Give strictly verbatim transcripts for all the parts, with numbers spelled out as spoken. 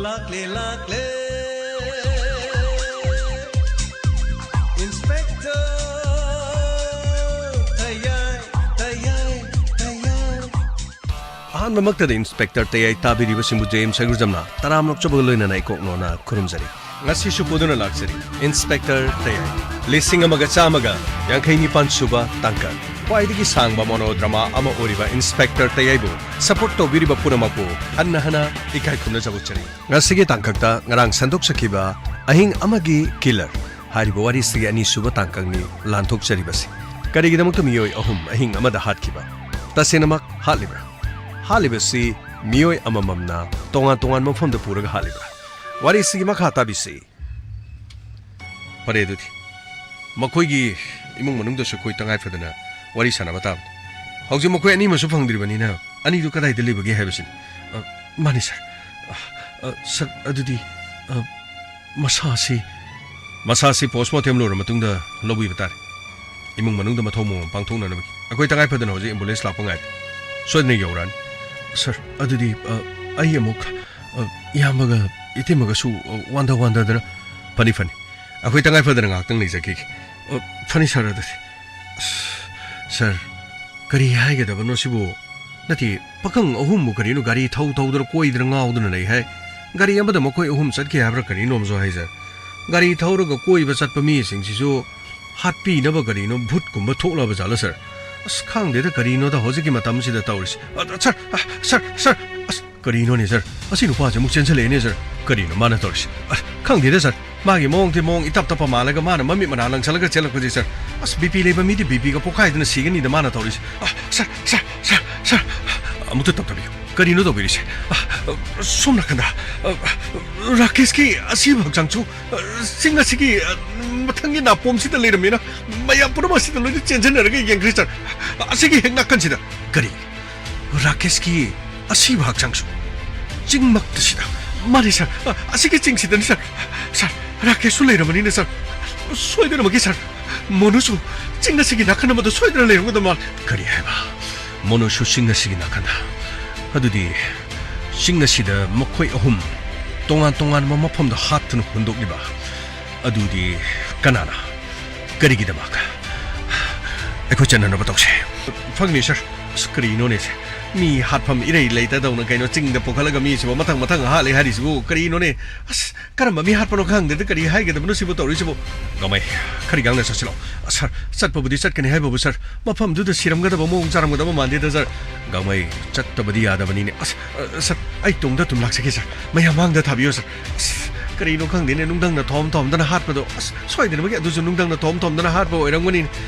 ꯂꯥꯛꯂꯦ, ꯂꯥꯛꯂꯦ, Inspector ꯇꯌꯥꯏ, ꯇꯌꯥꯏ, ꯇꯌꯥꯏ꯫ ꯑꯍꯥꯟꯕꯃꯛꯇꯗ Inspector ꯇꯌꯥꯏ ꯇꯥꯕꯤꯔꯤꯕꯁꯤꯡꯕꯨ J M ꯁꯪꯒ꯭ꯔꯨꯖꯝꯅ ꯇꯔꯥꯝꯅ ꯑꯣꯛꯆꯕꯒ ꯂꯣꯏꯅꯅ ꯏꯀꯣꯛ ꯅꯣꯟꯅ ꯈꯨꯔꯨꯝꯖꯔꯤ꯫ ꯉꯁꯤꯁꯨ ꯄꯨꯗꯨꯅ ꯂꯥꯛꯆꯔꯤ Inspector ꯇꯌꯥꯏ, ꯂꯤꯁꯤꯡ ꯑꯃꯒ ꯆꯥꯝꯃꯒ ꯌꯥꯡꯈꯩ ꯅꯤꯄꯥꯟ ꯁꯨꯕ ꯇꯥꯡꯀꯛ꯫ ꯈ꯭ꯋꯥꯏꯗꯒꯤ ꯁꯥꯡꯕ monodrama ꯑꯃ ꯑꯣꯏꯔꯤꯕ Inspector ꯇꯌꯥꯏꯕꯨ support ꯇꯧꯕꯤꯔꯤꯕ ꯄꯨꯝꯅꯃꯛꯄꯨ ꯍꯟꯅ ꯍꯟꯅ ꯏꯀꯥꯏ ꯈꯨꯝꯅꯖꯕ ꯎꯠꯆꯔꯤ꯫ ꯉꯁꯤꯒꯤ ꯇꯥꯡꯀꯛꯇ ꯉꯔꯥꯡ ꯁꯟꯗꯣꯛꯆꯈꯤꯕ ꯑꯍꯤꯡ ꯑꯃꯒꯤ killer ꯍꯥꯏꯔꯤꯕ ꯋꯥꯔꯤꯁꯤꯒꯤ ꯑꯅꯤꯁꯨꯕ ꯇꯥꯡꯀꯛꯅꯤ ꯂꯥꯟꯊꯣꯛꯆꯔꯤꯕꯁꯤ꯫ ꯀꯔꯤꯒꯤꯗꯃꯛꯇ ꯃꯤꯑꯣꯏ ꯑꯍꯨꯝ ꯑꯍꯤꯡ ꯑꯃꯗ ꯍꯥꯠꯈꯤꯕ? ꯇꯁꯦꯡꯅꯃꯛ ꯍꯥꯠꯂꯤꯕ꯭ꯔꯥ? ꯍꯥꯠꯂꯤꯕꯁꯤ ꯃꯤꯑꯣꯏ ꯑꯃꯃꯝꯅ ꯇꯣꯉꯥꯟ ꯇꯣꯉꯥꯟꯕ ꯃꯐꯝꯗ ꯄꯨꯔꯒ ꯍꯥꯠꯂꯤꯕ꯭ꯔꯥ? ꯋꯥꯔꯤꯁꯤꯒꯤ ꯃꯈꯥ ꯇꯥꯕꯤꯁꯤ꯫ ꯐꯔꯦ ꯑꯗꯨꯗꯤ, ꯃꯈꯣꯏꯒꯤ ꯏꯃꯨꯡ ꯃꯅꯨꯡꯗꯁꯨ ꯑꯩꯈꯣꯏ ꯇꯉꯥꯏ ꯐꯗꯅ ꯋꯥꯔꯤ ꯁꯥꯟꯅꯕ ꯇꯥꯕꯅꯤ꯫ ꯍꯧꯖꯤꯛ ꯃꯈꯣꯏ ꯑꯅꯤꯃꯁꯨ ꯐꯪꯗ꯭ꯔꯤꯕꯅꯤꯅ ꯑꯅꯤꯗꯨ ꯀꯗꯥꯏꯗ ꯂꯩꯕꯒꯦ ꯍꯥꯏꯕꯁꯤꯅꯤ꯫ ꯑ, ꯃꯥꯅꯤ ꯁꯥꯔ꯫ ꯑ, ꯑ, ꯁꯥꯔ, ꯑꯗꯨꯗꯤ, ꯑ, ꯃꯁꯥꯁꯤ, ꯃꯁꯥꯁꯤ postmortem ꯂꯣꯏꯔ ꯃꯇꯨꯡꯗ ꯂꯧꯕꯤꯕ ꯇꯥꯔꯦ꯫ ꯏꯃꯨꯡ ꯃꯅꯨꯡꯗ ꯃꯊꯧ ꯃꯉꯝ ꯄꯥꯡꯊꯣꯛꯅꯅꯕꯒꯤ꯫ ꯑꯩꯈꯣꯏ ꯇꯉꯥꯏ ꯐꯗꯅ ꯍꯧꯖꯤꯛ ambulance ꯂꯥꯛꯄ ꯉꯥꯏꯔꯤ꯫ ꯁꯣꯏꯗꯅ ꯌꯧꯔꯛꯑꯅꯤ꯫ ꯁꯥꯔ, ꯑꯗꯨꯗꯤ, ꯑ, ꯑꯩ ꯑꯃꯨꯛ, ꯑ, ꯏꯌꯥꯝꯕꯒ ꯏꯇꯩꯃꯒꯁꯨ, ꯑ, ꯋꯥꯟꯗ ꯋꯥꯟꯗꯗꯅ꯫ ꯐꯅꯤ, ꯐꯅꯤ꯫ ꯑꯩꯈꯣꯏ ꯇꯉꯥꯏ ꯐꯗꯅ ꯉꯥꯏꯍꯥꯛꯇꯪ ꯂꯩꯖꯈꯤꯒꯦ꯫ ꯑ, ꯐꯅꯤ ꯁꯥꯔ, ꯑꯗꯨꯗꯤ꯫ ꯑꯁ, ꯁꯥꯔ, ꯀꯔꯤ ꯍꯥꯏꯒꯗꯕꯅꯣ ꯁꯤꯕꯨ? ꯅꯠꯇꯦ, ꯄꯥꯈꯪ ꯑꯍꯨꯝꯕꯨ ꯀꯔꯤꯅꯣ ꯒꯥꯔꯤ ꯊꯧ ꯊꯧꯗꯅ ꯀꯣꯏꯗꯅ ꯉꯥꯎꯗꯅ ꯂꯩ ꯍꯥꯏ? ꯒꯥꯔꯤ ꯑꯃꯗ ꯃꯈꯣꯏ ꯑꯍꯨꯝ ꯆꯠꯈꯤ ꯍꯥꯏꯕ꯭ꯔꯥ ꯀꯔꯤꯅꯣ ꯑꯃꯁꯨ ꯍꯥꯏ, ꯁꯥꯔ꯫ ꯒꯥꯔꯤ ꯊꯧꯔꯒ ꯀꯣꯏꯕ ꯆꯠꯄ ꯃꯤꯁꯤꯡꯁꯤꯁꯨ ꯍꯥꯠꯄꯤꯅꯕ ꯀꯔꯤꯅꯣ ꯚꯨꯠꯀꯨꯝꯕ ꯊꯣꯛꯂꯕ ꯖꯥꯠꯂ, ꯁꯥꯔ? ꯑꯁ, ꯈꯪꯗꯦꯗ, ꯀꯔꯤꯅꯣꯗ ꯍꯧꯖꯤꯛꯀꯤ ꯃꯇꯝꯁꯤꯗ ꯇꯧꯔꯤꯁꯤ꯫ ꯑ, ꯁꯥꯔ, ꯑ, ꯁꯥꯔ, ꯁꯥꯔ, ꯑꯁ, ꯀꯔꯤꯅꯣꯅꯦ, ꯁꯥꯔ? ꯑꯁꯤ ꯅꯨꯄꯥꯁꯦ ꯑꯃꯨꯛ ꯆꯦꯟꯁꯤꯜꯂꯛꯑꯦꯅꯦ, ꯁꯥꯔ꯫ ꯀꯔꯤꯅꯣ ꯃꯥꯅ ꯇꯧꯔꯤꯁꯤ? ꯑ, ꯈꯪꯗꯦꯗ, ꯁꯥꯔ꯫ ꯃꯥꯒꯤ ꯃꯑꯣꯡꯗꯤ ꯃꯑꯣꯡ ꯏꯇꯞ ꯇꯞꯄ ꯃꯥꯜꯂꯒ ꯃꯥꯅ ꯃꯃꯤꯠ ꯃꯅꯥ ꯂꯪꯁꯜꯂꯒ ꯆꯦꯜꯂꯛꯄꯁꯦ, ꯁꯥꯔ꯫ ꯑꯁ, BP ꯂꯩꯕ ꯃꯤꯗꯤ BPꯒ ꯄꯣꯛꯈꯥꯏꯗꯅ ꯁꯤꯒꯅꯤꯗ ꯃꯥꯅ ꯇꯧꯔꯤꯁꯦ꯫ ꯑ, ꯁꯥꯔ, ꯁꯥꯔ, ꯁꯥꯔ, ꯁꯥꯔ, ꯑꯃꯨꯛꯇ ꯇꯞꯊꯕꯤꯌꯨ꯫ ꯀꯔꯤꯅꯣ ꯇꯧꯕꯤꯔꯤꯁꯦ? ꯑ, ꯑ, ꯁꯣꯝ ꯅꯥꯀꯟꯗ, ꯑ, ꯑ, ꯔꯥꯀꯦꯁꯀꯤ ꯑꯁꯤꯕ ꯍꯛꯆꯥꯡꯁꯨ, ꯑ, ꯆꯤꯡ ꯑꯁꯤꯒꯤ, ꯑ, ꯃꯊꯪꯒꯤ ꯅꯥꯄꯣꯝꯁꯤꯗ ꯂꯩꯔꯝꯃꯦꯅ ꯃꯌꯥꯝ ꯄꯨꯝꯅꯃꯛ ꯑꯁꯤꯗ ꯂꯣꯏꯅ ꯆꯦꯟꯁꯤꯟꯅꯔꯒ ꯌꯦꯡꯈ꯭ꯔꯦ, ꯁꯥꯔ꯫ ꯑꯁꯤꯒꯤ ꯍꯦꯛ ꯅꯥꯀꯟꯁꯤꯗ꯫ ꯀꯔꯤ? ꯔꯥꯀꯦꯁꯀꯤ ꯑꯁꯤꯕ ꯍꯛꯆꯥꯡꯁꯨ ꯆꯤꯡꯃꯛꯇꯁꯤꯗ꯫ ꯃꯥꯅꯤ ꯁꯥꯔ, ꯑ, ꯑꯁꯤꯒꯤ ꯆꯤꯡꯁꯤꯗꯅꯤ ꯁꯥꯔ꯫ ꯁꯥꯔ, ꯔꯥꯀꯦꯁꯁꯨ ꯂꯩꯔꯕꯅꯤꯅ ꯁꯥꯔ, ꯁꯣꯏꯗꯅꯃꯛꯀꯤ ꯁꯥꯔ, ꯃꯣꯅꯨꯁꯨ ꯆꯤꯡ ꯑꯁꯤꯒꯤ ꯅꯥꯀꯟ ꯑꯃꯗ ꯁꯣꯏꯗꯅ ꯂꯩꯔꯝꯒꯗꯕ ꯃꯥꯜꯂꯤ꯫ ꯀꯔꯤ ꯍꯥꯏꯕ? ꯃꯣꯅꯨꯁꯨ ꯆꯤꯡ ꯑꯁꯤꯒꯤ ꯅꯥꯀꯟꯗ? ꯑꯗꯨꯗꯤ ꯆꯤꯡ ꯑꯁꯤꯗ ꯃꯈꯣꯏ ꯑꯍꯨꯝ ꯇꯣꯉꯥꯟ ꯇꯣꯉꯥꯟꯕ ꯃꯐꯝꯗ ꯍꯥꯠꯇꯨꯅ ꯍꯨꯟꯗꯣꯛꯂꯤꯕ ꯑꯗꯨꯗꯤ ꯀꯅꯥꯅ? ꯀꯔꯤꯒꯤꯗꯃꯛ? ꯑꯩꯈꯣꯏ ꯆꯠꯅꯅꯕ ꯇꯧꯁꯦ꯫ ꯐꯪꯅꯤ, ꯁꯥꯔ꯫ ꯑꯁ, ꯀꯔꯤꯅꯣꯅꯦ? ꯃꯤ ꯍꯥꯠꯐꯝ ꯏꯔꯩ ꯂꯩꯇꯗꯧꯅ ꯀꯩꯅꯣ ꯆꯤꯡꯗ ꯄꯨꯈꯠꯂꯒ ꯃꯤꯁꯤꯕꯨ ꯃꯊꯪ ꯃꯊꯪ ꯍꯥꯠꯂꯦ ꯍꯥꯏꯔꯤꯁꯤꯕꯨ ꯀꯔꯤꯅꯣꯅꯦ? ꯑꯁ, ꯀꯔꯝꯕ ꯃꯤ ꯍꯥꯠꯄꯅꯣ ꯈꯪꯗꯦꯗ, ꯀꯔꯤ ꯍꯥꯏꯒꯗꯕꯅꯣ ꯁꯤꯕꯨ ꯇꯧꯔꯤꯁꯤꯕꯨ? ꯒꯥꯡꯃꯩ, ꯈꯔ ꯌꯥꯡꯅ ꯆꯠꯁꯤꯜꯂꯣ꯫ ꯑ, ꯁꯥꯔ, ꯆꯠꯄꯕꯨꯗꯤ ꯆꯠꯀꯅꯤ ꯍꯥꯏꯕꯕꯨ, ꯁꯥꯔ, ꯃꯐꯝꯗꯨꯗ ꯁꯤꯔꯝꯒꯗꯕ ꯃꯑꯣꯡ ꯆꯥꯔꯝꯒꯗꯕ ꯃꯥꯟꯗꯦꯗ, ꯁꯥꯔ꯫ ꯒꯥꯡꯃꯩ, ꯆꯠꯇꯕꯗꯤ ꯌꯥꯗꯕꯅꯤꯅꯦ꯫ ꯑꯁ, ꯑ, ꯁꯥꯔ, ꯑꯩ ꯇꯨꯡꯗ ꯑꯗꯨꯝ ꯂꯥꯛꯆꯒꯦ, ꯁꯥꯔ꯫ ꯃꯌꯥꯝ ꯃꯥꯡꯗ ꯊꯥꯕꯤꯌꯣ, ꯁꯥꯔ꯫ ꯑꯁ, ꯀꯔꯤꯅꯣ ꯈꯪꯗꯦꯅꯦ, ꯅꯨꯡꯗꯪꯅ ꯊꯣꯝ ꯊꯣꯝꯗꯅ ꯍꯥꯠꯄꯗꯣ꯫ ꯑꯁ, ꯁꯣꯏꯗꯅꯃꯛꯀꯤ ꯑꯗꯨꯁꯨ ꯅꯨꯡꯗꯪꯅ ꯊꯣꯝ ꯊꯣꯝꯗꯅ ꯍꯥꯠꯄ ꯑꯣꯏꯔꯝꯒꯅꯤ꯫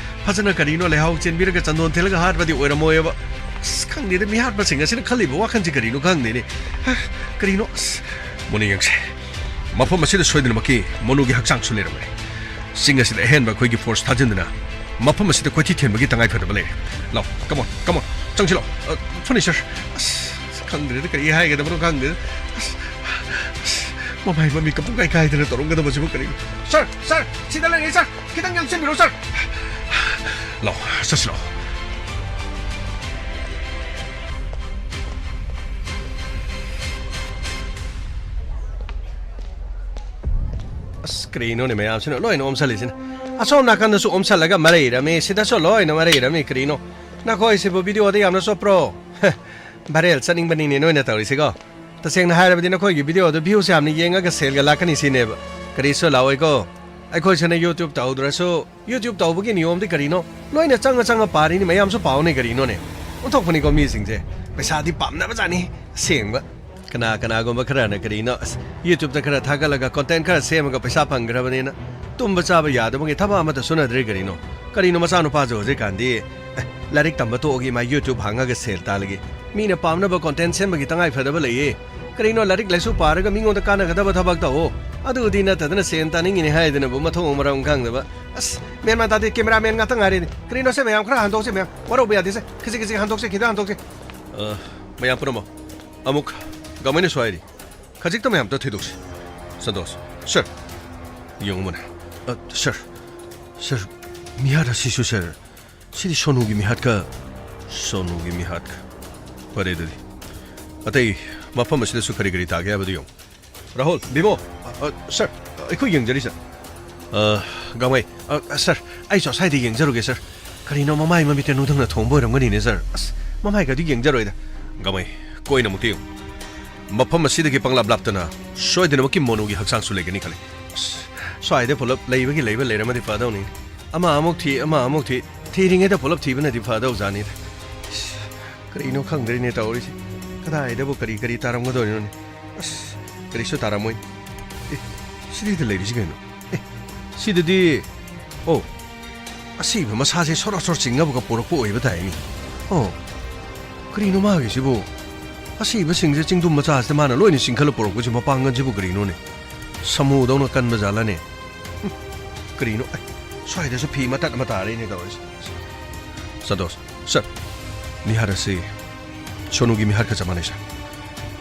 ꯐꯖꯅ ꯀꯔꯤꯅꯣ ꯂꯩꯍꯥꯎ ꯆꯦꯟꯕꯤꯔꯒ ꯆꯟꯗꯣꯟ ꯊꯤꯜꯂꯒ ꯍꯥꯠꯄꯗꯤ ꯑꯣꯏꯔꯝꯃꯣꯏꯑꯕ꯫ ꯑꯁ, ꯈꯪꯗꯦꯗ, ꯃꯤꯍꯥꯠꯄꯁꯤꯡ ꯑꯁꯤꯅ ꯈꯜꯂꯤꯕ ꯋꯥꯈꯜꯁꯤ ꯀꯔꯤꯅꯣ ꯈꯪꯗꯦꯅꯦ꯫ ꯍ, ꯀꯔꯤꯅꯣ? ꯑꯁ, ꯃꯨꯟꯅ ꯌꯦꯡꯁꯦ꯫ ꯃꯐꯝ ꯑꯁꯤꯗ ꯁꯣꯏꯗꯅꯃꯛꯀꯤ ꯃꯣꯅꯨꯒꯤ ꯍꯛꯆꯥꯡꯁꯨ ꯂꯩꯔꯝꯒꯅꯤ꯫ ꯆꯤꯡ ꯑꯁꯤꯗ ꯑꯍꯦꯟꯕ ꯑꯩꯈꯣꯏꯒꯤ ꯐꯣꯔꯁ ꯊꯥꯖꯤꯟꯗꯨꯅ ꯃꯐꯝ ꯑꯁꯤꯗ ꯀꯣꯏꯊꯤ ꯊꯤꯟꯕꯒꯤ ꯇꯉꯥꯏ ꯐꯗꯕ ꯂꯩꯔꯦ꯫ ꯂꯥꯎ, come on, come on, ꯆꯪꯁꯤꯜꯂꯣ꯫ ꯑ, ꯐꯅꯤ, ꯁꯥꯔ꯫ ꯑꯁ, ꯈꯪꯗ꯭ꯔꯦꯗ, ꯀꯔꯤ ꯍꯥꯏꯒꯗꯕꯅꯣ ꯈꯪꯗꯦꯗ꯫ ꯑꯁ, ꯑꯁ, ꯃꯃꯥꯏ ꯃꯃꯤꯠꯀ ꯄꯨꯡꯀꯥꯏ ꯀꯥꯏꯗꯅ ꯇꯧꯔꯝꯒꯗꯕꯁꯤꯕꯨ ꯀꯔꯤꯅꯣ? ꯁꯥꯔ, ꯁꯥꯔ, ꯁꯤꯗ ꯂꯩꯔꯦ, ꯁꯥꯔ꯫ ꯈꯤꯇꯪ ꯌꯥꯡꯁꯤꯟꯕꯤꯔꯣ, ꯁꯥꯔ꯫ ꯂꯥꯎ, ꯆꯠꯁꯤꯜꯂꯣ꯫ ꯑꯁ, ꯀꯔꯤꯅꯣꯅꯦ ꯃꯌꯥꯝꯁꯤꯅ ꯂꯣꯏꯅ ꯑꯣꯝꯁꯜꯂꯤꯁꯤꯅ? ꯑꯁꯣꯝ ꯅꯥꯀꯟꯗꯁꯨ ꯑꯣꯝꯁꯜꯂꯒ ꯃꯔꯩꯔꯝꯃꯤ, ꯁꯤꯗꯁꯨ ꯂꯣꯏꯅ ꯃꯔꯩꯔꯝꯃꯤ꯫ ꯀꯔꯤꯅꯣ? ꯅꯈꯣꯏꯁꯤꯕꯨ ꯚꯤꯗꯤꯑꯣꯗ ꯌꯥꯝꯅ ꯆꯣꯞꯄ꯭ꯔꯣ? ꯚꯥꯏꯔꯦꯜ ꯆꯠꯅꯤꯡꯕꯅꯤꯅꯦ ꯅꯣꯏꯅ ꯇꯧꯔꯤꯁꯤꯀꯣ꯫ ꯇꯁꯦꯡꯅ ꯍꯥꯏꯔꯕꯗꯤ ꯅꯈꯣꯏꯒꯤ ꯚꯤꯗꯤꯑꯣꯗꯨ ꯚ꯭ꯌꯨꯁ ꯌꯥꯝꯅ ꯌꯦꯡꯉꯒ ꯁꯦꯜꯒ ꯂꯥꯛꯀꯅꯤ ꯁꯤꯅꯦꯕ꯫ ꯀꯔꯤꯁꯨ ꯂꯥꯛꯑꯣꯏꯀꯣ꯫ ꯑꯩꯈꯣꯏꯁꯨꯅ YouTube ꯇꯧꯗ꯭ꯔꯁꯨ, YouTube ꯇꯧꯕꯒꯤ ꯅꯤꯌꯣꯝꯗꯤ ꯀꯔꯤꯅꯣ? ꯂꯣꯏꯅ ꯆꯪꯉ ꯆꯪꯉ ꯄꯥꯔꯤꯅꯤ, ꯃꯌꯥꯝꯁꯨ ꯄꯥꯎꯅꯦ ꯀꯔꯤꯅꯣꯅꯦ? ꯑꯣꯟꯊꯣꯛꯄꯅꯤꯀꯣ ꯃꯤꯁꯤꯡꯁꯦ꯫ ꯄꯩꯁꯥꯗꯤ ꯄꯥꯝꯅꯕꯖꯥꯠꯅꯤ, ꯑꯁꯦꯡꯕ꯫ ꯀꯅꯥ ꯀꯅꯥꯒꯨꯝꯕ ꯈꯔꯅ ꯀꯔꯤꯅꯣ, ꯑꯁ, YouTube ꯈꯔ ꯊꯥꯒꯠꯂꯒ content ꯈꯔ ꯁꯦꯝꯃꯒ ꯄꯩꯁꯥ ꯐꯪꯈ꯭ꯔꯕꯅꯤꯅ ꯇꯨꯝꯕ ꯆꯥꯕ ꯌꯥꯗꯕꯒꯤ ꯊꯕꯛ ꯑꯃꯠꯇ ꯁꯨꯅꯗ꯭ꯔꯦ ꯀꯔꯤꯅꯣ? ꯀꯔꯤꯅꯣ ꯃꯆꯥꯅꯨꯄꯥꯁꯨ ꯍꯧꯖꯤꯛꯀꯥꯟꯗꯤ, ꯑꯦ, ꯂꯥꯏꯔꯤꯛ ꯇꯝꯕ ꯇꯣꯛꯑꯒ ꯃꯥ YouTube ꯍꯥꯡꯉꯒ ꯁꯦꯜ ꯇꯥꯜꯂꯒꯦ? ꯃꯤꯅ ꯄꯥꯝꯅꯕ content ꯁꯦꯝꯕꯒꯤ ꯇꯉꯥꯏ ꯐꯗꯕ ꯂꯩꯌꯦ꯫ ꯀꯔꯤꯅꯣ ꯂꯥꯏꯔꯤꯛ ꯂꯥꯏꯁꯨ ꯄꯥꯔꯒ ꯃꯤꯉꯣꯟꯗ ꯀꯥꯟꯅꯒꯗꯕ ꯊꯕꯛ ꯇꯧꯑꯣ꯫ ꯑꯗꯨꯗꯤ ꯅꯠꯇꯗꯅ ꯁꯦꯟ ꯇꯥꯅꯤꯡꯉꯤꯅꯦ ꯍꯥꯏꯗꯅꯕꯨ ꯃꯊꯣꯡ ꯃꯔꯝ ꯈꯪꯗꯕ꯫ ꯑꯁ, ꯃꯦꯟ ꯃꯥꯟ ꯇꯥꯗꯦ, cameraman ꯉꯥꯛꯇ ꯉꯥꯏꯔꯦꯅꯦ꯫ ꯀꯔꯤꯅꯣ ꯁꯦ ꯃꯌꯥꯝ ꯈꯔ ꯍꯟꯗꯣꯛꯁꯦ ꯃꯌꯥꯝ꯫ ꯋꯥꯔꯧꯕ ꯌꯥꯗꯦ ꯁꯦ꯫ ꯈꯖꯤꯛ ꯈꯖꯤꯛ ꯍꯟꯗꯣꯛꯁꯦ, ꯈꯤꯇꯪ ꯍꯟꯗꯣꯛꯁꯦ꯫ ꯑ, ꯃꯌꯥꯝ ꯄꯨꯝꯅꯃꯛ ꯑꯃꯨꯛ ꯒꯃꯩꯅꯁꯨ ꯍꯥꯏꯔꯤ꯫ ꯈꯖꯤꯛꯇ ꯃꯌꯥꯝꯇ ꯊꯤꯗꯣꯛꯁꯤ꯫ ꯁꯟꯇꯣꯁ꯫ ꯁꯔ꯫ ꯌꯦꯡꯉꯨ ꯃꯨꯟꯅ꯫ ꯑ, ꯁꯔ꯫ ꯁꯔ, ꯃꯤꯍꯥꯠ ꯑꯁꯤꯁꯨ, ꯁꯔ꯫ ꯁꯤꯗꯤ ꯁꯣꯅꯨꯒꯤ ꯃꯤꯍꯥꯠꯀ, ꯁꯣꯅꯨꯒꯤ ꯃꯤꯍꯥꯠꯀ꯫ ꯐꯔꯦ ꯑꯗꯨꯗꯤ꯫ ꯑꯇꯩ ꯃꯐꯝ ꯑꯁꯤꯗꯁꯨ ꯀꯔꯤ ꯀꯔꯤ ꯇꯥꯒꯦ ꯍꯥꯏꯕꯗꯨ ꯌꯦꯡꯉꯨ꯫ ꯔꯥꯍꯨꯜ, ꯕꯤꯃꯣ, ꯑ, ꯑ, ꯁꯔ, ꯑꯩꯈꯣꯏ ꯌꯦꯡꯖꯔꯤ, ꯁꯔ꯫ ꯑ, ꯒꯥꯡꯃꯩ, ꯑ, ꯑ, ꯁꯔ, ꯑꯩꯁꯨ ꯑꯁ꯭ꯋꯥꯏꯗ ꯌꯦꯡꯖꯔꯨꯒꯦ, ꯁꯔ꯫ ꯀꯔꯤꯅꯣ, ꯃꯃꯥꯏ ꯃꯃꯤꯠꯇ ꯅꯨꯡꯗꯪꯅ ꯊꯣꯝꯕ ꯑꯣꯏꯔꯝꯒꯅꯤꯅꯦ, ꯁꯔ꯫ ꯑꯁ, ꯃꯃꯥꯏꯒꯗꯤ ꯌꯦꯡꯖꯔꯣꯏꯗ꯫ ꯒꯥꯡꯃꯩ, ꯀꯣꯏꯅ ꯑꯃꯨꯛꯇ ꯌꯦꯡꯉꯨ꯫ ꯃꯐꯝ ꯑꯁꯤꯗꯒꯤ ꯄꯪꯂꯥꯞ ꯂꯥꯞꯇꯅ ꯁꯣꯏꯗꯅꯃꯛꯀꯤ ꯃꯣꯅꯨꯒꯤ ꯍꯛꯆꯥꯡꯁꯨ ꯂꯩꯒꯅꯤ ꯈꯜꯂꯤ꯫ ꯑꯁ, ꯁ꯭ꯋꯥꯏꯗ ꯄꯨꯂꯞ ꯂꯩꯕꯒꯤ ꯂꯩꯕ ꯂꯩꯔꯝꯃꯗꯤ ꯐꯗꯧꯅꯤ꯫ ꯑꯃ ꯑꯃꯨꯛ ꯊꯤ, ꯑꯃ ꯑꯃꯨꯛ ꯊꯤ, ꯊꯤꯔꯤꯉꯩꯗ ꯄꯨꯂꯞ ꯊꯤꯕꯅꯗꯤ ꯐꯗꯧꯖꯥꯠꯅꯤꯗ꯫ ꯑꯁ, ꯀꯔꯤꯅꯣ ꯈꯪꯗ꯭ꯔꯦꯅꯦ ꯇꯧꯔꯤꯁꯦ꯫ ꯀꯗꯥꯏꯗꯕꯨ ꯀꯔꯤ ꯀꯔꯤ ꯇꯥꯔꯝꯒꯗꯣꯏꯅꯣꯅꯦ? ꯑꯁ, ꯀꯔꯤꯁꯨ ꯇꯥꯔꯝꯃꯣꯏ꯫ ꯑꯦ, ꯁꯤꯗꯩꯗ ꯂꯩꯔꯤꯁꯤ ꯀꯩꯅꯣ? ꯑꯦ, ꯁꯤꯗꯗꯤ, ꯑꯣ, ꯑꯁꯤꯕ ꯃꯁꯥꯁꯦ ꯁꯣꯔꯣ ꯁꯣꯔꯣ ꯆꯤꯡꯉꯕꯒ ꯄꯣꯔꯛꯄ ꯑꯣꯏꯕ ꯇꯥꯏꯅꯦ꯫ ꯑꯣ, ꯀꯔꯤꯅꯣ ꯃꯥꯒꯤꯁꯤꯕꯨ? ꯑꯁꯤꯕꯁꯤꯡꯁꯦ ꯆꯤꯡꯗꯨꯝ ꯃꯆꯥꯁꯤꯗ ꯃꯥꯅ ꯂꯣꯏꯅ ꯆꯤꯡꯈꯠꯂ ꯄꯣꯔꯛꯄꯁꯤ ꯃꯄꯥꯡꯒꯜꯁꯤꯕꯨ ꯀꯔꯤꯅꯣꯅꯦ? ꯁꯥꯃꯨꯗꯧꯅ ꯀꯟꯕ ꯖꯥꯠꯂꯅꯦ? ꯎꯝ, ꯀꯔꯤꯅꯣ? ꯑꯩ, ꯁ꯭ꯋꯥꯏꯗꯁꯨ ꯐꯤ ꯃꯇꯠ ꯑꯃ ꯇꯥꯔꯦꯅꯦ ꯇꯧꯔꯤꯁꯦ꯫ ꯁꯟꯇꯣꯁ, ꯁꯔ, ꯃꯤꯍꯥꯠ ꯑꯁꯤ ꯁꯣꯅꯨꯒꯤ ꯃꯤꯍꯥꯠꯀ ꯆꯞ ꯃꯥꯟꯅꯩ, ꯁꯔ꯫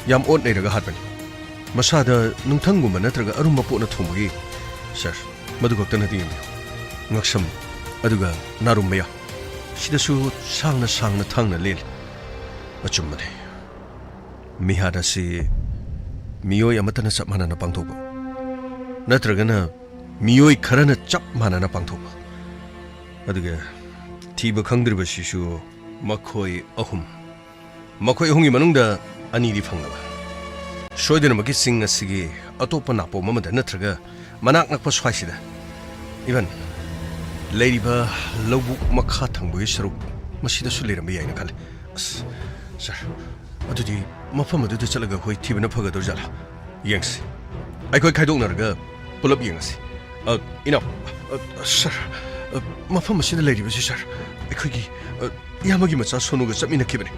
ꯌꯥꯝ ꯑꯣꯠ ꯅꯩꯔꯒ ꯍꯥꯠꯄꯅꯤ꯫ ꯃꯁꯥꯗ ꯅꯨꯡꯊꯪꯒꯨꯝꯕ ꯅꯠꯇ꯭ꯔꯒ ꯑꯔꯨꯝꯕ ꯄꯣꯠꯅ ꯊꯣꯝꯕꯒꯤ, ꯁꯔ, ꯃꯗꯨ ꯈꯛꯇ ꯅꯠꯇꯦ, ꯌꯦꯡꯕꯤꯌꯨ꯫ ꯉꯛꯁꯝ, ꯑꯗꯨꯒ ꯅꯥꯔꯨꯝ ꯃꯌꯥ, ꯁꯤꯗꯁꯨ ꯁꯥꯡꯅ ꯁꯥꯡꯅ ꯊꯥꯡꯅ ꯂꯦꯜꯂꯤ꯫ ꯑꯆꯨꯝꯕꯅꯤ꯫ ꯃꯤꯍꯥꯠ ꯑꯁꯤ ꯃꯤꯑꯣꯏ ꯑꯃꯠꯇꯅ ꯆꯞ ꯃꯥꯟꯅꯅ ꯄꯥꯡꯊꯣꯛꯄ, ꯅꯠꯇ꯭ꯔꯒꯅ ꯃꯤꯑꯣꯏ ꯈꯔꯅ ꯆꯞ ꯃꯥꯟꯅꯅ ꯄꯥꯡꯊꯣꯛꯄ, ꯑꯗꯨꯒ ꯊꯤꯕ ꯈꯪꯗ꯭ꯔꯤꯕꯁꯤꯁꯨ ꯃꯈꯣꯏ ꯑꯍꯨꯝ꯫ ꯃꯈꯣꯏ ꯑꯍꯨꯝꯒꯤ ꯃꯅꯨꯡꯗ ꯑꯅꯤꯗꯤ ꯐꯪꯂꯕ꯫ ꯁꯣꯏꯗꯅꯃꯛꯀꯤ ꯆꯤꯡ ꯑꯁꯤꯒꯤ ꯑꯇꯣꯞꯄ ꯅꯥꯄꯣꯝ ꯑꯃꯗ ꯅꯠꯇ꯭ꯔꯒ ꯃꯅꯥꯛ ꯅꯛꯄ ꯁ꯭ꯋꯥꯏꯁꯤꯗ, even ꯂꯩꯔꯤꯕ ꯂꯧꯕꯨꯛ ꯃꯈꯥ ꯊꯪꯕꯒꯤ ꯁꯔꯨꯛ ꯃꯁꯤꯗꯁꯨ ꯂꯩꯔꯝꯕ ꯌꯥꯏꯅ ꯈꯜꯂꯤ꯫ ꯑꯁ, ꯁꯔ, ꯑꯗꯨꯗꯤ ꯃꯐꯝ ꯑꯗꯨꯗ ꯆꯠꯂꯒ ꯑꯩꯈꯣꯏ ꯊꯤꯕꯅ ꯐꯒꯗꯧꯔꯤꯖꯥꯠꯂꯥ? ꯌꯦꯡꯁꯤ꯫ ꯑꯩꯈꯣꯏ ꯈꯥꯏꯗꯣꯛꯅꯔꯒ ꯄꯨꯂꯞ ꯌꯦꯡꯉꯁꯤ꯫ ꯑ, ꯏꯅꯥꯎ, ꯑ, ꯁꯔ, ꯑ, ꯃꯐꯝ ꯑꯁꯤꯗ ꯂꯩꯔꯤꯕꯁꯤ, ꯁꯔ, ꯑꯩꯈꯣꯏꯒꯤ, ꯑ, ꯏꯌꯥꯝꯕꯒꯤ ꯃꯆꯥ ꯁꯣꯅꯨꯒ ꯆꯠꯃꯤꯟꯅꯈꯤꯕꯅꯤ꯫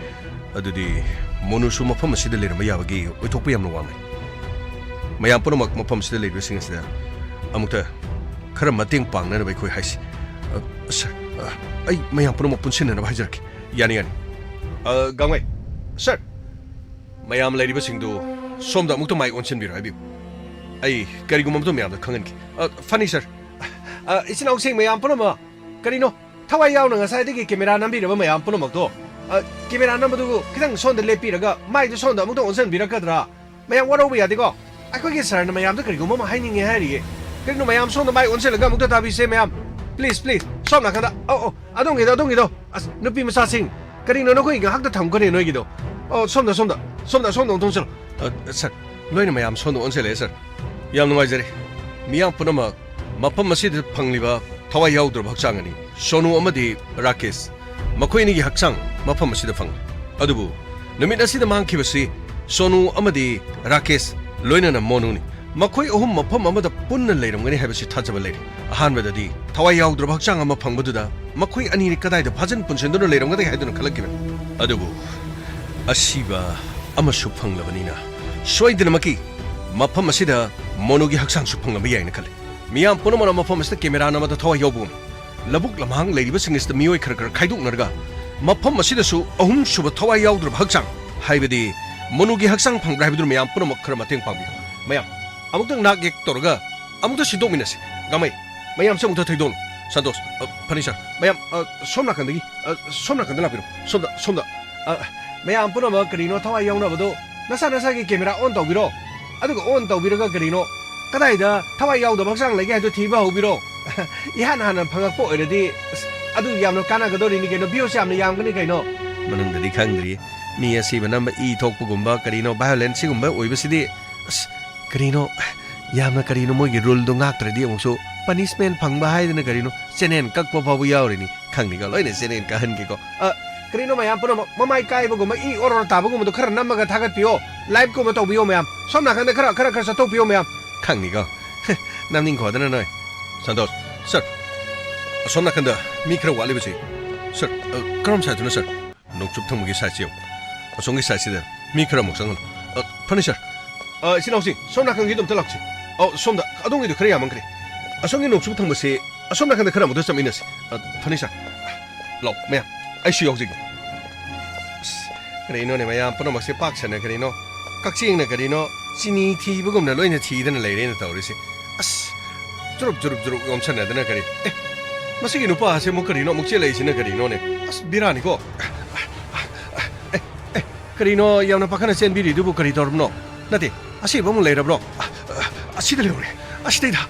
ꯑꯗꯨꯗꯤ ꯃꯣꯅꯨꯁꯨ ꯃꯐꯝ ꯑꯁꯤꯗ ꯂꯩꯔꯝꯕ ꯌꯥꯕꯒꯤ ꯑꯣꯏꯊꯣꯛꯄ ꯌꯥꯝꯅ ꯋꯥꯡꯂꯦ꯫ ꯃꯌꯥꯝ ꯄꯨꯝꯅꯃꯛ ꯃꯐꯝ ꯑꯁꯤꯗ ꯂꯩꯔꯤꯕꯁꯤꯡ ꯑꯁꯤꯗ ꯑꯃꯨꯛꯇ ꯈꯔ ꯃꯇꯦꯡ ꯄꯥꯡꯅꯅꯕ ꯑꯩꯈꯣꯏ ꯍꯥꯏꯁꯤ꯫ ꯑ, ꯁꯔ, ꯑ, ꯑꯩ ꯃꯌꯥꯝ ꯄꯨꯝꯅꯃꯛ ꯄꯨꯟꯁꯤꯟꯅꯅꯕ ꯍꯥꯏꯖꯔꯛꯀꯦ꯫ ꯌꯥꯅꯤ, ꯌꯥꯅꯤ꯫ ꯑ, ꯒꯥꯡꯃꯩ, ꯁꯔ, ꯃꯌꯥꯝ ꯂꯩꯔꯤꯕꯁꯤꯡꯗꯨ ꯁꯣꯝꯗ ꯑꯃꯨꯛꯇ ꯃꯥꯏ ꯑꯣꯟꯁꯤꯟꯕꯤꯔꯣ ꯍꯥꯏꯕꯤꯌꯨ꯫ ꯑꯩ ꯀꯔꯤꯒꯨꯝꯕ ꯑꯃꯇ ꯃꯌꯥꯝꯗ ꯈꯪꯍꯟꯈꯤ꯫ ꯑ, ꯐꯅꯤ, ꯁꯔ꯫ ꯑ, ꯏꯆꯤꯟ ꯏꯅꯥꯎꯁꯤꯡ ꯃꯌꯥꯝ ꯄꯨꯝꯅꯃꯛ, ꯀꯔꯤꯅꯣ? ꯊꯋꯥꯏ ꯌꯥꯎꯅ ꯉꯁꯥꯏꯗꯒꯤ ꯀꯦꯃꯦꯔꯥ ꯅꯝꯕꯤꯔꯕ ꯃꯌꯥꯝ ꯄꯨꯝꯅꯃꯛꯇꯣ, ꯑ, ꯀꯦꯃꯦꯔꯥ ꯅꯝꯕꯗꯨ ꯈꯤꯇꯪ ꯁꯣꯝꯗ ꯂꯦꯞꯄꯤꯔꯒ ꯃꯥꯏꯗꯨ ꯁꯣꯝꯗ ꯑꯃꯨꯛꯇ ꯑꯣꯟꯁꯤꯟꯕꯤꯔꯛꯀꯗ꯭ꯔꯥ? ꯃꯌꯥꯝ ꯋꯥꯔꯧꯕ ꯌꯥꯗꯦꯀꯣ? ꯑꯩꯈꯣꯏꯒꯤ ꯁꯥꯔꯅ ꯃꯌꯥꯝꯗ ꯀꯔꯤꯒꯨꯝꯕ ꯑꯃ ꯍꯥꯏꯅꯤꯡꯉꯦ ꯍꯥꯏꯔꯤꯌꯦ꯫ ꯀꯔꯤꯅꯣ ꯃꯌꯥꯝ ꯁꯣꯝꯗ ꯃꯥꯏ ꯑꯣꯟꯁꯤꯜꯂꯒ ꯑꯃꯨꯛꯇ ꯇꯥꯕꯤꯁꯦ ꯃꯌꯥꯝ꯫ ꯄ꯭ꯂꯤꯖ, ꯄ꯭ꯂꯤꯖ, ꯁꯣꯝ ꯅꯥꯀꯟꯗ꯫ ꯑꯧ, ꯑꯧ, ꯑꯗꯣꯝꯒꯤꯗꯣ, ꯑꯗꯣꯝꯒꯤꯗꯣ꯫ ꯑꯁ, ꯅꯨꯄꯤ ꯃꯆꯥꯁꯤꯡ, ꯀꯔꯤꯅꯣ ꯅꯈꯣꯏ ꯉꯥꯏꯍꯥꯛꯇ ꯊꯝꯈ꯭ꯔꯦ ꯅꯣꯏꯒꯤꯗꯣ? ꯑꯣ, ꯁꯣꯝꯗ, ꯁꯣꯝꯗ, ꯁꯣꯝꯗ, ꯁꯣꯝꯗ ꯑꯃꯨꯛꯇ ꯑꯣꯟꯁꯤꯜꯂꯣ꯫ ꯑ, ꯁꯥꯔ, ꯂꯣꯏꯅ ꯃꯌꯥꯝ ꯁꯣꯝꯗ ꯑꯣꯟꯁꯤꯜꯂꯛꯑꯦ, ꯁꯥꯔ꯫ ꯌꯥꯝ ꯅꯨꯡꯉꯥꯏꯖꯔꯦ꯫ ꯃꯤꯌꯥꯝ ꯄꯨꯝꯅꯃꯛ ꯃꯐꯝ ꯑꯁꯤꯗ ꯐꯪꯂꯤꯕ ꯊꯋꯥꯏ ꯌꯥꯎꯗ꯭ꯔꯕ ꯍꯛꯆꯥꯡ ꯑꯅꯤ, ꯁꯣꯅꯨ ꯑꯃꯗꯤ ꯔꯥꯀꯦꯁ, ꯃꯈꯣꯏ ꯑꯅꯤꯒꯤ ꯍꯛꯆꯥꯡ ꯃꯐꯝ ꯑꯁꯤꯗ ꯐꯪꯂꯤ꯫ ꯑꯗꯨꯕꯨ ꯅꯨꯃꯤꯠ ꯑꯁꯤꯗ ꯃꯥꯡꯈꯤꯕꯁꯤ ꯁꯣꯅꯨ ꯑꯃꯗꯤ ꯔꯥꯀꯦꯁ ꯂꯣꯏꯅꯅ ꯃꯣꯅꯨꯅꯤ꯫ ꯃꯈꯣꯏ ꯑꯍꯨꯝ ꯃꯐꯝ ꯑꯃꯗ ꯄꯨꯟꯅ ꯂꯩꯔꯝꯒꯅꯤ ꯍꯥꯏꯕꯁꯤ ꯊꯥꯖꯕ ꯂꯩꯔꯤ꯫ ꯑꯍꯥꯟꯕꯗꯗꯤ ꯊꯋꯥꯏ ꯌꯥꯎꯗ꯭ꯔꯕ ꯍꯛꯆꯥꯡ ꯑꯃ ꯐꯪꯕꯗꯨꯗ ꯃꯈꯣꯏ ꯑꯅꯤꯅꯤ ꯀꯗꯥꯏꯗ ꯐꯥꯖꯤꯟ ꯄꯨꯟꯁꯤꯟꯗꯨꯅ ꯂꯩꯔꯝꯒꯗꯒꯦ ꯍꯥꯏꯗꯨꯅ ꯈꯜꯂꯛꯈꯤꯕꯅꯤ꯫ ꯑꯗꯨꯕꯨ ꯑꯁꯤꯕ ꯑꯃꯁꯨ ꯐꯪꯂꯕꯅꯤꯅ ꯁꯣꯏꯗꯅꯃꯛꯀꯤ ꯃꯐꯝ ꯑꯁꯤꯗ ꯃꯣꯅꯨꯒꯤ ꯍꯛꯆꯥꯡꯁꯨ ꯐꯪꯂꯝꯕ ꯌꯥꯏꯅ ꯈꯜꯂꯤ꯫ ꯃꯤꯌꯥꯝ ꯄꯨꯝꯅꯃꯛꯅ ꯃꯐꯝ ꯑꯁꯤꯗ ꯀꯦꯃꯦꯔꯥ ꯅꯝꯕꯗ ꯊꯋꯥꯏ ꯌꯥꯎꯕꯒꯨꯝ, ꯂꯧꯕꯨꯛ ꯂꯝꯍꯥꯡ ꯂꯩꯔꯤꯕꯁꯤꯡ ꯑꯁꯤꯗ ꯃꯤꯑꯣꯏ ꯈꯔ ꯈꯔ ꯈꯥꯏꯗꯣꯛꯅꯔꯒ ꯃꯐꯝ ꯑꯁꯤꯗꯁꯨ ꯑꯍꯨꯝꯁꯨꯕ ꯊꯋꯥꯏ ꯌꯥꯎꯗ꯭ꯔꯕ ꯍꯛꯆꯥꯡ, ꯍꯥꯏꯕꯗꯤ ꯃꯣꯅꯨꯒꯤ ꯍꯛꯆꯥꯡ ꯐꯪꯕ꯭ꯔꯥ ꯍꯥꯏꯕꯗꯨ ꯃꯌꯥꯝ ꯄꯨꯝꯅꯃꯛ ꯈꯔ ꯃꯇꯦꯡ ꯄꯥꯡꯕꯤꯌꯨ꯫ ꯃꯌꯥꯝ ꯑꯃꯨꯛꯇꯪ ꯅꯥꯛ ꯌꯦꯛ ꯇꯧꯔꯒ ꯑꯃꯨꯛꯇ ꯁꯤꯟꯗꯣꯛꯃꯤꯟꯅꯁꯤ꯫ ꯒꯥꯃꯩ, ꯃꯌꯥꯝꯁꯦ ꯑꯃꯨꯛꯇ ꯊꯩꯗꯣꯛꯂꯣ꯫ ꯁꯟꯇꯣꯁ, ꯑ, ꯐꯅꯤ ꯁꯥꯔ꯫ ꯃꯌꯥꯝ, ꯑ, ꯁꯣꯝ ꯅꯥꯀꯟꯗꯒꯤ, ꯑ, ꯁꯣꯝ ꯅꯥꯀꯟꯗ ꯂꯥꯛꯄꯤꯔꯣ꯫ ꯁꯣꯝꯗ, ꯁꯣꯝꯗ꯫ ꯑ, ꯃꯌꯥꯝ ꯄꯨꯝꯅꯃꯛ ꯀꯔꯤꯅꯣ ꯊꯋꯥꯏ ꯌꯥꯎꯅꯕꯗꯣ ꯅꯁꯥ ꯅꯁꯥꯒꯤ ꯀꯦꯃꯦꯔꯥ ꯑꯣꯟ ꯇꯧꯕꯤꯔꯣ꯫ ꯑꯗꯨꯒ ꯑꯣꯟ ꯇꯧꯕꯤꯔꯒ ꯀꯔꯤꯅꯣ ꯀꯗꯥꯏꯗ ꯊꯋꯥꯏ ꯌꯥꯎꯗꯕ ꯍꯛꯆꯥꯡ ꯂꯩꯒꯦ ꯍꯥꯏꯗꯣ ꯊꯤꯕ ꯍꯧꯕꯤꯔꯣ꯫ ꯏꯍꯥꯟ ꯍꯥꯟꯅ ꯐꯪꯉꯛꯄ ꯑꯣꯏꯔꯗꯤ, ꯑꯁ, ꯑꯗꯨ ꯌꯥꯝꯅ ꯀꯥꯟꯅꯒꯗꯧꯔꯤꯅꯤ ꯀꯩꯅꯣ, ꯚ꯭ꯌꯨꯁ ꯌꯥꯝꯅ ꯌꯥꯝꯒꯅꯤ ꯀꯩꯅꯣ꯫ ꯃꯅꯨꯡꯗꯗꯤ ꯈꯪꯗ꯭ꯔꯤ꯫ ꯃꯤ ꯑꯁꯤꯕ ꯅꯝꯕ ꯏ ꯊꯣꯛꯄꯒꯨꯝꯕ ꯀꯔꯤꯅꯣ, ꯚꯥꯏꯑꯣꯂꯦꯟꯁ ꯁꯤꯒꯨꯝꯕ ꯑꯣꯏꯕꯁꯤꯗꯤ, ꯑꯁ, ꯀꯔꯤꯅꯣ, ꯌꯥꯝꯅ ꯀꯔꯤꯅꯣ ꯃꯣꯏꯒꯤ ꯔꯨꯜꯗꯣ ꯉꯥꯛꯇ꯭ꯔꯗꯤ ꯑꯃꯨꯛꯁꯨ ꯄꯅꯤꯁꯃꯦꯟ ꯐꯪꯕ ꯍꯥꯏꯗꯅ ꯀꯔꯤꯅꯣ, ꯆꯦꯅꯦꯜ ꯀꯛꯄ ꯐꯥꯎꯕ ꯌꯥꯎꯔꯤꯅꯤ꯫ ꯈꯪꯅꯤꯀꯣ, ꯂꯣꯏꯅ ꯆꯦꯅꯦꯜ ꯀꯛꯍꯟꯒꯦꯀꯣ꯫ ꯑ, ꯀꯔꯤꯅꯣ ꯃꯌꯥꯝ ꯄꯨꯝꯅꯃꯛ ꯃꯃꯥꯏ ꯀꯥꯏꯕꯒꯨꯝꯕ, ꯏ ꯑꯣꯔꯣ ꯇꯥꯕꯒꯨꯝꯕꯗꯣ ꯈꯔ ꯅꯝꯃꯒ ꯊꯥꯒꯠꯄꯤꯌꯣ, ꯂꯥꯏꯚꯀꯨꯝꯕ ꯇꯧꯕꯤꯌꯣ ꯃꯌꯥꯝ꯫ ꯁꯣꯝ ꯅꯥꯀꯟꯗ ꯈꯔ, ꯈꯔ, ꯈꯔ ꯆꯠꯊꯣꯛꯄꯤꯌꯣ ꯃꯌꯥꯝ꯫ ꯈꯪꯅꯤꯀꯣ꯫ ꯅꯝꯅꯤꯡꯈꯣꯗꯅ ꯅꯣꯏ꯫ ꯁꯟꯇꯣꯁ, ꯁꯥꯔ, ꯑꯁꯣꯝ ꯅꯥꯀꯟꯗ ꯃꯤ ꯈꯔ ꯋꯥꯠꯂꯤꯕꯁꯤ꯫ ꯁꯥꯔ, ꯑ, ꯀꯔꯝ ꯁꯥꯏꯗꯅꯣ, ꯁꯥꯔ? ꯅꯣꯡꯆꯨꯞ ꯊꯪꯕꯒꯤ ꯁꯥꯏꯗꯁꯤ ꯌꯦꯡꯉꯨ꯫ ꯑꯁꯣꯝꯒꯤ ꯁꯥꯏꯗꯁꯤꯗ ꯃꯤ ꯈꯔ ꯑꯃꯨꯛ ꯆꯪꯍꯜꯂꯨ꯫ ꯑ, ꯐꯅꯤ, ꯁꯥꯔ꯫ ꯑ, ꯏꯆꯤꯟ ꯏꯅꯥꯎꯁꯤꯡ, ꯁꯣꯝ ꯅꯥꯀꯟꯒꯤꯗꯣ ꯑꯝꯇ ꯂꯥꯛꯁꯤ꯫ ꯑꯧ, ꯁꯣꯝꯗ, ꯑꯗꯣꯝꯒꯤꯗꯣ ꯈꯔ ꯌꯥꯝꯃꯟꯈ꯭ꯔꯦ꯫ ꯑꯁꯣꯝꯒꯤ ꯅꯣꯡꯆꯨꯞ ꯊꯪꯕꯁꯤ, ꯑꯁꯣꯝ ꯅꯥꯀꯟꯗ ꯈꯔ ꯑꯃꯨꯛꯇ ꯆꯠꯃꯤꯟꯅꯁꯤ꯫ ꯑ, ꯐꯅꯤ, ꯁꯥꯔ꯫ ꯂꯥꯛꯑꯣ, ꯃꯌꯥꯝ꯫ ꯑꯩꯁꯨ ꯌꯥꯎꯖꯒꯦ꯫ ꯑꯁ, ꯀꯔꯤꯅꯣꯅꯦ, ꯃꯌꯥꯝ ꯄꯨꯝꯅꯃꯛꯁꯦ ꯄꯥꯛ ꯁꯟꯅ ꯀꯔꯤꯅꯣ, ꯀꯛꯆꯦꯡꯅ ꯀꯔꯤꯅꯣ, ꯆꯤꯅꯤ ꯊꯤꯕꯒꯨꯝꯅ ꯂꯣꯏꯅ ꯊꯤꯗꯅ ꯂꯩꯔꯦꯅ ꯇꯧꯔꯤꯁꯦ꯫ ꯑꯁ, ꯆꯨꯔꯨꯞ, ꯆꯨꯔꯨꯞ, ꯆꯨꯔꯨꯞ ꯌꯣꯝꯁꯟꯅꯗꯅ ꯀꯔꯤ? ꯑꯦ, ꯃꯁꯤꯒꯤ ꯅꯨꯄꯥꯁꯦ ꯑꯃꯨꯛ ꯀꯔꯤꯅꯣ ꯑꯃꯨꯛ ꯆꯦꯜꯂꯛꯏꯁꯤꯅ ꯀꯔꯤꯅꯣꯅꯦ? ꯑꯁ, ꯕꯤꯔꯥꯅꯤꯀꯣ꯫ ꯑꯦ, ꯑꯦ, ꯀꯔꯤꯅꯣ ꯌꯥꯝꯅ ꯄꯥꯈꯠꯅ ꯆꯦꯟꯕꯤꯔꯤꯗꯨꯕꯨ ꯀꯔꯤ ꯇꯧꯔꯕꯅꯣ? ꯅꯠꯇꯦ, ꯑꯁꯤꯕ ꯑꯃꯨꯛ ꯂꯩꯔꯕ꯭ꯔꯣ? ꯑ, ꯑ, ꯑꯁꯤꯗ ꯂꯩꯍꯧꯔꯦ꯫ ꯑꯁꯤꯗꯩꯗ꯫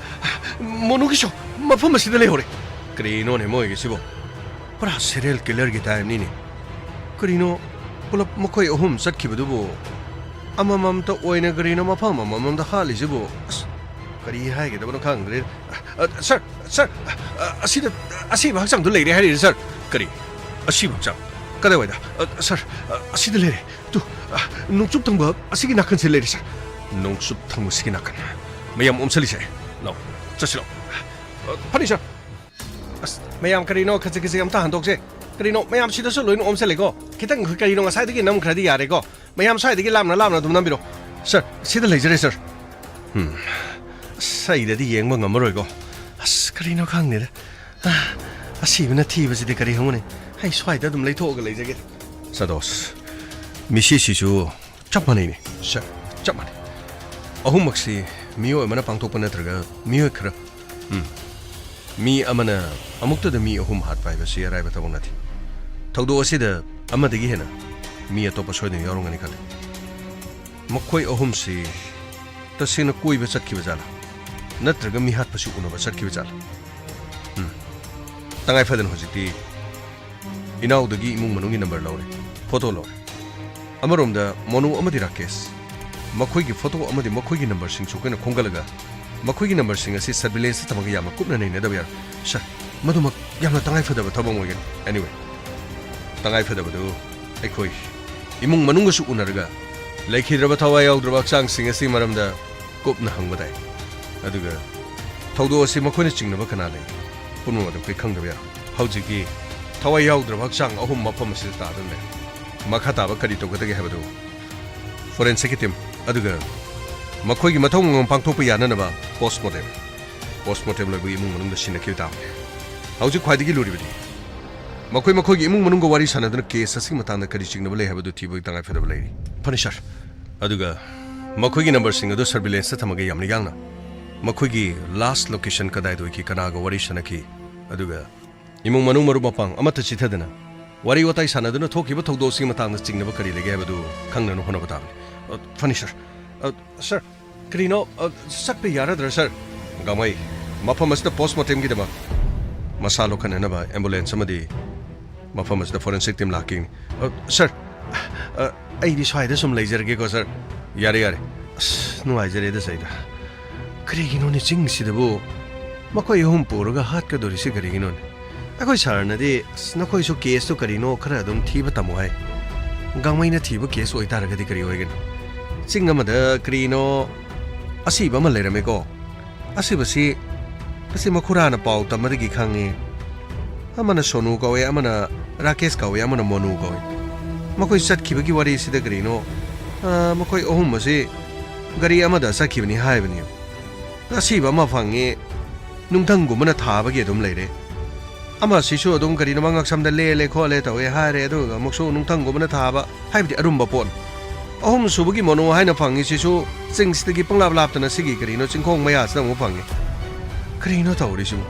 ꯃꯣꯅꯨꯒꯤꯁꯨ ꯃꯐꯝ ꯑꯁꯤꯗ ꯂꯩꯍꯧꯔꯦ꯫ ꯀꯔꯤꯅꯣꯅꯦ ꯃꯣꯏꯒꯤꯁꯤꯕꯣ? ꯄꯨꯔꯥ serial killerꯒꯤ typeꯅꯤꯅꯦ꯫ ꯀꯔꯤꯅꯣ ꯄꯨꯂꯞ ꯃꯈꯣꯏ ꯑꯍꯨꯝ ꯆꯠꯈꯤꯕꯗꯨꯕꯨ ꯑꯃꯃꯝꯇ ꯑꯣꯏꯅ ꯀꯔꯤꯅꯣ ꯃꯐꯝ ꯑꯃꯃꯝꯗ ꯍꯥꯠꯂꯤꯁꯤꯕꯨ? ꯑꯁ, ꯀꯔꯤ ꯍꯥꯏꯒꯗꯕꯅꯣ ꯈꯪꯗ꯭ꯔꯦ꯫ ꯑ, sir, sir, ꯑ, ꯑꯁꯤꯗ ꯑꯁꯤꯕ ꯍꯛꯆꯥꯡꯗꯣ ꯂꯩꯔꯦ ꯍꯥꯏꯔꯤꯔ, sir? ꯀꯔꯤ? ꯑꯁꯤꯕ ꯍꯛꯆꯥꯡ? ꯀꯗꯥꯏꯋꯥꯏꯗ? ꯑ, sir, ꯑ, ꯑꯁꯤꯗ ꯂꯩꯔꯦ꯫ ꯇꯨ, ꯑ, ꯅꯣꯡꯆꯨꯞ ꯊꯪꯕ ꯑꯁꯤꯒꯤ ꯅꯥꯀꯟꯁꯦ ꯂꯩꯔꯦ, sir꯫ ꯅꯣꯡꯆꯨꯞ ꯊꯪꯕ ꯁꯤꯒꯤ ꯅꯥꯀꯟ꯫ ꯃꯌꯥꯝ ꯑꯣꯝꯁꯜꯂꯤꯁꯦ꯫ ꯂꯥꯎ, ꯆꯠꯁꯤ ꯂꯥꯎ꯫ ꯑ, ꯐꯅꯤ, sir꯫ ꯑꯁ, ꯃꯌꯥꯝ ꯀꯔꯤꯅꯣ ꯈꯖꯤꯛ ꯈꯖꯤꯛ ꯑꯝꯇ ꯍꯟꯗꯣꯛꯁꯦ꯫ ꯀꯔꯤꯅꯣ ꯃꯌꯥꯝ ꯁꯤꯗꯁꯨ ꯂꯣꯏꯅ ꯑꯣꯝꯁꯜꯂꯦꯀꯣ? ꯈꯤꯇꯪ ꯀꯔꯤꯅꯣ ꯉꯁꯥꯏꯗꯒꯤ ꯅꯝꯈ꯭ꯔꯗꯤ ꯌꯥꯔꯦꯀꯣ? ꯃꯌꯥꯝ ꯁ꯭ꯋꯥꯏꯗꯒꯤ ꯂꯥꯞꯅ ꯂꯥꯞꯅ ꯑꯗꯨꯝ ꯅꯝꯕꯤꯔꯣ꯫ Sir, ꯁꯤꯗ ꯂꯩꯖꯔꯦ, sir꯫ ꯎꯝ, ꯑꯁ, ꯑꯩꯗꯗꯤ ꯌꯦꯡꯕ ꯉꯝꯃꯔꯣꯏꯀꯣ꯫ ꯑꯁ, ꯀꯔꯤꯅꯣ ꯈꯪꯗꯦꯗ꯫ ꯑ, ꯑꯁꯤꯕꯅ ꯊꯤꯕꯁꯤꯗꯤ ꯀꯔꯤ ꯍꯪꯉꯨꯅꯤ? ꯑꯩ ꯁ꯭ꯋꯥꯏꯗ ꯑꯗꯨꯝ ꯂꯩꯊꯣꯛꯑꯒ ꯂꯩꯖꯒꯦ꯫ ꯁꯗꯣꯁ, ꯃꯤꯁꯤꯁꯤꯁꯨ ꯆꯞ ꯃꯥꯟꯅꯩꯅꯦ꯫ Sir, ꯆꯞ ꯃꯥꯟꯅꯩ꯫ ꯑꯍꯨꯝꯃꯛꯁꯤ ꯃꯤꯑꯣꯏ ꯑꯃꯅ ꯄꯥꯡꯊꯣꯛꯄ ꯅꯠꯇ꯭ꯔꯒ ꯃꯤꯑꯣꯏ ꯈꯔ, ꯎꯝ, ꯃꯤ ꯑꯃꯅ ꯑꯃꯨꯛꯇꯗ ꯃꯤ ꯑꯍꯨꯝ ꯍꯥꯠꯄ ꯍꯥꯏꯕꯁꯤ ꯑꯔꯥꯏꯕ ꯊꯕꯛ ꯅꯠꯇꯦ꯫ ꯊꯧꯗꯣꯛ ꯑꯁꯤꯗ ꯑꯃꯗꯒꯤ ꯍꯦꯟꯅ ꯃꯤ ꯑꯇꯣꯞꯄ ꯁꯣꯏꯗꯅ ꯌꯥꯎꯔꯝꯒꯅꯤ ꯈꯜꯂꯤ꯫ ꯃꯈꯣꯏ ꯑꯍꯨꯝꯁꯤ ꯇꯁꯦꯡꯅ ꯀꯣꯏꯕ ꯆꯠꯈꯤꯕ ꯖꯥꯠꯂꯥ? ꯅꯠꯇ꯭ꯔꯒ ꯃꯤꯍꯥꯠꯄꯁꯤ ꯎꯅꯕ ꯆꯠꯈꯤꯕ ꯖꯥꯠꯂꯥ? ꯎꯝ꯫ ꯇꯉꯥꯏ ꯐꯗꯅ ꯍꯧꯖꯤꯛꯇꯤ ꯏꯅꯥꯎꯗꯒꯤ ꯏꯃꯨꯡ ꯃꯅꯨꯡꯒꯤ number ꯂꯧꯔꯦ, photo ꯂꯧꯔꯦ꯫ ꯑꯃꯔꯣꯝꯗ ꯃꯣꯅꯨ ꯑꯃꯗꯤ ꯔꯥꯀꯦꯁ, ꯃꯈꯣꯏꯒꯤ photo ꯑꯃꯗꯤ ꯃꯈꯣꯏꯒꯤ numberꯁꯤꯡꯁꯨ ꯑꯩꯈꯣꯏꯅ ꯈꯣꯝꯒꯠꯂꯒ ꯃꯈꯣꯏꯒꯤ numberꯁꯤꯡ ꯑꯁꯤ surveillanceꯇ ꯊꯝꯃꯒ ꯌꯥꯝꯅ ꯀꯨꯞꯅ ꯅꯩꯅꯗꯕ ꯌꯥꯔꯣꯏ꯫ Sir, ꯃꯗꯨꯃꯛ ꯌꯥꯝꯅ ꯇꯉꯥꯏ ꯐꯗꯕ ꯊꯕꯛ ꯑꯃ ꯑꯣꯏꯒꯅꯤ꯫ Anyway, ꯇꯉꯥꯏ ꯐꯗꯕꯗꯨ ꯑꯩꯈꯣꯏ ꯏꯃꯨꯡ ꯃꯅꯨꯡꯒꯁꯨ ꯎꯅꯔꯒ ꯂꯩꯈꯤꯗ꯭ꯔꯕ ꯊꯋꯥꯏ ꯌꯥꯎꯗ꯭ꯔꯕ ꯍꯛꯆꯥꯡꯁꯤꯡ ꯑꯁꯤ ꯃꯔꯝꯗ ꯀꯨꯞꯅ ꯍꯪꯕ ꯇꯥꯏ꯫ ꯑꯗꯨꯒ ꯊꯧꯗꯣꯛ ꯑꯁꯤ ꯃꯈꯣꯏꯅ ꯆꯤꯡꯅꯕ ꯀꯅꯥ ꯂꯩ? ꯄꯨꯝꯅꯃꯛ ꯑꯗꯨ ꯑꯩꯈꯣꯏ ꯈꯪꯗꯕ ꯌꯥꯔꯣꯏ꯫ ꯍꯧꯖꯤꯛꯇꯤ ꯊꯋꯥꯏ ꯌꯥꯎꯗ꯭ꯔꯕ ꯍꯛꯆꯥꯡ ꯑꯍꯨꯝ ꯃꯐꯝ ꯑꯁꯤꯗ ꯇꯥꯗꯨꯅ ꯂꯩ꯫ ꯃꯈꯥ ꯇꯥꯕ ꯀꯔꯤ ꯇꯧꯒꯗꯒꯦ ꯍꯥꯏꯕꯗꯨ forensicꯀꯤ team ꯑꯗꯨꯒ ꯃꯈꯣꯏꯒꯤ ꯃꯊꯧ ꯃꯉꯝ ꯄꯥꯡꯊꯣꯛꯄ ꯌꯥꯅꯅꯕ postmortem, postmortem ꯂꯣꯏꯕꯒꯤ ꯏꯃꯨꯡ ꯃꯅꯨꯡꯗ ꯁꯤꯟꯅꯈꯤꯕ ꯇꯥꯕꯅꯤ꯫ ꯍꯧꯖꯤꯛ ꯈ꯭ꯋꯥꯏꯗꯒꯤ ꯂꯨꯔꯤꯕꯗꯤ ꯃꯈꯣꯏ ꯃꯈꯣꯏꯒꯤ ꯏꯃꯨꯡ ꯃꯅꯨꯡꯒ ꯋꯥꯔꯤ ꯁꯥꯟꯅꯗꯨꯅ case ꯑꯁꯤꯒꯤ ꯃꯇꯥꯡꯗ ꯀꯔꯤ ꯆꯤꯡꯅꯕ ꯂꯩ ꯍꯥꯏꯕꯗꯨ ꯊꯤꯕꯒꯤ ꯇꯉꯥꯏ ꯐꯗꯕ ꯂꯩꯔꯤ꯫ ꯐꯅꯤ, sir꯫ ꯑꯗꯨꯒ ꯃꯈꯣꯏꯒꯤ numberꯁꯤꯡ ꯑꯗꯨ surveillanceꯇ ꯊꯝꯃꯒ ꯌꯥꯝꯅ ꯌꯥꯡꯅ ꯃꯈꯣꯏꯒꯤ last location ꯀꯗꯥꯏꯗ ꯑꯣꯏꯈꯤ, ꯀꯅꯥꯒ ꯋꯥꯔꯤ ꯁꯥꯟꯅꯈꯤ, ꯑꯗꯨꯒ ꯏꯃꯨꯡ ꯃꯅꯨꯡ ꯃꯔꯨꯞ ꯃꯄꯥꯡ ꯑꯃꯠꯇ ꯆꯤꯊꯗꯅ ꯋꯥꯔꯤ ꯋꯥꯇꯥꯏ ꯁꯥꯟꯅꯗꯨꯅ ꯊꯣꯛꯈꯤꯕ ꯊꯧꯗꯣꯛꯁꯤꯡꯒꯤ ꯃꯇꯥꯡꯗ ꯆꯤꯡꯅꯕ ꯀꯔꯤ ꯂꯩꯒꯦ ꯍꯥꯏꯕꯗꯨ ꯈꯪꯅꯅꯕ ꯍꯣꯠꯅꯕ ꯇꯥꯕꯅꯤ꯫ ꯑ, ꯐꯅꯤ, sir꯫ ꯑ, ꯁꯥꯔ, ꯀꯔꯤꯅꯣ? ꯑ, ꯆꯠꯄ ꯌꯥꯔꯗ꯭ꯔꯥ, ꯁꯥꯔ? ꯒꯥꯡꯃꯩ, ꯃꯐꯝ ꯑꯁꯤꯗ ꯄꯣꯁꯃꯣꯔꯇꯦꯝꯒꯤꯗꯃꯛ ꯃꯁꯥ ꯂꯧꯈꯠꯅꯅꯕ ꯑꯦꯝꯕꯨꯂꯦꯟꯁ ꯑꯃꯗꯤ ꯃꯐꯝ ꯑꯁꯤꯗ ꯐꯣꯔꯦꯟꯁꯤꯛ ꯇꯤꯝ ꯂꯥꯛꯀꯦ꯫ ꯑ, ꯁꯥꯔ, ꯑ, ꯑꯩꯗꯤ ꯁ꯭ꯋꯥꯏꯗ ꯁꯨꯝ ꯂꯩꯖꯔꯒꯦꯀꯣ, ꯁꯥꯔ꯫ ꯌꯥꯔꯦ, ꯌꯥꯔꯦ꯫ ꯑꯁ, ꯅꯨꯡꯉꯥꯏꯖꯔꯦꯗ, ꯁꯩꯗ꯫ ꯀꯔꯤꯒꯤꯅꯣꯅꯦ ꯆꯤꯡꯁꯤꯗꯕꯨ ꯃꯈꯣꯏ ꯑꯍꯨꯝ ꯄꯨꯔꯒ ꯍꯥꯠꯀꯗꯧꯔꯤꯁꯤ ꯀꯔꯤꯒꯤꯅꯣꯅꯦ? ꯑꯩꯈꯣꯏ ꯁꯥꯔꯅꯗꯤ, "ꯑꯁ, ꯅꯈꯣꯏꯁꯨ ꯀꯦꯁꯇꯨ ꯀꯔꯤꯅꯣ ꯈꯔ ꯑꯗꯨꯝ ꯊꯤꯕ ꯇꯝꯃꯨ" ꯍꯥꯏ꯫ ꯒꯥꯡꯃꯩꯅ ꯊꯤꯕ ꯀꯦꯁ ꯑꯣꯏꯇꯥꯔꯒꯗꯤ ꯀꯔꯤ ꯑꯣꯏꯒꯅꯤ? ꯆꯤꯡ ꯑꯃꯗ ꯀꯔꯤꯅꯣ ꯑꯁꯤꯕ ꯑꯃ ꯂꯩꯔꯝꯃꯦꯀꯣ꯫ ꯑꯁꯤꯕꯁꯤ, ꯑꯁꯤ ꯃꯈꯨꯔꯥꯅ ꯄꯥꯎ ꯇꯝꯕꯗꯒꯤ ꯈꯪꯉꯤ꯫ ꯑꯃꯅ ꯁꯣꯅꯨ ꯀꯧꯏ, ꯑꯃꯅ ꯔꯥꯀꯦꯁ ꯀꯧꯏ, ꯑꯃꯅ ꯃꯣꯅꯨ ꯀꯧꯏ꯫ ꯃꯈꯣꯏ ꯆꯠꯈꯤꯕꯒꯤ ꯋꯥꯔꯤꯁꯤꯗ ꯀꯔꯤꯅꯣ, ꯑ, ꯃꯈꯣꯏ ꯑꯍꯨꯝ ꯑꯁꯤ ꯒꯥꯔꯤ ꯑꯃꯗ ꯆꯠꯈꯤꯕꯅꯤ ꯍꯥꯏꯕꯅꯤ꯫ ꯑꯁꯤꯕ ꯑꯃ ꯐꯪꯉꯤ, ꯅꯨꯡꯊꯪꯒꯨꯝꯕꯅ ꯊꯥꯕꯒꯤ ꯑꯗꯨꯝ ꯂꯩꯔꯦ꯫ ꯑꯃꯁꯤꯁꯨ ꯑꯗꯨꯝ ꯀꯔꯤꯅꯣ ꯃꯉꯛꯁꯝꯗ ꯂꯦꯜꯂꯦ ꯈꯣꯠꯂꯦ ꯇꯧꯋꯦ ꯍꯥꯏꯔꯦ, ꯑꯗꯨꯒ ꯑꯃꯨꯛꯁꯨ ꯅꯨꯡꯊꯪꯒꯨꯝꯕꯅ ꯊꯥꯕ, ꯍꯥꯏꯕꯗꯤ ꯑꯔꯨꯝꯕ ꯄꯣꯠ꯫ ꯑꯍꯨꯝꯁꯨꯕꯒꯤ ꯃꯣꯅꯣ ꯍꯥꯏꯅ ꯐꯪꯉꯤꯁꯤꯁꯨ ꯆꯤꯡꯁꯤꯗꯒꯤ ꯄꯪꯂꯥꯞ ꯂꯥꯞꯇꯅ ꯁꯤꯒꯤ ꯀꯔꯤꯅꯣ ꯆꯤꯡꯈꯣꯡ ꯃꯌꯥꯁꯤꯗ ꯑꯃꯨꯛ ꯐꯪꯉꯤ꯫ ꯀꯔꯤꯅꯣ ꯇꯧꯔꯤꯁꯤꯕꯨ?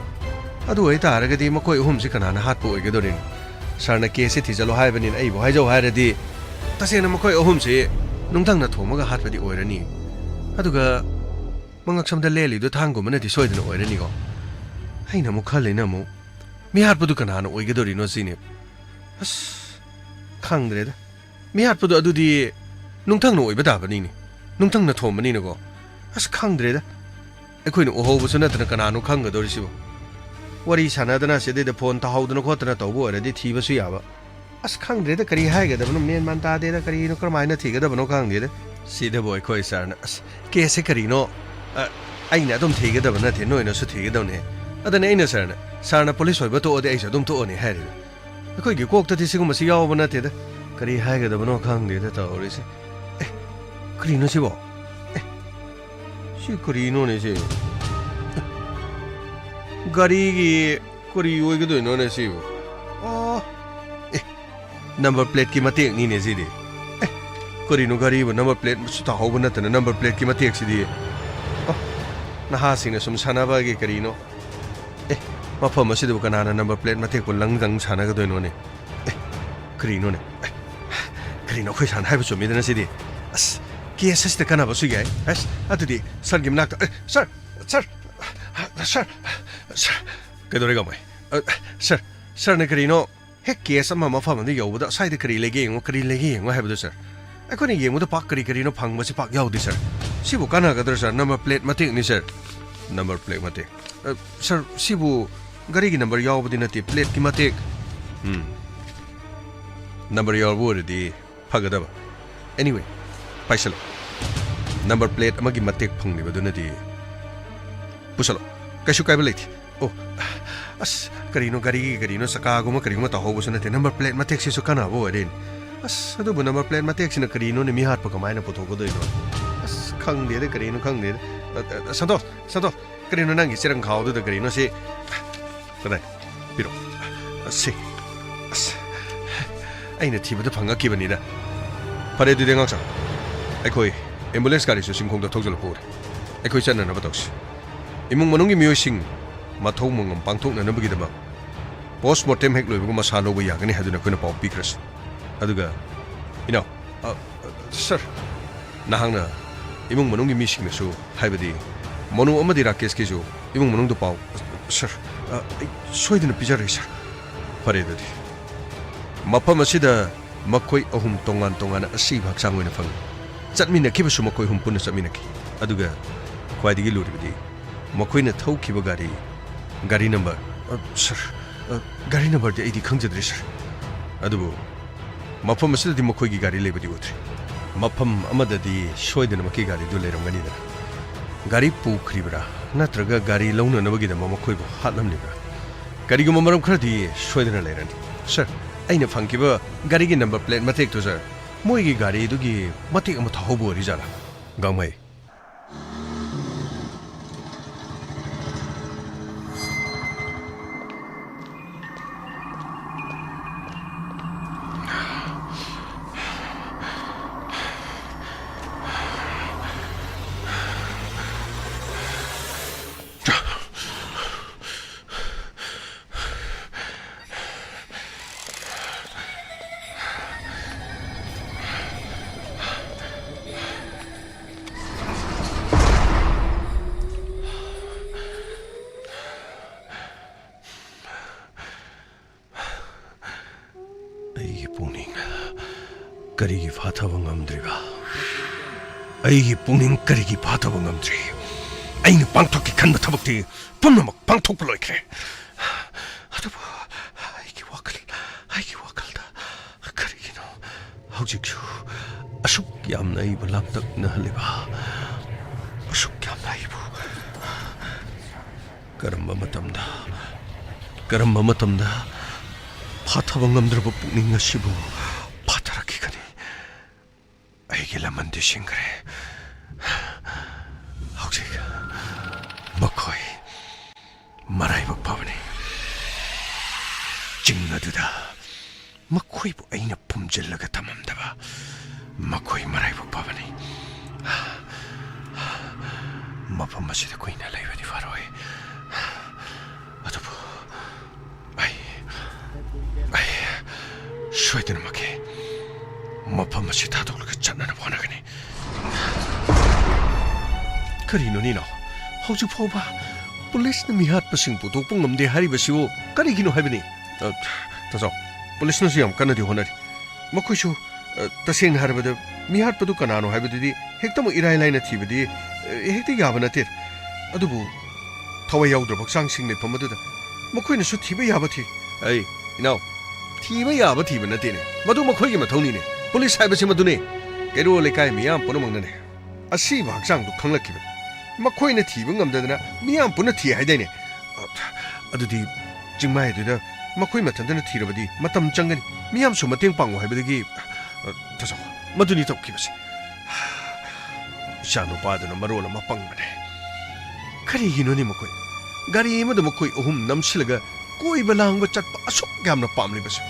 ꯑꯗꯨ ꯑꯣꯏꯇꯥꯔꯒꯗꯤ ꯃꯈꯣꯏ ꯑꯍꯨꯝꯁꯤ ꯀꯅꯥꯅ ꯍꯥꯠꯄ ꯑꯣꯏꯒꯗꯧꯔꯤꯅꯣ? ꯁꯥꯔꯅ ꯀꯦꯁꯁꯤ ꯊꯤꯖꯤꯜꯂꯣ ꯍꯥꯏꯕꯅꯤꯅ ꯑꯩꯕꯨ ꯍꯥꯏꯖꯧ ꯍꯥꯏꯔꯗꯤ, ꯇꯁꯦꯡꯅ ꯃꯈꯣꯏ ꯑꯍꯨꯝꯁꯤ ꯅꯨꯡꯊꯪꯅ ꯊꯣꯝꯃꯒ ꯍꯥꯠꯄꯗꯤ ꯑꯣꯏꯔꯅꯤ꯫ ꯑꯗꯨꯒ ꯃꯉꯛꯁꯝꯗ ꯂꯦꯜꯂꯤꯗꯨ ꯊꯥꯡꯒꯨꯝꯕꯅꯗꯤ ꯁꯣꯏꯗꯅ ꯑꯣꯏꯔꯅꯤꯀꯣ꯫ ꯑꯩꯅ ꯑꯃꯨꯛ ꯈꯜꯂꯤꯅ ꯑꯃꯨꯛ, ꯃꯤꯍꯥꯠꯄꯗꯨ ꯀꯅꯥꯅ ꯑꯣꯏꯒꯗꯧꯔꯤꯅꯣ ꯁꯤꯅꯤ꯫ ꯑꯁ, ꯈꯪꯗ꯭ꯔꯦꯗ꯫ ꯃꯤꯍꯥꯠꯄꯗꯨ ꯑꯗꯨꯗꯤ ꯅꯨꯡꯊꯪꯅ ꯑꯣꯏꯕ ꯇꯥꯕꯅꯤꯅꯦ꯫ ꯅꯨꯡꯊꯪꯅ ꯊꯣꯝꯕꯅꯤꯅꯀꯣ꯫ ꯑꯁ, ꯈꯪꯗ꯭ꯔꯦꯗ꯫ ꯑꯩꯈꯣꯏꯅ ꯎꯍꯧꯕꯁꯨ ꯅꯠꯇꯅ ꯀꯅꯥꯅꯣ ꯈꯪꯒꯗꯧꯔꯤꯁꯤꯕꯣ? ꯋꯥꯔꯤ ꯁꯥꯟꯅꯗꯅ ꯁꯤꯗꯩꯗ ꯐꯣꯟ ꯇꯥꯍꯧꯗꯅ ꯈꯣꯠꯇꯅ ꯇꯧꯕ ꯑꯣꯏꯔꯗꯤ ꯊꯤꯕꯁꯨ ꯌꯥꯕ꯫ ꯑꯁ, ꯈꯪꯗ꯭ꯔꯦꯗ, ꯀꯔꯤ ꯍꯥꯏꯒꯗꯕꯅꯣ, ꯃꯦꯟ ꯃꯥꯟ ꯇꯥꯗꯦꯗ, ꯀꯔꯤꯅꯣ, ꯀꯔꯝꯍꯥꯏꯅ ꯊꯤꯒꯗꯕꯅꯣ ꯈꯪꯗꯦꯗ꯫ ꯁꯤꯗꯕꯨ ꯑꯩꯈꯣꯏ ꯁꯥꯔꯅ, "ꯑꯁ, ꯀꯦꯁꯁꯦ ꯀꯔꯤꯅꯣ? ꯑ, ꯑꯩꯅ ꯑꯗꯨꯝ ꯊꯤꯒꯗꯕ ꯅꯠꯇꯦ, ꯅꯣꯏꯅꯁꯨ ꯊꯤꯒꯗꯕꯅꯦ꯫" ꯑꯗꯨꯅ ꯑꯩꯅ ꯁꯥꯔꯅ, "ꯁꯥꯔꯅ ꯄꯨꯂꯤꯁ ꯑꯣꯏꯕ ꯇꯣꯛꯑꯗꯤ ꯑꯩꯁꯨ ꯑꯗꯨꯝ ꯇꯣꯛꯑꯅꯤ" ꯍꯥꯏꯔꯤꯕ꯫ ꯑꯩꯈꯣꯏꯒꯤ ꯀꯣꯛꯇꯗꯤ ꯁꯤꯒꯨꯝꯕꯁꯤ ꯌꯥꯎꯕ ꯅꯠꯇꯦꯗ꯫ ꯀꯔꯤ ꯍꯥꯏꯒꯗꯕꯅꯣ ꯈꯪꯗꯦꯗ ꯇꯧꯔꯤꯁꯦ꯫ ꯑꯦ, ꯀꯔꯤꯅꯣ ꯁꯤꯕꯣ? ꯑꯦ, ꯁꯤ ꯀꯔꯤꯅꯣꯅꯦ ꯁꯤ? ꯑꯦ, ꯒꯥꯔꯤꯒꯤ ꯀꯔꯤ ꯑꯣꯏꯒꯗꯣꯏꯅꯣꯅꯦ ꯁꯤꯕꯨ? ꯑꯣ, ꯑꯦ, ꯅꯝꯕꯔ ꯄ꯭ꯂꯦꯠꯀꯤ ꯃꯇꯦꯛꯅꯤꯅꯦ ꯁꯤꯗꯤ꯫ ꯑꯦ, ꯀꯔꯤꯅꯣ ꯒꯥꯔꯤꯕꯨ ꯅꯝꯕꯔ ꯄ꯭ꯂꯦꯠꯁꯨ ꯇꯥꯍꯧꯕ ꯅꯠꯇꯅ ꯅꯝꯕꯔ ꯄ꯭ꯂꯦꯠꯀꯤ ꯃꯇꯦꯛꯁꯤꯗꯤ? ꯑꯣ, ꯅꯍꯥꯁꯤꯡꯅ ꯁꯨꯝ ꯁꯥꯟꯅꯕꯒꯤ ꯀꯔꯤꯅꯣ? ꯑꯦ, ꯃꯐꯝ ꯑꯁꯤꯗꯕꯨ ꯀꯅꯥꯅ ꯅꯝꯕꯔ ꯄ꯭ꯂꯦꯠ ꯃꯇꯦꯛꯄꯨ ꯂꯪ ꯂꯪ ꯁꯥꯟꯅꯒꯗꯣꯏꯅꯣꯅꯦ? ꯑꯦ, ꯀꯔꯤꯅꯣꯅꯦ? ꯑꯦ, ꯀꯔꯤꯅꯣ ꯑꯩꯈꯣꯏ ꯁꯥꯔꯅ ꯍꯥꯏꯕ ꯆꯨꯝꯃꯤꯗꯅ ꯁꯤꯗꯤ? ꯑꯁ, ꯀꯦꯁ ꯑꯁꯤꯗ ꯀꯥꯟꯅꯕꯁꯨ ꯌꯥꯏ꯫ ꯑꯁ, ꯑꯗꯨꯗꯤ ꯁꯥꯔꯒꯤ ꯃꯅꯥꯛꯇ, ꯑꯦ, ꯁꯥꯔ, ꯁꯥꯔ, ꯁꯥꯔ, ꯁꯥꯔ, ꯀꯩꯗꯧꯔꯦ, ꯒꯥꯡꯃꯩ? ꯑ, ꯁꯥꯔ, ꯁꯥꯔꯅ ꯀꯔꯤꯅꯣ ꯍꯦꯛ ꯀꯦꯁ ꯑꯃ ꯃꯐꯝ ꯑꯃꯗ ꯌꯧꯕꯗ, "ꯑꯁ꯭ꯋꯥꯏꯗ ꯀꯔꯤ ꯂꯩꯒꯦ ꯌꯦꯡꯉꯣ, ꯀꯔꯤ ꯂꯩꯒꯦ ꯌꯦꯡꯉꯣ" ꯍꯥꯏꯕꯗꯣ, ꯁꯥꯔ? ꯑꯩꯈꯣꯏꯅ ꯌꯦꯡꯕꯗ ꯄꯥꯛ ꯀꯔꯤ ꯀꯔꯤꯅꯣ ꯐꯪꯕꯁꯤ ꯄꯥꯛ ꯌꯥꯎꯗꯦ, ꯁꯥꯔ꯫ ꯁꯤꯕꯨ ꯀꯥꯟꯅꯒꯗ꯭ꯔꯥ, ꯁꯥꯔ? ꯅꯝꯕꯔ ꯄ꯭ꯂꯦꯠ ꯃꯇꯦꯛꯅꯤ, ꯁꯥꯔ꯫ ꯅꯝꯕꯔ ꯄ꯭ꯂꯦꯠ ꯃꯇꯦꯛ? ꯑ, ꯁꯥꯔ, ꯁꯤꯕꯨ ꯒꯥꯔꯤꯒꯤ ꯅꯝꯕꯔ ꯌꯥꯎꯕꯗꯤ ꯅꯠꯇꯦ, ꯄ꯭ꯂꯦꯠꯀꯤ ꯃꯇꯦꯛ꯫ ꯎꯝ꯫ ꯅꯝꯕꯔ ꯌꯥꯎꯕ ꯑꯣꯏꯔꯗꯤ ꯐꯒꯗꯕ꯫ Anyway, ꯄꯥꯏꯁꯜꯂꯣ꯫ ꯅꯝꯕꯔ ꯄ꯭ꯂꯦꯠ ꯑꯃꯒꯤ ꯃꯇꯦꯛ ꯐꯪꯂꯤꯕꯗꯨꯅꯗꯤ ꯄꯨꯁꯜꯂꯣ꯫ ꯀꯩꯁꯨ ꯀꯥꯏꯕ ꯂꯩꯇꯦ꯫ ꯑꯣ, ꯑꯁ, ꯀꯔꯤꯅꯣ, ꯒꯥꯔꯤꯒꯤ ꯀꯔꯤꯅꯣ, ꯆꯀꯥꯒꯨꯝꯕ ꯀꯔꯤꯒꯨꯝꯕ ꯇꯥꯍꯧꯕꯁꯨ ꯅꯠꯇꯦ꯫ ꯅꯝꯕꯔ ꯄ꯭ꯂꯦꯠ ꯃꯇꯦꯛꯁꯤꯁꯨ ꯀꯥꯟꯅꯕ ꯑꯣꯏꯔꯦꯅꯦ꯫ ꯑꯁ, ꯑꯗꯨꯕꯨ ꯅꯝꯕꯔ ꯄ꯭ꯂꯦꯠ ꯃꯇꯦꯛꯁꯤꯅ ꯀꯔꯤꯅꯣꯅꯦ, ꯃꯤ ꯍꯥꯠꯄ ꯀꯃꯥꯏꯅ ꯄꯨꯊꯣꯛꯀꯗꯣꯏꯅꯣ? ꯑꯁ, ꯈꯪꯗꯦꯗ, ꯀꯔꯤꯅꯣ ꯈꯪꯗꯦꯗ꯫ ꯑ, ꯑ, ꯁꯟꯇꯣꯁ, ꯁꯟꯇꯣꯁ, ꯀꯔꯤꯅꯣ ꯅꯪꯒꯤ ꯆꯤꯔꯪ ꯈꯥꯎꯗꯨꯗ ꯀꯔꯤꯅꯣ ꯁꯤ? ꯀꯗꯥꯏ? ꯄꯤꯔꯛꯑꯣ꯫ ꯑꯁꯤ꯫ ꯑꯁ꯫ ꯑꯩꯅ ꯊꯤꯕꯗ ꯐꯪꯉꯛꯈꯤꯕꯅꯤꯗ꯫ ꯐꯔꯦ, ꯑꯗꯨꯗꯤ ꯑꯉꯥꯡꯁꯥ, ꯑꯩꯈꯣꯏ ꯑꯦꯝꯕꯨꯂꯦꯟꯁ ꯒꯥꯔꯤꯁꯨ ꯆꯤꯡꯈꯣꯡꯗ ꯊꯧꯖꯤꯜꯂꯛꯄ ꯎꯔꯦ꯫ ꯑꯩꯈꯣꯏ ꯆꯠꯅꯅꯕ ꯇꯧꯁꯤ꯫ ꯏꯃꯨꯡ ꯃꯅꯨꯡꯒꯤ ꯃꯤꯑꯣꯏꯁꯤꯡ ꯃꯊꯧ ꯃꯉꯝ ꯄꯥꯡꯊꯣꯛꯅꯅꯕꯒꯤꯗꯃꯛ ꯄꯣꯁꯃꯣꯔꯇꯦꯝ ꯍꯦꯛ ꯂꯣꯏꯕꯒ ꯃꯁꯥ ꯂꯧꯕ ꯌꯥꯒꯅꯤ ꯍꯥꯏꯗꯨꯅ ꯑꯩꯈꯣꯏꯅ ꯄꯥꯎ ꯄꯤꯈ꯭ꯔꯁꯤ꯫ ꯑꯗꯨꯒ, ꯏꯅꯥꯎ, ꯑ, ꯁꯥꯔ, ꯅꯍꯥꯛꯅ ꯏꯃꯨꯡ ꯃꯅꯨꯡꯒꯤ ꯃꯤꯁꯤꯡꯅꯁꯨ, ꯍꯥꯏꯕꯗꯤ ꯃꯣꯅꯨ ꯑꯃꯗꯤ ꯔꯥꯀꯦꯁꯀꯤꯁꯨ ꯏꯃꯨꯡ ꯃꯅꯨꯡꯗ ꯄꯥꯎ, ꯁꯥꯔ, ꯑ, ꯑꯩ ꯁꯣꯏꯗꯅ ꯄꯤꯖꯔꯒꯦ, ꯁꯥꯔ꯫ ꯐꯔꯦ ꯑꯗꯨꯗꯤ꯫ ꯃꯐꯝ ꯑꯁꯤꯗ ꯃꯈꯣꯏ ꯑꯍꯨꯝ ꯇꯣꯉꯥꯟ ꯇꯣꯉꯥꯟꯅ ꯑꯁꯤꯕ ꯍꯛꯆꯥꯡ ꯑꯣꯏꯅ ꯐꯪꯏ꯫ ꯆꯠꯃꯤꯟꯅꯈꯤꯕꯁꯨ ꯃꯈꯣꯏ ꯑꯍꯨꯝ ꯄꯨꯟꯅ ꯆꯠꯃꯤꯟꯅꯈꯤ꯫ ꯑꯗꯨꯒ ꯈ꯭ꯋꯥꯏꯗꯒꯤ ꯂꯨꯔꯤꯕꯗꯤ ꯃꯈꯣꯏꯅ ꯊꯧꯈꯤꯕ ꯒꯥꯔꯤ, ꯒꯥꯔꯤ ꯅꯝꯕꯔ, ꯑ, ꯁꯥꯔ, ꯑ, ꯒꯥꯔꯤ ꯅꯝꯕꯔꯗꯤ ꯑꯩꯗꯤ ꯈꯪꯖꯗ꯭ꯔꯦ, ꯁꯥꯔ꯫ ꯑꯗꯨꯕꯨ ꯃꯐꯝ ꯑꯁꯤꯗꯗꯤ ꯃꯈꯣꯏꯒꯤ ꯒꯥꯔꯤ ꯂꯩꯕꯗꯤ ꯎꯗ꯭ꯔꯤ꯫ ꯃꯐꯝ ꯑꯃꯗꯗꯤ ꯁꯣꯏꯗꯅꯃꯛꯀꯤ ꯒꯥꯔꯤꯗꯨ ꯂꯩꯔꯝꯒꯅꯤꯗꯅ꯫ ꯒꯥꯔꯤ ꯄꯨꯈ꯭ꯔꯤꯕ꯭ꯔꯥ ꯅꯠꯇ꯭ꯔꯒ ꯒꯥꯔꯤ ꯂꯧꯅꯅꯕꯒꯤꯗꯃꯛ ꯃꯈꯣꯏꯕꯨ ꯍꯥꯠꯂꯝꯂꯤꯕ꯭ꯔꯥ? ꯀꯔꯤꯒꯨꯝꯕ ꯃꯔꯝ ꯈꯔꯗꯤ ꯁꯣꯏꯗꯅ ꯂꯩꯔꯅꯤ꯫ ꯁꯥꯔ, ꯑꯩꯅ ꯐꯪꯈꯤꯕ ꯒꯥꯔꯤꯒꯤ ꯅꯝꯕꯔ ꯄ꯭ꯂꯦꯠ ꯃꯇꯦꯛꯇꯨ, ꯁꯥꯔ, ꯃꯣꯏꯒꯤ ꯒꯥꯔꯤꯗꯨꯒꯤ ꯃꯇꯦꯛ ꯑꯃ ꯊꯧꯍꯧꯕ ꯑꯣꯏꯔꯤꯖꯥꯠꯂꯥ? ꯒꯥꯡꯃꯩ꯫ ꯑꯩꯒꯤ ꯄꯨꯛꯅꯤꯡ ꯀꯔꯤꯒꯤ ꯐꯥꯊꯕ ꯉꯝꯗ꯭ꯔꯤꯕ? ꯑꯩꯒꯤ ꯄꯨꯛꯅꯤꯡ ꯀꯔꯤꯒꯤ ꯐꯥꯊꯕ ꯉꯝꯗ꯭ꯔꯤ? ꯑꯩꯅ ꯄꯥꯡꯊꯣꯛꯀꯦ ꯈꯟꯕ ꯊꯕꯛꯇꯤ ꯄꯨꯝꯅꯃꯛ ꯄꯥꯡꯊꯣꯛꯄ ꯂꯣꯏꯈ꯭ꯔꯦ꯫ ꯑꯗꯨꯕꯨ ꯑꯩꯒꯤ ꯋꯥꯈꯜ, ꯑꯩꯒꯤ ꯋꯥꯈꯜꯗ ꯀꯔꯤꯒꯤꯅꯣ ꯍꯧꯖꯤꯛꯁꯨ ꯑꯁꯨꯛ ꯌꯥꯝꯅ ꯑꯩꯕꯨ ꯂꯥꯡꯇꯛꯅꯍꯜꯂꯤꯕ? ꯑꯁꯨꯛ ꯌꯥꯝꯅ ꯑꯩꯕꯨ ꯀꯔꯝꯕ ꯃꯇꯝꯗ, ꯀꯔꯝꯕ ꯃꯇꯝꯗ ꯐꯥꯊꯕ ꯉꯝꯗ꯭ꯔꯕ ꯄꯨꯛꯅꯤꯡ ꯑꯁꯤꯕꯨ ꯐꯥꯊꯔꯛꯈꯤꯒꯅꯤ? ꯑꯩꯒꯤ ꯂꯃꯟꯗꯤ ꯁꯤꯡꯈ꯭ꯔꯦ꯫ ꯍꯧꯖꯤꯛ ꯃꯈꯣꯏ ꯃꯔꯥꯏꯕꯛ ꯐꯕꯅꯤ꯫ ꯆꯤꯡ ꯑꯗꯨꯗ ꯃꯈꯣꯏꯕꯨ ꯑꯩꯅ ꯐꯨꯝꯖꯤꯜꯂꯒ ꯊꯝꯃꯝꯗꯕ ꯃꯈꯣꯏ ꯃꯔꯥꯏꯕꯛ ꯐꯕꯅꯤ꯫ ꯃꯐꯝ ꯑꯁꯤꯗ ꯀꯨꯏꯅ ꯂꯩꯕꯗꯤ ꯐꯔꯣꯏ꯫ ꯑꯗꯨꯕꯨ ꯑꯩ, ꯑꯩ ꯁꯣꯏꯗꯅꯃꯛꯀꯤ ꯃꯐꯝ ꯑꯁꯤ ꯊꯥꯗꯣꯛꯂꯒ ꯆꯠꯅꯅꯕ ꯍꯣꯠꯅꯒꯅꯤ꯫ ꯀꯔꯤꯅꯣ ꯅꯤꯅꯣ? ꯍꯧꯖꯤꯛ ꯐꯥꯎꯕ ꯄꯨꯂꯤꯁꯅ ꯃꯤꯍꯥꯠꯄꯁꯤꯡ ꯄꯨꯊꯣꯛꯄ ꯉꯝꯗꯦ ꯍꯥꯏꯔꯤꯕꯁꯤꯕꯨ ꯀꯔꯤꯒꯤꯅꯣ ꯍꯥꯏꯕꯅꯤ? ꯑ, ꯇꯥꯆꯧ, ꯄꯨꯂꯤꯁꯅꯁꯨ ꯌꯥꯝ ꯀꯟꯅꯗꯤ ꯍꯣꯠꯅꯔꯤ꯫ ꯃꯈꯣꯏꯁꯨ, ꯑ, ꯇꯁꯦꯡꯅ ꯍꯥꯏꯔꯕꯗ, ꯃꯤꯍꯥꯠꯄꯗꯨ ꯀꯅꯥꯅꯣ ꯍꯥꯏꯕꯗꯨꯗꯤ ꯍꯦꯛꯇꯃꯛ ꯏꯔꯥꯏ ꯂꯥꯏꯅ ꯊꯤꯕꯗꯤ, ꯑ, ꯍꯦꯛꯇ ꯌꯥꯕ ꯅꯠꯇꯦ꯫ ꯑꯗꯨꯕꯨ ꯊꯋꯥꯏ ꯌꯥꯎꯗ꯭ꯔꯕ ꯍꯛꯆꯥꯡꯁꯤꯡ ꯂꯩꯐꯝ ꯑꯗꯨꯗ ꯃꯈꯣꯏꯅꯁꯨ ꯊꯤꯕ ꯌꯥꯕ ꯊꯤ꯫ ꯑꯩ, ꯏꯅꯥꯎ, ꯊꯤꯕ ꯌꯥꯕ ꯊꯤꯕ ꯅꯠꯇꯦꯅꯦ, ꯃꯗꯨ ꯃꯈꯣꯏꯒꯤ ꯃꯊꯧꯅꯤꯅꯦ꯫ ꯄꯨꯂꯤꯁ ꯍꯥꯏꯕꯁꯤ ꯃꯗꯨꯅꯦ꯫ ꯀꯩꯔꯣꯜ ꯂꯩꯀꯥꯏ ꯃꯤꯌꯥꯝ ꯄꯨꯝꯅꯃꯛꯅꯅꯦ ꯑꯁꯤꯕ ꯍꯛꯆꯥꯡꯗꯨ ꯈꯪꯂꯛꯈꯤꯕꯅꯤ꯫ ꯃꯈꯣꯏꯅ ꯊꯤꯕ ꯉꯝꯗꯗꯅ ꯃꯤꯌꯥꯝ ꯄꯨꯟꯅ ꯊꯤ ꯍꯥꯏꯗꯥꯏꯅꯦ? ꯑꯗꯨꯗꯤ ꯆꯤꯡꯃꯥꯏ ꯑꯗꯨꯗ ꯃꯈꯣꯏ ꯃꯊꯟꯇꯅ ꯊꯤꯔꯕꯗꯤ ꯃꯇꯝ ꯆꯪꯒꯅꯤ꯫ ꯃꯤꯌꯥꯝꯁꯨ ꯃꯇꯦꯡ ꯄꯥꯡꯉꯨ ꯍꯥꯏꯕꯗꯒꯤ, ꯇꯥꯆꯧ, ꯃꯗꯨꯅꯤ ꯇꯧꯈꯤꯕꯁꯦ꯫ ꯏꯆꯥꯅꯨꯄꯥꯗꯨꯅ ꯃꯔꯣꯜ ꯑꯃ ꯄꯪꯕꯅꯦ꯫ ꯀꯔꯤꯒꯤꯅꯣꯅꯦ ꯃꯈꯣꯏ ꯒꯥꯔꯤ ꯑꯃꯗ ꯃꯈꯣꯏ ꯑꯍꯨꯝ ꯅꯝꯁꯤꯜꯂꯒ ꯀꯣꯏꯕ ꯂꯥꯡꯕ ꯆꯠꯄ ꯑꯁꯨꯛ ꯌꯥꯝꯅ ꯄꯥꯝꯂꯤꯕꯁꯦ?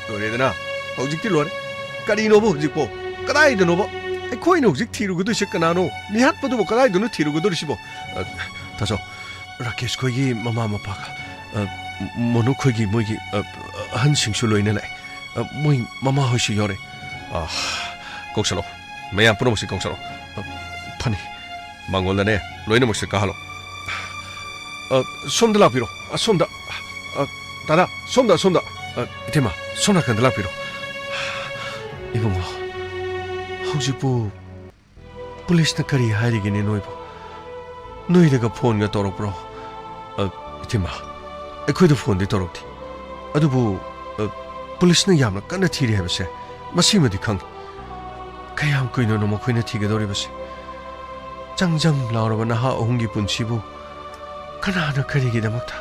ꯂꯣꯏꯔꯦꯗꯅ, ꯍꯧꯖꯤꯛꯇꯤ ꯂꯣꯏꯔꯦ꯫ ꯀꯔꯤꯅꯣꯕ ꯍꯧꯖꯤꯛꯄꯣ? ꯀꯗꯥꯏꯗꯅꯣꯕ? ꯑꯩꯈꯣꯏꯅ ꯍꯧꯖꯤꯛ ꯊꯤꯔꯨꯒꯗꯣꯏꯁꯦ ꯀꯅꯥꯅꯣ? ꯃꯤꯍꯥꯠꯄꯗꯨꯕꯨ ꯀꯗꯥꯏꯗꯅꯣ ꯊꯤꯔꯨꯒꯗꯧꯔꯤꯁꯤꯕꯣ? ꯑ, ꯇꯥꯆꯧ, ꯔꯥꯀꯦꯁ ꯈꯣꯏꯒꯤ ꯃꯃꯥ ꯃꯄꯥꯒ, ꯑ, ꯃꯣꯅꯨ ꯈꯣꯏꯒꯤ ꯃꯣꯏꯒꯤ, ꯑ, ꯑꯍꯟꯁꯤꯡꯁꯨ ꯂꯣꯏꯅ ꯂꯥꯛꯑꯦ꯫ ꯑ, ꯃꯣꯏ ꯃꯃꯥ ꯍꯣꯏꯁꯨ ꯌꯥꯎꯔꯦ꯫ ꯑ, ꯀꯧꯁꯜꯂꯣ꯫ ꯃꯌꯥꯝ ꯄꯨꯝꯅꯃꯛꯁꯤ ꯀꯧꯁꯜꯂꯣ꯫ ꯑ, ꯐꯅꯤ꯫ ꯃꯉꯣꯟꯗꯅꯦ, ꯂꯣꯏꯅꯃꯛꯁꯦ ꯀꯥꯍꯜꯂꯣ꯫ ꯑ, ꯁꯣꯝꯗ ꯂꯥꯛꯄꯤꯔꯣ, ꯑꯁꯣꯝꯗ꯫ ꯑ, ꯗꯥꯗꯥ, ꯁꯣꯝꯗ, ꯑꯁꯣꯝꯗ꯫ ꯑ, ꯏꯇꯩꯃ, ꯁꯣꯝ ꯅꯥꯀꯟꯗ ꯂꯥꯛꯄꯤꯔꯣ꯫ ꯏꯕꯨꯡꯉꯣ, ꯍꯧꯖꯤꯛꯄꯨ ꯄꯨꯂꯤꯁꯅ ꯀꯔꯤ ꯍꯥꯏꯔꯤꯒꯦꯅꯦ ꯅꯣꯏꯕꯨ? ꯅꯣꯏꯗꯒ ꯐꯣꯟꯒ ꯇꯧꯔꯛꯄ꯭ꯔꯣ? ꯑ, ꯏꯇꯩꯃ, ꯑꯩꯈꯣꯏꯗ ꯐꯣꯟꯗꯤ ꯇꯧꯔꯛꯇꯦ꯫ ꯑꯗꯨꯕꯨ, ꯑ, ꯄꯨꯂꯤꯁꯅ ꯌꯥꯝꯅ ꯀꯟꯅ ꯊꯤꯔꯤ ꯍꯥꯏꯕꯁꯦ ꯃꯁꯤꯃꯗꯤ ꯈꯪꯉꯤ꯫ ꯀꯌꯥꯝ ꯀꯨꯏꯅꯅꯣ ꯃꯈꯣꯏꯅ ꯊꯤꯒꯗꯧꯔꯤꯕꯁꯦ? ꯆꯪꯖꯪ ꯂꯥꯎꯔꯕ ꯅꯍꯥ ꯑꯍꯨꯝꯒꯤ ꯄꯨꯟꯁꯤꯕꯨ ꯀꯅꯥꯅ ꯀꯔꯤꯒꯤꯗꯃꯛꯇ?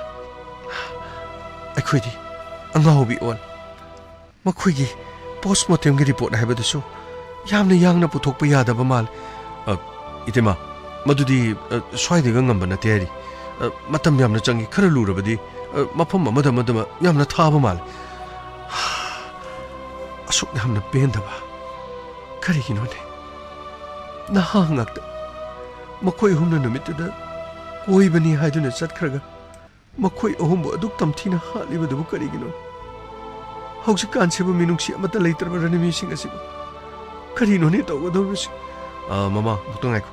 ꯑꯩꯈꯣꯏꯗꯤ ꯑꯉꯥꯎꯕꯤ ꯑꯣꯜ꯫ ꯃꯈꯣꯏꯒꯤ ꯄꯣꯁꯃꯣꯔꯇꯦꯝꯒꯤ ꯔꯤꯄꯣꯔꯠ ꯍꯥꯏꯕꯗꯨꯁꯨ ꯌꯥꯝꯅ ꯌꯥꯡꯅ ꯄꯨꯊꯣꯛꯄ ꯌꯥꯗꯕ ꯃꯥꯜꯂꯤ꯫ ꯑ, ꯏꯇꯩꯃ, ꯃꯗꯨꯗꯤ, ꯑ, ꯁ꯭ꯋꯥꯏꯗꯒ ꯉꯝꯕ ꯅꯠꯇꯦ ꯍꯥꯏꯔꯤ꯫ ꯑ, ꯃꯇꯝ ꯌꯥꯝꯅ ꯆꯪꯏ, ꯈꯔ ꯂꯨꯔꯕꯗꯤ, ꯑ, ꯃꯐꯝ ꯑꯃꯗ ꯑꯃꯗ ꯌꯥꯝꯅ ꯊꯥꯕ ꯃꯥꯜꯂꯤ꯫ ꯑꯁꯨꯛ ꯌꯥꯝꯅ ꯄꯦꯟꯗꯕ ꯀꯔꯤꯒꯤꯅꯣꯅꯦ? ꯅꯍꯥ ꯉꯥꯛꯇ꯫ ꯃꯈꯣꯏ ꯑꯍꯨꯝꯅ ꯅꯨꯃꯤꯠꯇꯨꯗ ꯀꯣꯏꯕꯅꯤ ꯍꯥꯏꯗꯨꯅ ꯆꯠꯈ꯭ꯔꯒ, ꯃꯈꯣꯏ ꯑꯍꯨꯝꯕꯨ ꯑꯗꯨꯛ ꯇꯝꯊꯤꯅ ꯍꯥꯠꯂꯤꯕꯗꯨꯕꯨ ꯀꯔꯤꯒꯤꯅꯣ? ꯍꯧꯖꯤꯛꯀꯥꯟꯁꯤꯕꯨ ꯃꯤꯅꯨꯡꯁꯤ ꯑꯃꯠꯇ ꯂꯩꯇ꯭ꯔꯕ ꯔꯅꯤꯃꯤꯁꯤꯡ ꯑꯁꯤꯕꯨ? ꯀꯔꯤꯅꯣꯅꯦ ꯇꯧꯒꯗꯧꯔꯤꯕꯁꯤ? ꯑ, ꯃꯃꯥ, ꯑꯃꯨꯛꯇ ꯉꯥꯏꯈꯣ꯫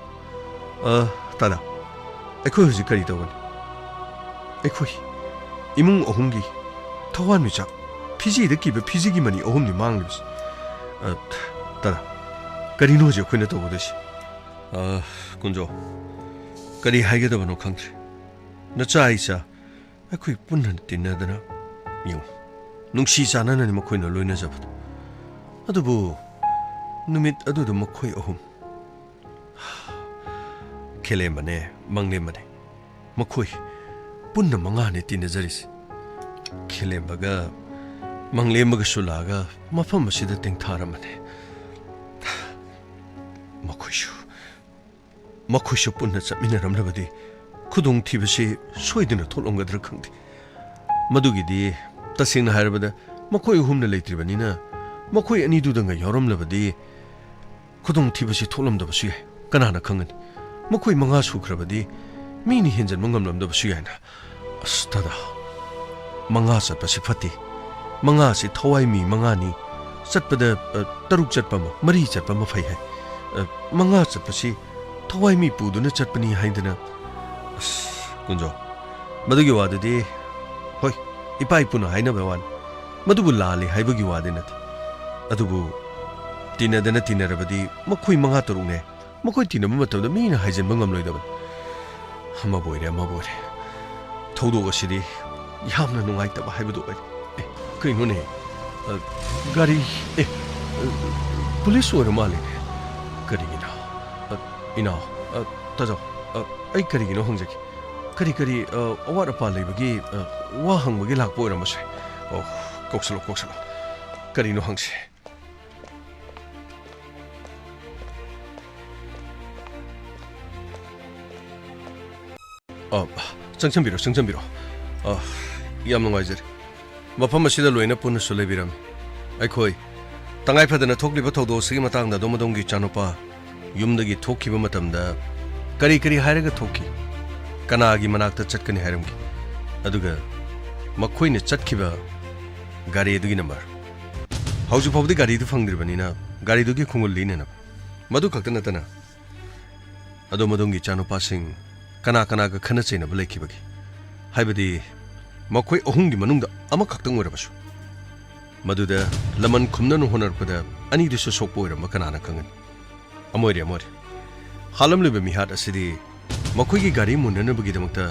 ꯑ, ꯇꯥꯗꯥ, ꯑꯩꯈꯣꯏ ꯍꯧꯖꯤꯛ ꯀꯔꯤ ꯇꯧꯒꯅꯤ? ꯑꯩꯈꯣꯏ ꯏꯃꯨꯡ ꯑꯍꯨꯝꯒꯤ ꯊꯋꯥꯟꯃꯤꯆꯥꯛ, ꯐꯤꯖꯤꯗ ꯀꯤꯕ ꯐꯤꯖꯤꯒꯤ ꯃꯅꯤ ꯑꯍꯨꯝꯅꯤ ꯃꯥꯡꯂꯤꯕꯁꯤ꯫ ꯑ, ꯇꯥꯗꯥ, ꯀꯔꯤꯅꯣ ꯍꯧꯖꯤꯛ ꯑꯩꯈꯣꯏꯅ ꯇꯧꯒꯗꯣꯏꯁꯤ? ꯑ, ꯀꯨꯟꯖꯣ, ꯀꯔꯤ ꯍꯥꯏꯒꯗꯕꯅꯣ ꯈꯪꯗ꯭ꯔꯦ꯫ ꯅꯆꯥ ꯏꯆꯥ ꯑꯩꯈꯣꯏ ꯄꯨꯟꯅ ꯇꯤꯟꯅꯗꯅ, ꯌꯦꯡꯉꯨ, ꯅꯨꯡꯁꯤ ꯆꯥꯟꯅꯅꯅꯤ ꯃꯈꯣꯏꯅ ꯂꯣꯏꯅꯖꯕꯗꯣ꯫ ꯑꯗꯨꯕꯨ ꯅꯨꯃꯤꯠ ꯑꯗꯨꯗ ꯃꯈꯣꯏ ꯑꯍꯨꯝ, ꯈꯦꯂꯦꯝꯕꯅꯦ, ꯃꯪꯂꯦꯝꯕꯅꯦ, ꯃꯈꯣꯏ ꯄꯨꯟꯅ ꯃꯉꯥꯅꯤ ꯇꯤꯟꯅꯖꯔꯤꯁꯦ꯫ ꯈꯦꯂꯦꯝꯕꯒ ꯃꯪꯂꯦꯝꯕꯒꯁꯨ ꯂꯥꯛꯑꯒ ꯃꯐꯝ ꯑꯁꯤꯗ ꯇꯦꯡꯊꯥꯔꯝꯕꯅꯦ꯫ ꯃꯈꯣꯏꯁꯨ, ꯃꯈꯣꯏꯁꯨ ꯄꯨꯟꯅ ꯆꯠꯃꯤꯟꯅꯔꯝꯂꯕꯗꯤ ꯈꯨꯗꯣꯡꯊꯤꯕꯁꯤ ꯁꯣꯏꯗꯅ ꯊꯣꯛꯂꯝꯒꯗ꯭ꯔꯥ ꯈꯪꯗꯦ꯫ ꯃꯗꯨꯒꯤꯗꯤ, ꯇꯁꯦꯡꯅ ꯍꯥꯏꯔꯕꯗ, ꯃꯈꯣꯏ ꯑꯍꯨꯝꯅ ꯂꯩꯇ꯭ꯔꯤꯕꯅꯤꯅ, ꯃꯈꯣꯏ ꯑꯅꯤꯗꯨꯗꯪꯒ ꯌꯥꯎꯔꯝꯂꯕꯗꯤ ꯈꯨꯗꯣꯡꯊꯤꯕꯁꯤ ꯊꯣꯛꯂꯝꯗꯕꯁꯨ ꯌꯥꯏ꯫ ꯀꯅꯥꯅ ꯈꯪꯒꯅꯤ? ꯃꯈꯣꯏ ꯃꯉꯥ ꯁꯨꯈ꯭ꯔꯕꯗꯤ ꯃꯤꯅ ꯍꯦꯟꯖꯟꯕ ꯉꯝꯂꯝꯗꯕꯁꯨ ꯌꯥꯏꯅ꯫ ꯑꯁ, ꯗꯥꯗꯥ, ꯃꯉꯥ ꯆꯠꯄꯁꯤ ꯐꯠꯇꯦ꯫ ꯃꯉꯥꯁꯤ ꯊꯋꯥꯏ ꯃꯤ ꯃꯉꯥꯅꯤ꯫ ꯆꯠꯄꯗ, ꯑ, ꯇꯔꯨꯛ ꯆꯠꯄ ꯑꯃ, ꯃꯔꯤ ꯆꯠꯄ ꯑꯃ ꯐꯩ ꯍꯥꯏ꯫ ꯑ, ꯃꯉꯥ ꯆꯠꯄꯁꯤ ꯊꯋꯥꯏ ꯃꯤ ꯄꯨꯗꯨꯅ ꯆꯠꯄꯅꯤ ꯍꯥꯏꯗꯅ꯫ ꯑꯁ, ꯀꯨꯟꯖꯣ, ꯃꯗꯨꯒꯤ ꯋꯥꯗꯨꯗꯤ, ꯍꯣꯏ, ꯏꯄꯥ ꯏꯄꯨꯅ ꯍꯥꯏꯅꯕ ꯋꯥꯅꯤ꯫ ꯃꯗꯨꯕꯨ ꯂꯥꯜꯂꯤ ꯍꯥꯏꯕꯒꯤ ꯋꯥꯗꯤ ꯅꯠꯇꯦ꯫ ꯑꯗꯨꯕꯨ ꯇꯤꯟꯅꯗꯅ ꯇꯤꯟꯅꯔꯕꯗꯤ ꯃꯈꯣꯏ ꯃꯉꯥ ꯇꯔꯨꯛꯅꯦ꯫ ꯃꯈꯣꯏ ꯇꯤꯟꯅꯕ ꯃꯇꯝꯗ ꯃꯤꯅ ꯍꯥꯏꯖꯤꯟꯕ ꯉꯝꯂꯣꯏꯗꯕꯅꯤ꯫ ꯑꯃꯕꯨ ꯑꯣꯏꯔꯦ, ꯑꯃꯕꯨ ꯑꯣꯏꯔꯦ꯫ ꯊꯧꯗꯣꯛ ꯑꯁꯤꯗꯤ ꯌꯥꯝꯅ ꯅꯨꯡꯉꯥꯏꯇꯕ ꯍꯥꯏꯕꯗꯨ ꯑꯣꯏꯔꯦ꯫ ꯑꯦ, ꯀꯩꯅꯣꯅꯦ? ꯑ, ꯒꯥꯔꯤ, ꯑꯦ, ꯑ, ꯄꯨꯂꯤꯁ ꯑꯣꯏꯔ ꯃꯥꯜꯂꯦꯅꯦ꯫ ꯀꯔꯤꯒꯤꯅꯣ? ꯑ, ꯏꯅꯥꯎ, ꯑ, ꯇꯥꯖꯧ, ꯑ, ꯑꯩ ꯀꯔꯤꯒꯤꯅꯣ ꯍꯪꯖꯒꯦ꯫ ꯀꯔꯤ ꯀꯔꯤ, ꯑ, ꯑꯋꯥꯠ ꯑꯄꯥ ꯂꯩꯕꯒꯤ, ꯑ, ꯋꯥ ꯍꯪꯕꯒꯤ ꯂꯥꯛꯄ ꯑꯣꯏꯔꯝꯕꯁꯦ꯫ ꯑꯣ, ꯀꯧꯁꯜꯂꯣ, ꯀꯧꯁꯜꯂꯣ꯫ ꯀꯔꯤꯅꯣ ꯍꯪꯁꯦ꯫ ꯑ, ꯆꯪꯁꯟꯕꯤꯔꯣ, ꯆꯪꯁꯟꯕꯤꯔꯣ꯫ ꯑ, ꯌꯥꯝ ꯅꯨꯡꯉꯥꯏꯖꯔꯦ꯫ ꯃꯐꯝ ꯑꯁꯤꯗ ꯂꯣꯏꯅ ꯄꯨꯟꯅꯁꯨ ꯂꯩꯕꯤꯔꯝꯃꯤ꯫ ꯑꯩꯈꯣꯏ ꯇꯉꯥꯏ ꯐꯗꯅ ꯊꯣꯛꯂꯤꯕ ꯊꯧꯗꯣꯛ ꯑꯁꯤꯒꯤ ꯃꯇꯥꯡꯗ ꯑꯗꯣꯝ ꯑꯗꯣꯝꯒꯤ ꯏꯆꯥꯅꯨꯄꯥ ꯌꯨꯝꯗꯒꯤ ꯊꯣꯛꯈꯤꯕ ꯃꯇꯝꯗ ꯀꯔꯤ ꯀꯔꯤ ꯍꯥꯏꯔꯒ ꯊꯣꯛꯈꯤ? ꯀꯅꯥꯒꯤ ꯃꯅꯥꯛꯇ ꯆꯠꯀꯅꯤ ꯍꯥꯏꯔꯝꯈꯤ? ꯑꯗꯨꯒ ꯃꯈꯣꯏꯅ ꯆꯠꯈꯤꯕ ꯒꯥꯔꯤ ꯑꯗꯨꯒꯤ ꯅꯝꯕꯔ? ꯍꯧꯖꯤꯛ ꯐꯥꯎꯕꯗꯤ ꯒꯥꯔꯤꯗꯨ ꯐꯪꯗ꯭ꯔꯤꯕꯅꯤꯅ ꯒꯥꯔꯤꯗꯨꯒꯤ ꯈꯣꯡꯒꯨꯜ ꯂꯤꯅꯅꯕ꯫ ꯃꯗꯨ ꯈꯛꯇ ꯅꯠꯇꯅ ꯑꯗꯣꯝ ꯑꯗꯣꯝꯒꯤ ꯏꯆꯥꯅꯨꯄꯥꯁꯤꯡ ꯀꯅꯥ ꯀꯅꯥꯒ ꯈꯠꯅ ꯆꯩꯅꯕ ꯂꯩꯈꯤꯕꯒꯦ? ꯍꯥꯏꯕꯗꯤ ꯃꯈꯣꯏ ꯑꯍꯨꯝꯒꯤ ꯃꯅꯨꯡꯗ ꯑꯃꯈꯛꯇꯪ ꯑꯣꯏꯔꯕꯁꯨ꯫ ꯃꯗꯨꯗ ꯂꯃꯟ ꯈꯨꯝꯅꯅ ꯍꯣꯠꯅꯔꯛꯄꯗ ꯑꯅꯤꯗꯨꯁꯨ ꯁꯣꯛꯄ ꯑꯣꯏꯔꯝꯕ ꯀꯅꯥꯅ ꯈꯪꯒꯅꯤ? ꯑꯃ ꯑꯣꯏꯔꯦ, ꯑꯃ ꯑꯣꯏꯔꯦ꯫ ꯍꯥꯠꯂꯝꯂꯤꯕ ꯃꯤꯍꯥꯠ ꯑꯁꯤꯗꯤ ꯃꯈꯣꯏꯒꯤ ꯒꯥꯔꯤ ꯃꯨꯟꯅꯅꯕꯒꯤꯗꯃꯛꯇ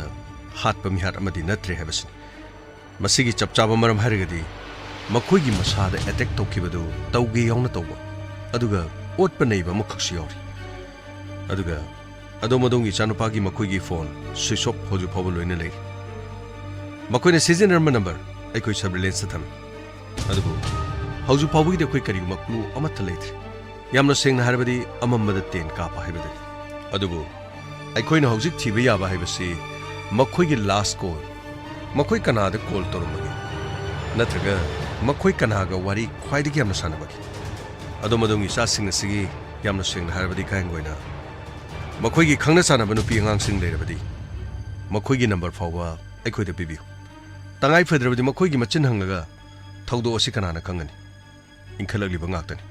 ꯍꯥꯠꯄ ꯃꯤꯍꯥꯠ ꯑꯃꯗꯤ ꯅꯠꯇ꯭ꯔꯦ ꯍꯥꯏꯕꯁꯤꯅꯤ꯫ ꯃꯁꯤꯒꯤ ꯆꯞ ꯆꯥꯕ ꯃꯔꯝ ꯍꯥꯏꯔꯒꯗꯤ ꯃꯈꯣꯏꯒꯤ ꯃꯁꯥꯗ ꯑꯦꯇꯦꯛ ꯇꯧꯈꯤꯕꯗꯨ ꯇꯧꯒꯦ ꯌꯥꯎꯅ ꯇꯧꯕ, ꯑꯗꯨꯒ ꯑꯣꯠꯄ ꯅꯩꯕ ꯑꯃꯈꯛꯁꯨ ꯌꯥꯎꯔꯤ꯫ ꯑꯗꯨꯒ ꯑꯗꯣꯝ ꯑꯗꯣꯝꯒꯤ ꯏꯆꯥꯅꯨꯄꯥꯒꯤ ꯃꯈꯣꯏꯒꯤ ꯐꯣꯟ ꯁ꯭ꯋꯤꯆ ꯑꯣꯐ ꯍꯧꯖꯤꯛ ꯐꯥꯎꯕ ꯂꯣꯏꯅ ꯂꯩꯔꯤ꯫ ꯃꯈꯣꯏꯅ ꯁꯤꯖꯤꯟꯅꯔꯝꯕ ꯅꯝꯕꯔ ꯑꯩꯈꯣꯏ ꯁꯔꯚꯤꯂꯦꯟꯁꯇ ꯊꯝꯃꯤ꯫ ꯑꯗꯨꯕꯨ ꯍꯧꯖꯤꯛ ꯐꯥꯎꯕꯒꯤꯗꯤ ꯑꯩꯈꯣꯏ ꯀꯔꯤꯒꯨꯝꯕ ꯀ꯭ꯂꯨ ꯑꯃꯠꯇ ꯂꯩꯇ꯭ꯔꯤ꯫ ꯌꯥꯝꯅ ꯁꯦꯡꯅ ꯍꯥꯏꯔꯕꯗꯤ ꯑꯃꯝꯕꯗ ꯇꯦꯟ ꯀꯥꯞꯄ ꯍꯥꯏꯕꯗꯨꯅꯤ꯫ ꯑꯗꯨꯕꯨ ꯑꯩꯈꯣꯏꯅ ꯍꯧꯖꯤꯛ ꯊꯤꯕ ꯌꯥꯕ ꯍꯥꯏꯕꯁꯤ ꯃꯈꯣꯏꯒꯤ ꯂꯥꯁ ꯀꯣꯜ, ꯃꯈꯣꯏ ꯀꯅꯥꯗ ꯀꯣꯜ ꯇꯧꯔꯝꯕꯒꯦ, ꯅꯠꯇ꯭ꯔꯒ ꯃꯈꯣꯏ ꯀꯅꯥꯒ ꯋꯥꯔꯤ ꯈ꯭ꯋꯥꯏꯗꯒꯤ ꯌꯥꯝꯅ ꯁꯥꯟꯅꯕꯒꯦ? ꯑꯗꯣꯝ ꯑꯗꯣꯝꯒꯤ ꯏꯆꯥꯁꯤꯡ ꯑꯁꯤꯒꯤ ꯌꯥꯝꯅ ꯁꯦꯡꯅ ꯍꯥꯏꯔꯕꯗꯤ ꯒꯥꯡꯒ ꯑꯣꯏꯅ ꯃꯈꯣꯏꯒꯤ ꯈꯪꯅ ꯆꯥꯟꯅꯕ ꯅꯨꯄꯤ ꯑꯉꯥꯡꯁꯤꯡ ꯂꯩꯔꯕꯗꯤ ꯃꯈꯣꯏꯒꯤ ꯅꯝꯕꯔ ꯐꯥꯎꯕ ꯑꯩꯈꯣꯏꯗ ꯄꯤꯕꯤꯌꯨ꯫ ꯇꯉꯥꯏ ꯐꯗ꯭ꯔꯕꯗꯤ ꯃꯈꯣꯏꯒꯤ ꯃꯆꯤꯟ ꯍꯪꯂꯒ ꯊꯧꯗꯣꯛ ꯑꯁꯤ ꯀꯅꯥꯅ ꯈꯪꯒꯅꯤ? ꯏꯟꯈꯠꯂꯛꯂꯤꯕ ꯉꯥꯛꯇꯅꯤ꯫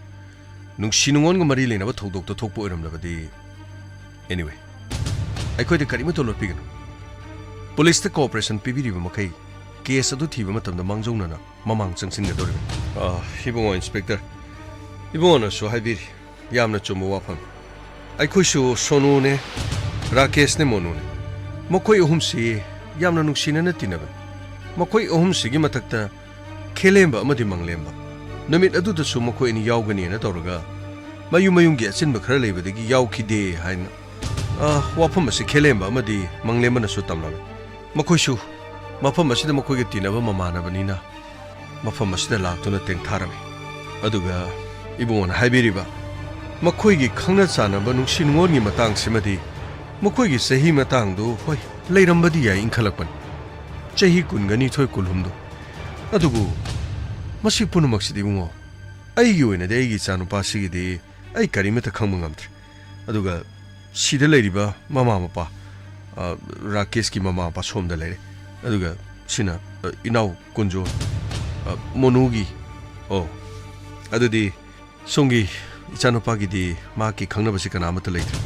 ꯅꯨꯡꯁꯤ ꯅꯨꯡꯉꯣꯟꯒ ꯃꯔꯤ ꯂꯩꯅꯕ ꯊꯧꯗꯣꯛꯇ ꯊꯣꯛꯄ ꯑꯣꯏꯔꯝꯂꯕꯗꯤ, anyway, ꯑꯩꯈꯣꯏꯗ ꯀꯔꯤꯃꯠꯇ ꯂꯣꯠꯄꯤꯒꯅꯨ꯫ ꯄꯨꯂꯤꯁꯇ ꯀꯣꯑꯣꯄꯔꯦꯁꯟ ꯄꯤꯕꯤꯔꯤꯕ ꯃꯈꯩ ꯀꯦꯁ ꯑꯗꯨ ꯊꯤꯕ ꯃꯇꯝꯗ ꯃꯥꯡꯖꯧꯅꯅ ꯃꯃꯥꯡ ꯆꯪꯁꯤꯟꯒꯗꯧꯔꯤꯕꯅꯤ꯫ ꯑ, ꯏꯕꯨꯡꯉꯣ ꯏꯟꯁꯄꯦꯛꯇꯔ, ꯏꯕꯨꯡꯉꯣꯅꯁꯨ ꯍꯥꯏꯕꯤꯔꯤ, ꯌꯥꯝꯅ ꯆꯨꯝꯕ ꯋꯥꯐꯝ꯫ ꯑꯩꯈꯣꯏꯁꯨ ꯁꯣꯅꯨꯅꯦ, ꯔꯥꯀꯦꯁꯅꯦ, ꯃꯣꯅꯨꯅꯦ, ꯃꯈꯣꯏ ꯑꯍꯨꯝꯁꯤ ꯌꯥꯝꯅ ꯅꯨꯡꯁꯤꯅꯅ ꯇꯤꯟꯅꯕꯅꯤ꯫ ꯃꯈꯣꯏ ꯑꯍꯨꯝꯁꯤꯒꯤ ꯃꯊꯛꯇ ꯈꯦꯂꯦꯝꯕ ꯑꯃꯗꯤ ꯃꯪꯂꯦꯝꯕ, ꯅꯨꯃꯤꯠ ꯑꯗꯨꯗꯁꯨ ꯃꯈꯣꯏ ꯑꯅꯤ ꯌꯥꯎꯒꯅꯤꯅ ꯇꯧꯔꯒ ꯃꯌꯨꯝ ꯃꯌꯨꯝꯒꯤ ꯑꯆꯤꯟꯕ ꯈꯔ ꯂꯩꯕꯗꯒꯤ ꯌꯥꯎꯈꯤꯗꯦ ꯍꯥꯏꯅ, ꯑ, ꯋꯥꯐꯝ ꯑꯁꯤ ꯈꯦꯂꯦꯝꯕ ꯑꯃꯗꯤ ꯃꯪꯂꯦꯝꯕꯅꯁꯨ ꯇꯝꯂꯝꯃꯤ꯫ ꯃꯈꯣꯏꯁꯨ ꯃꯐꯝ ꯑꯁꯤꯗ ꯃꯈꯣꯏꯒ ꯇꯤꯟꯅꯕ ꯃꯃꯥꯟꯅꯕꯅꯤꯅ ꯃꯐꯝ ꯑꯁꯤꯗ ꯂꯥꯛꯇꯨꯅ ꯇꯦꯡꯊꯥꯔꯝꯃꯤ꯫ ꯑꯗꯨꯒ ꯏꯕꯨꯡꯉꯣꯅ ꯍꯥꯏꯕꯤꯔꯤꯕ ꯃꯈꯣꯏꯒꯤ ꯈꯪꯅ ꯆꯥꯟꯅꯕ ꯅꯨꯡꯁꯤ ꯅꯨꯡꯉꯣꯟꯒꯤ ꯃꯇꯥꯡꯁꯤꯃꯗꯤ, ꯃꯈꯣꯏꯒꯤ ꯆꯍꯤ ꯃꯇꯥꯡꯗꯨ, ꯍꯣꯏ, ꯂꯩꯔꯝꯕꯗꯤ ꯌꯥꯏ, ꯏꯟꯈꯠꯂꯛꯄꯅꯤ, ꯆꯍꯤ ꯀꯨꯟꯒ ꯅꯤꯊꯣꯏ, ꯀꯨꯟꯍꯨꯝꯗꯣꯏ꯫ ꯑꯗꯨꯕꯨ ꯃꯁꯤ ꯄꯨꯝꯅꯃꯛꯁꯤꯗꯤ, ꯏꯕꯨꯡꯉꯣ, ꯑꯩꯒꯤ ꯑꯣꯏꯅꯗꯤ ꯑꯩꯒꯤ ꯏꯆꯥꯅꯨꯄꯥꯁꯤꯒꯤꯗꯤ ꯑꯩ ꯀꯔꯤꯃꯠꯇ ꯈꯪꯕ ꯉꯝꯗ꯭ꯔꯦ꯫ ꯑꯗꯨꯒ ꯁꯤꯗ ꯂꯩꯔꯤꯕ ꯃꯃꯥ ꯃꯄꯥ, ꯑ, ꯔꯥꯀꯦꯁꯀꯤ ꯃꯃꯥ ꯃꯄꯥ ꯁꯣꯝꯗ ꯂꯩꯔꯦ꯫ ꯑꯗꯨꯒ ꯁꯤꯅ, ꯑ, ꯏꯅꯥꯎ ꯀꯨꯟꯖꯣ, ꯑ, ꯃꯣꯅꯨꯒꯤ꯫ ꯑꯣ, ꯑꯗꯨꯗꯤ ꯁꯣꯝꯒꯤ ꯏꯆꯥꯅꯨꯄꯥꯒꯤꯗꯤ ꯃꯍꯥꯛꯀꯤ ꯈꯪꯅꯕꯁꯤ ꯀꯅꯥ ꯑꯃꯠꯇ ꯂꯩꯇ꯭ꯔꯦ꯫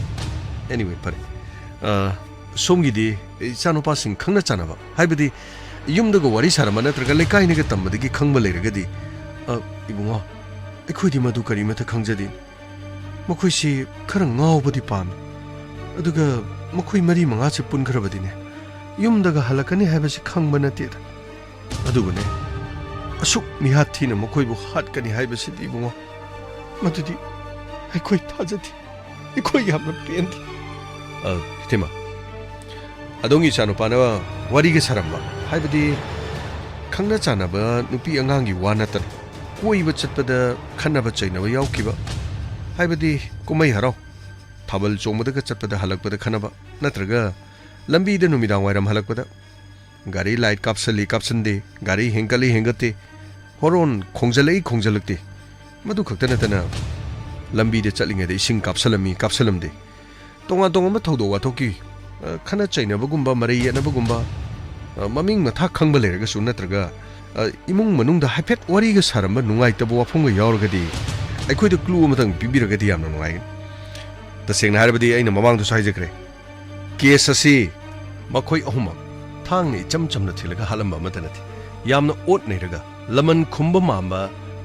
Anyway, ꯐꯔꯦ꯫ ꯑ, ꯁꯣꯝꯒꯤꯗꯤ ꯏꯆꯥꯅꯨꯄꯥꯁꯤꯡ ꯈꯪꯅ ꯆꯥꯟꯅꯕ, ꯍꯥꯏꯕꯗꯤ ꯌꯨꯝꯗꯒ ꯋꯥꯔꯤ ꯁꯥꯔꯝꯕ ꯅꯠꯇ꯭ꯔꯒ ꯂꯩꯀꯥꯏꯅꯒ ꯇꯝꯕꯗꯒꯤ ꯈꯪꯕ ꯂꯩꯔꯒꯗꯤ, ꯑ, ꯏꯕꯨꯡꯉꯣ, ꯑꯩꯈꯣꯏꯗꯤ ꯃꯗꯨ ꯀꯔꯤꯃꯠꯇ ꯈꯪꯖꯗꯦ꯫ ꯃꯈꯣꯏꯁꯤ ꯈꯔ ꯉꯥꯎꯕꯗꯤ ꯄꯥꯝꯃꯤ꯫ ꯑꯗꯨꯒ ꯃꯈꯣꯏ ꯃꯔꯤ ꯃꯉꯥꯁꯤ ꯄꯨꯟꯈ꯭ꯔꯕꯗꯤꯅꯦ, ꯌꯨꯝꯗꯒ ꯍꯜꯂꯛꯀꯅꯤ ꯍꯥꯏꯕꯁꯤ ꯈꯪꯕ ꯅꯠꯇꯦꯗ꯫ ꯑꯗꯨꯕꯨꯅꯦ, ꯑꯁꯨꯛ ꯃꯤꯍꯥꯠ ꯊꯤꯅ ꯃꯈꯣꯏꯕꯨ ꯍꯥꯠꯀꯅꯤ ꯍꯥꯏꯕꯁꯤꯗꯤ, ꯏꯕꯨꯡꯉꯣ, ꯃꯗꯨꯗꯤ ꯑꯩꯈꯣꯏ ꯊꯥꯖꯗꯦ꯫ ꯑꯩꯈꯣꯏ ꯌꯥꯝꯅ ꯄꯦꯟꯗꯦ꯫ ꯑ, ꯏꯇꯩꯃ, ꯑꯗꯣꯝꯒꯤ ꯏꯆꯥꯅꯨꯄꯥꯅ ꯋꯥꯔꯤꯒ ꯁꯥꯔꯝꯕ, ꯍꯥꯏꯕꯗꯤ ꯈꯪꯅ ꯆꯥꯟꯅꯕ ꯅꯨꯄꯤ ꯑꯉꯥꯡꯒꯤ ꯋꯥ ꯅꯠꯇꯅ, ꯀꯣꯏꯕ ꯆꯠꯄꯗ ꯈꯠꯅꯕ ꯆꯩꯅꯕ ꯌꯥꯎꯈꯤꯕ, ꯍꯥꯏꯕꯗꯤ ꯀꯨꯝꯍꯩ ꯍꯔꯥꯎ, ꯊꯥꯕꯜ ꯆꯣꯡꯕꯗꯒ ꯆꯠꯄꯗ ꯍꯜꯂꯛꯄꯗ ꯈꯠꯅꯕ, ꯅꯠꯇ꯭ꯔꯒ ꯂꯝꯕꯤꯗ ꯅꯨꯃꯤꯗꯥꯡ ꯋꯥꯏꯔꯝ ꯍꯜꯂꯛꯄꯗ ꯒꯥꯔꯤ ꯂꯥꯏꯠ ꯀꯥꯞꯁꯜꯂꯤ ꯀꯥꯞꯁꯟꯗꯦ, ꯒꯥꯔꯤ ꯍꯦꯟꯒꯠꯂꯤ ꯍꯦꯟꯒꯠꯇꯦ, ꯍꯣꯔꯣꯟ ꯈꯣꯡꯖꯜꯂꯛꯏ ꯈꯣꯡꯖꯜꯂꯛꯇꯦ꯫ ꯃꯗꯨ ꯈꯛꯇ ꯅꯠꯇꯅ ꯂꯝꯕꯤꯗ ꯆꯠꯂꯤꯉꯩꯗ ꯏꯁꯤꯡ ꯀꯥꯞꯁꯜꯂꯝꯃꯤ ꯀꯥꯞꯁꯜꯂꯝꯗꯦ꯫ ꯇꯣꯉꯥꯟ ꯇꯣꯉꯥꯟꯕ ꯊꯧꯗꯣꯛ ꯋꯥꯊꯣꯛꯀꯤ, ꯑ, ꯈꯠꯅ ꯆꯩꯅꯕꯒꯨꯝꯕ, ꯃꯔꯩ ꯌꯦꯠꯅꯕꯒꯨꯝꯕ, ꯑ, ꯃꯃꯤꯡ ꯃꯊꯥ ꯈꯪꯕ ꯂꯩꯔꯒꯁꯨ, ꯅꯠꯇ꯭ꯔꯒ, ꯑ, ꯏꯃꯨꯡ ꯃꯅꯨꯡꯗ ꯍꯥꯏꯐꯦꯠ ꯋꯥꯔꯤꯒ ꯁꯥꯔꯝꯕ ꯅꯨꯡꯉꯥꯏꯇꯕ ꯋꯥꯐꯝꯒ ꯌꯥꯎꯔꯒꯗꯤ ꯑꯩꯈꯣꯏꯗ clue ꯑꯃꯇꯪ ꯄꯤꯕꯤꯔꯒꯗꯤ ꯌꯥꯝꯅ ꯅꯨꯡꯉꯥꯏꯒꯅꯤ꯫ ꯇꯁꯦꯡꯅ ꯍꯥꯏꯔꯕꯗꯤ ꯑꯩꯅ ꯃꯃꯥꯡꯗꯁꯨ ꯍꯥꯏꯖꯈ꯭ꯔꯦ, ꯀꯦꯁ ꯑꯁꯤ ꯃꯈꯣꯏ ꯑꯍꯨꯝꯃꯛ ꯊꯥꯡꯅ ꯏꯆꯝ ꯆꯝꯅ ꯊꯤꯜꯂꯒ ꯍꯥꯠꯂꯝꯕ ꯑꯃꯠꯇ ꯅꯠꯇꯦ꯫ ꯌꯥꯝꯅ ꯑꯣꯠ ꯅꯩꯔꯒ ꯂꯃꯟ ꯈꯨꯝꯕ ꯃꯥꯟꯕ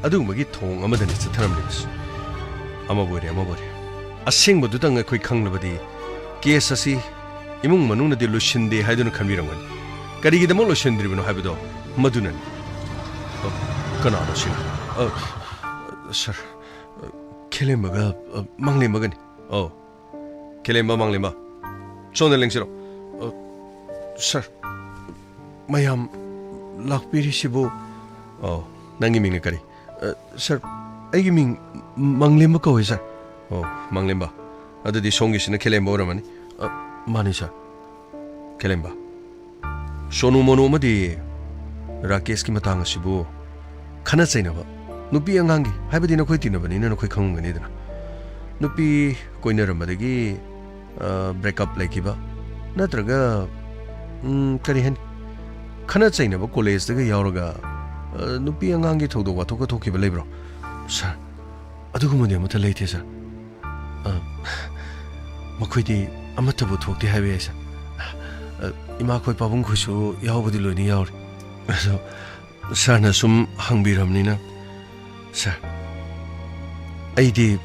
ꯑꯗꯨꯒꯨꯝꯕꯒꯤ ꯊꯧꯑꯣꯡ ꯑꯃꯗꯅꯤ ꯆꯠꯊꯔꯝꯂꯤꯕꯁꯤ꯫ ꯑꯃꯕꯨ ꯑꯣꯏꯔꯦ, ꯑꯃꯕꯨ ꯑꯣꯏꯔꯦ, ꯑꯁꯦꯡꯕꯗꯨꯇꯪ ꯑꯩꯈꯣꯏ ꯈꯪꯂꯕꯗꯤ ꯀꯦꯁ ꯑꯁꯤ ꯏꯃꯨꯡ ꯃꯅꯨꯡꯅꯗꯤ ꯂꯣꯏꯁꯤꯟꯗꯦ ꯍꯥꯏꯗꯨꯅ ꯈꯟꯕꯤꯔꯝꯒꯅꯤ꯫ ꯀꯔꯤꯒꯤꯗꯃꯛ ꯂꯣꯏꯁꯤꯟꯗ꯭ꯔꯤꯕꯅꯣ ꯍꯥꯏꯕꯗꯣ ꯃꯗꯨꯅꯅꯤ꯫ ꯑ, ꯀꯅꯥꯅꯣ ꯁꯤ? ꯑ, ꯁꯥꯔ, ꯑ, ꯈꯦꯂꯦꯝꯕꯒ, ꯑ, ꯃꯪꯂꯦꯝꯕꯒꯅꯤ꯫ ꯑꯧ, ꯈꯦꯂꯦꯝꯕ, ꯃꯪꯂꯦꯝꯕ, ꯁꯣꯝꯗ ꯂꯦꯡꯁꯤꯜꯂꯣ꯫ ꯑ, ꯁꯥꯔ, ꯃꯌꯥꯝ ꯂꯥꯛꯄꯤꯔꯤꯁꯤꯕꯨ? ꯑꯧ, ꯅꯪꯒꯤ ꯃꯤꯡꯅ ꯀꯔꯤ? ꯑ, ꯁꯥꯔ, ꯑꯩꯒꯤ ꯃꯤꯡ ꯃꯪꯂꯦꯝꯕ ꯀꯧꯏ, ꯁꯥꯔ꯫ ꯑꯣ, ꯃꯪꯂꯦꯝꯕ꯫ ꯑꯗꯨꯗꯤ ꯁꯣꯝꯒꯤꯁꯤꯅ ꯈꯦꯂꯦꯝꯕ ꯑꯣꯏꯔꯝꯃꯅꯤ꯫ ꯑ, ꯃꯥꯅꯤ, ꯁꯥꯔ꯫ ꯈꯦꯂꯦꯝꯕ, ꯁꯣꯅꯨ ꯃꯣꯅꯨ ꯑꯃꯗꯤ ꯔꯥꯀꯦꯁꯀꯤ ꯃꯇꯥꯡ ꯑꯁꯤꯕꯨ ꯈꯠꯅ ꯆꯩꯅꯕ, ꯅꯨꯄꯤ ꯑꯉꯥꯡꯒꯤ, ꯍꯥꯏꯕꯗꯤ ꯅꯈꯣꯏ ꯇꯤꯟꯅꯕꯅꯤꯅ ꯅꯈꯣꯏ ꯈꯪꯉꯝꯒꯅꯤꯗꯅ, ꯅꯨꯄꯤ ꯀꯣꯏꯅꯔꯝꯕꯗꯒꯤ, ꯑ, ꯕ꯭ꯔꯦꯛꯑꯞ ꯂꯩꯈꯤꯕ, ꯅꯠꯇ꯭ꯔꯒ, ꯎꯝ, ꯀꯔꯤ ꯍꯥꯏꯅꯤ, ꯈꯠꯅ ꯆꯩꯅꯕ ꯀꯣꯂꯦꯖꯇꯒ ꯌꯥꯎꯔꯒ, ꯑ, ꯅꯨꯄꯤ ꯑꯉꯥꯡꯒꯤ ꯊꯧꯗꯣꯛ ꯋꯥꯊꯣꯛꯀ ꯊꯣꯛꯈꯤꯕ ꯂꯩꯕ꯭ꯔꯣ? ꯁꯥꯔ, ꯑꯗꯨꯒꯨꯝꯕꯗꯤ ꯑꯃꯠꯇ ꯂꯩꯇꯦ, ꯁꯥꯔ꯫ ꯑ, ꯃꯈꯣꯏꯗꯤ ꯑꯃꯠꯇꯕꯨ ꯊꯣꯛꯇꯦ ꯍꯥꯏꯕ ꯌꯥꯏ, ꯁꯥꯔ꯫ ꯑ, ꯏꯃꯥꯈꯣꯏ ꯄꯥꯕꯨꯡꯈꯣꯏꯁꯨ ꯌꯥꯎꯕꯗꯤ ꯂꯣꯏꯅ ꯌꯥꯎꯔꯤ꯫ ꯑꯗꯣ ꯁꯥꯔꯅ ꯁꯨꯝ ꯍꯪꯕꯤꯔꯕꯅꯤꯅ, ꯁꯥꯔ, ꯑꯩꯗꯤ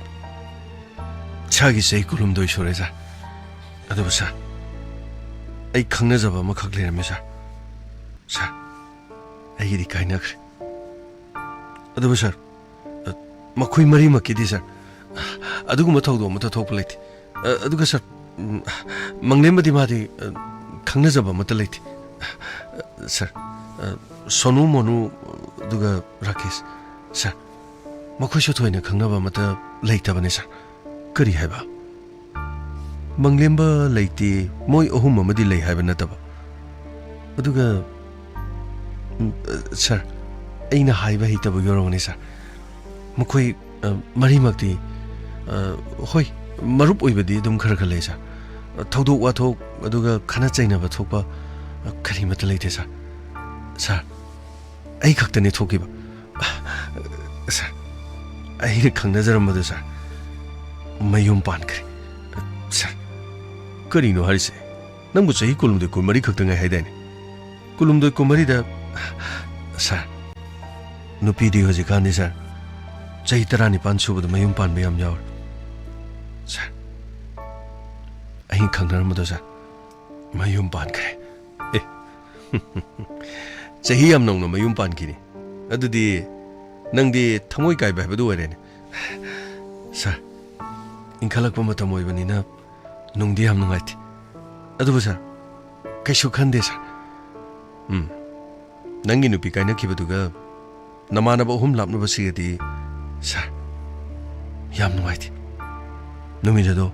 ꯁꯥꯔꯒꯤ ꯆꯍꯤ ꯀꯨꯟꯍꯨꯝꯗꯣꯏ ꯁꯨꯔꯦ, ꯁꯥꯔ꯫ ꯑꯗꯨꯕꯨ ꯁꯥꯔ, ꯑꯩ ꯈꯪꯅꯖꯕ ꯑꯃꯈꯛ ꯂꯩꯔꯝꯃꯤ, ꯁꯥꯔ꯫ ꯁꯥꯔ, ꯑꯩꯒꯤꯗꯤ ꯀꯥꯏꯅꯈ꯭ꯔꯦ꯫ ꯑꯗꯨꯕꯨ ꯁꯥꯔ, ꯑ, ꯃꯈꯣꯏ ꯃꯔꯤꯃꯛꯀꯤꯗꯤ, ꯁꯥꯔ, ꯑꯗꯨꯒꯨꯝꯕ ꯊꯧꯗꯣꯛ ꯑꯃꯠꯇ ꯊꯣꯛꯄ ꯂꯩꯇꯦ꯫ ꯑ, ꯑꯗꯨꯒ ꯁꯥꯔ, ꯎꯝ, ꯃꯪꯂꯦꯝꯕꯗꯤ ꯃꯥꯗꯤ, ꯑ, ꯈꯪꯅꯖꯕ ꯑꯃꯠꯇ ꯂꯩꯇꯦ꯫ ꯑ, ꯁꯥꯔ, ꯑ, ꯁꯣꯅꯨ, ꯃꯣꯅꯨ, ꯑꯗꯨꯒ ꯔꯥꯀꯦꯁ, ꯁꯥꯔ, ꯃꯈꯣꯏꯁꯨ ꯊꯣꯏꯅ ꯈꯪꯅꯕ ꯑꯃꯠꯇ ꯂꯩꯇꯕꯅꯦ, ꯁꯥꯔ꯫ ꯀꯔꯤ ꯍꯥꯏꯕ? ꯃꯪꯂꯦꯝꯕ ꯂꯩꯇꯦ, ꯃꯣꯏ ꯑꯍꯨꯝ ꯑꯃꯗꯤ ꯂꯩ ꯍꯥꯏꯕ ꯅꯠꯇꯕ? ꯑꯗꯨꯒ, ꯎꯝ, ꯑ, ꯁꯥꯔ, ꯑꯩꯅ ꯍꯥꯏꯕ ꯍꯩꯇꯕꯒꯤ ꯑꯣꯏꯔꯝꯒꯅꯤ, ꯁꯥꯔ꯫ ꯃꯈꯣꯏ, ꯑ, ꯃꯔꯤꯃꯛꯇꯤ, ꯑ, ꯍꯣꯏ, ꯃꯔꯨꯞ ꯑꯣꯏꯕꯗꯤ ꯑꯗꯨꯝ ꯈꯔ ꯈꯔ ꯂꯩ, ꯁꯥꯔ꯫ ꯑ, ꯊꯧꯗꯣꯛ ꯋꯥꯊꯣꯛ, ꯑꯗꯨꯒ ꯈꯠꯅ ꯆꯩꯅꯕ ꯊꯣꯛꯄ, ꯑ, ꯀꯔꯤꯃꯠꯇ ꯂꯩꯇꯦ, ꯁꯥꯔ꯫ ꯁꯥꯔ, ꯑꯩ ꯈꯛꯇꯅꯤ ꯊꯣꯛꯈꯤꯕ꯫ ꯁꯥꯔ, ꯑꯩꯅ ꯈꯪꯅꯖꯔꯝꯕꯗꯨ, ꯁꯥꯔ, ꯃꯌꯨꯝ ꯄꯥꯟꯈ꯭ꯔꯦ꯫ ꯁꯥꯔ, ꯀꯔꯤꯅꯣ ꯍꯥꯏꯔꯤꯁꯦ? ꯅꯪꯕꯨ ꯆꯍꯤ ꯀꯨꯟꯍꯨꯝꯗꯣꯏ, ꯀꯨꯟꯃꯔꯤ ꯈꯛꯇ ꯉꯥꯏ ꯍꯥꯏꯗꯥꯏꯅꯦ? ꯀꯨꯟꯍꯨꯝꯗꯣꯏ, ꯀꯨꯟꯃꯔꯤꯗ, ꯁꯥꯔ, ꯅꯨꯄꯤꯗꯤ ꯍꯧꯖꯤꯛꯀꯥꯟꯗꯤ, ꯁꯥꯔ, ꯆꯍꯤ ꯇꯔꯥꯅꯤꯄꯥꯟ ꯁꯨꯕꯗ ꯃꯌꯨꯝ ꯄꯥꯟꯕ ꯌꯥꯝ ꯌꯥꯎꯔꯦ꯫ ꯁꯥꯔ, ꯑꯩꯅ ꯈꯪꯅꯔꯝꯕꯗꯣ, ꯁꯥꯔ, ꯃꯌꯨꯝ ꯄꯥꯟꯈ꯭ꯔꯦ꯫ ꯑꯦ, ꯆꯍꯤ ꯌꯥꯝ ꯅꯧꯅ ꯃꯌꯨꯝ ꯄꯥꯟꯈꯤꯅꯤ꯫ ꯑꯗꯨꯗꯤ ꯅꯪꯗꯤ ꯊꯃꯣꯏ ꯀꯥꯏꯕ ꯍꯥꯏꯕꯗꯨ ꯑꯣꯏꯔꯦꯅꯦ꯫ ꯁꯥꯔ, ꯏꯟꯈꯠꯂꯛꯄ ꯃꯇꯝ ꯑꯣꯏꯕꯅꯤꯅ ꯅꯨꯡꯗꯤ ꯌꯥꯝ ꯅꯨꯡꯉꯥꯏꯇꯦ꯫ ꯑꯗꯨꯕꯨ ꯁꯥꯔ, ꯀꯩꯁꯨ ꯈꯟꯗꯦ ꯁꯥꯔ꯫ ꯎꯝ, ꯅꯪꯒꯤ ꯅꯨꯄꯤ ꯀꯥꯏꯅꯈꯤꯕꯗꯨꯒ ꯅꯃꯥꯟꯅꯕ ꯑꯍꯨꯝ ꯂꯥꯞꯅꯕꯁꯤꯒꯗꯤ, ꯁꯥꯔ, ꯌꯥꯝ ꯅꯨꯡꯉꯥꯏꯇꯦ꯫ ꯅꯨꯃꯤꯠ ꯑꯗꯣ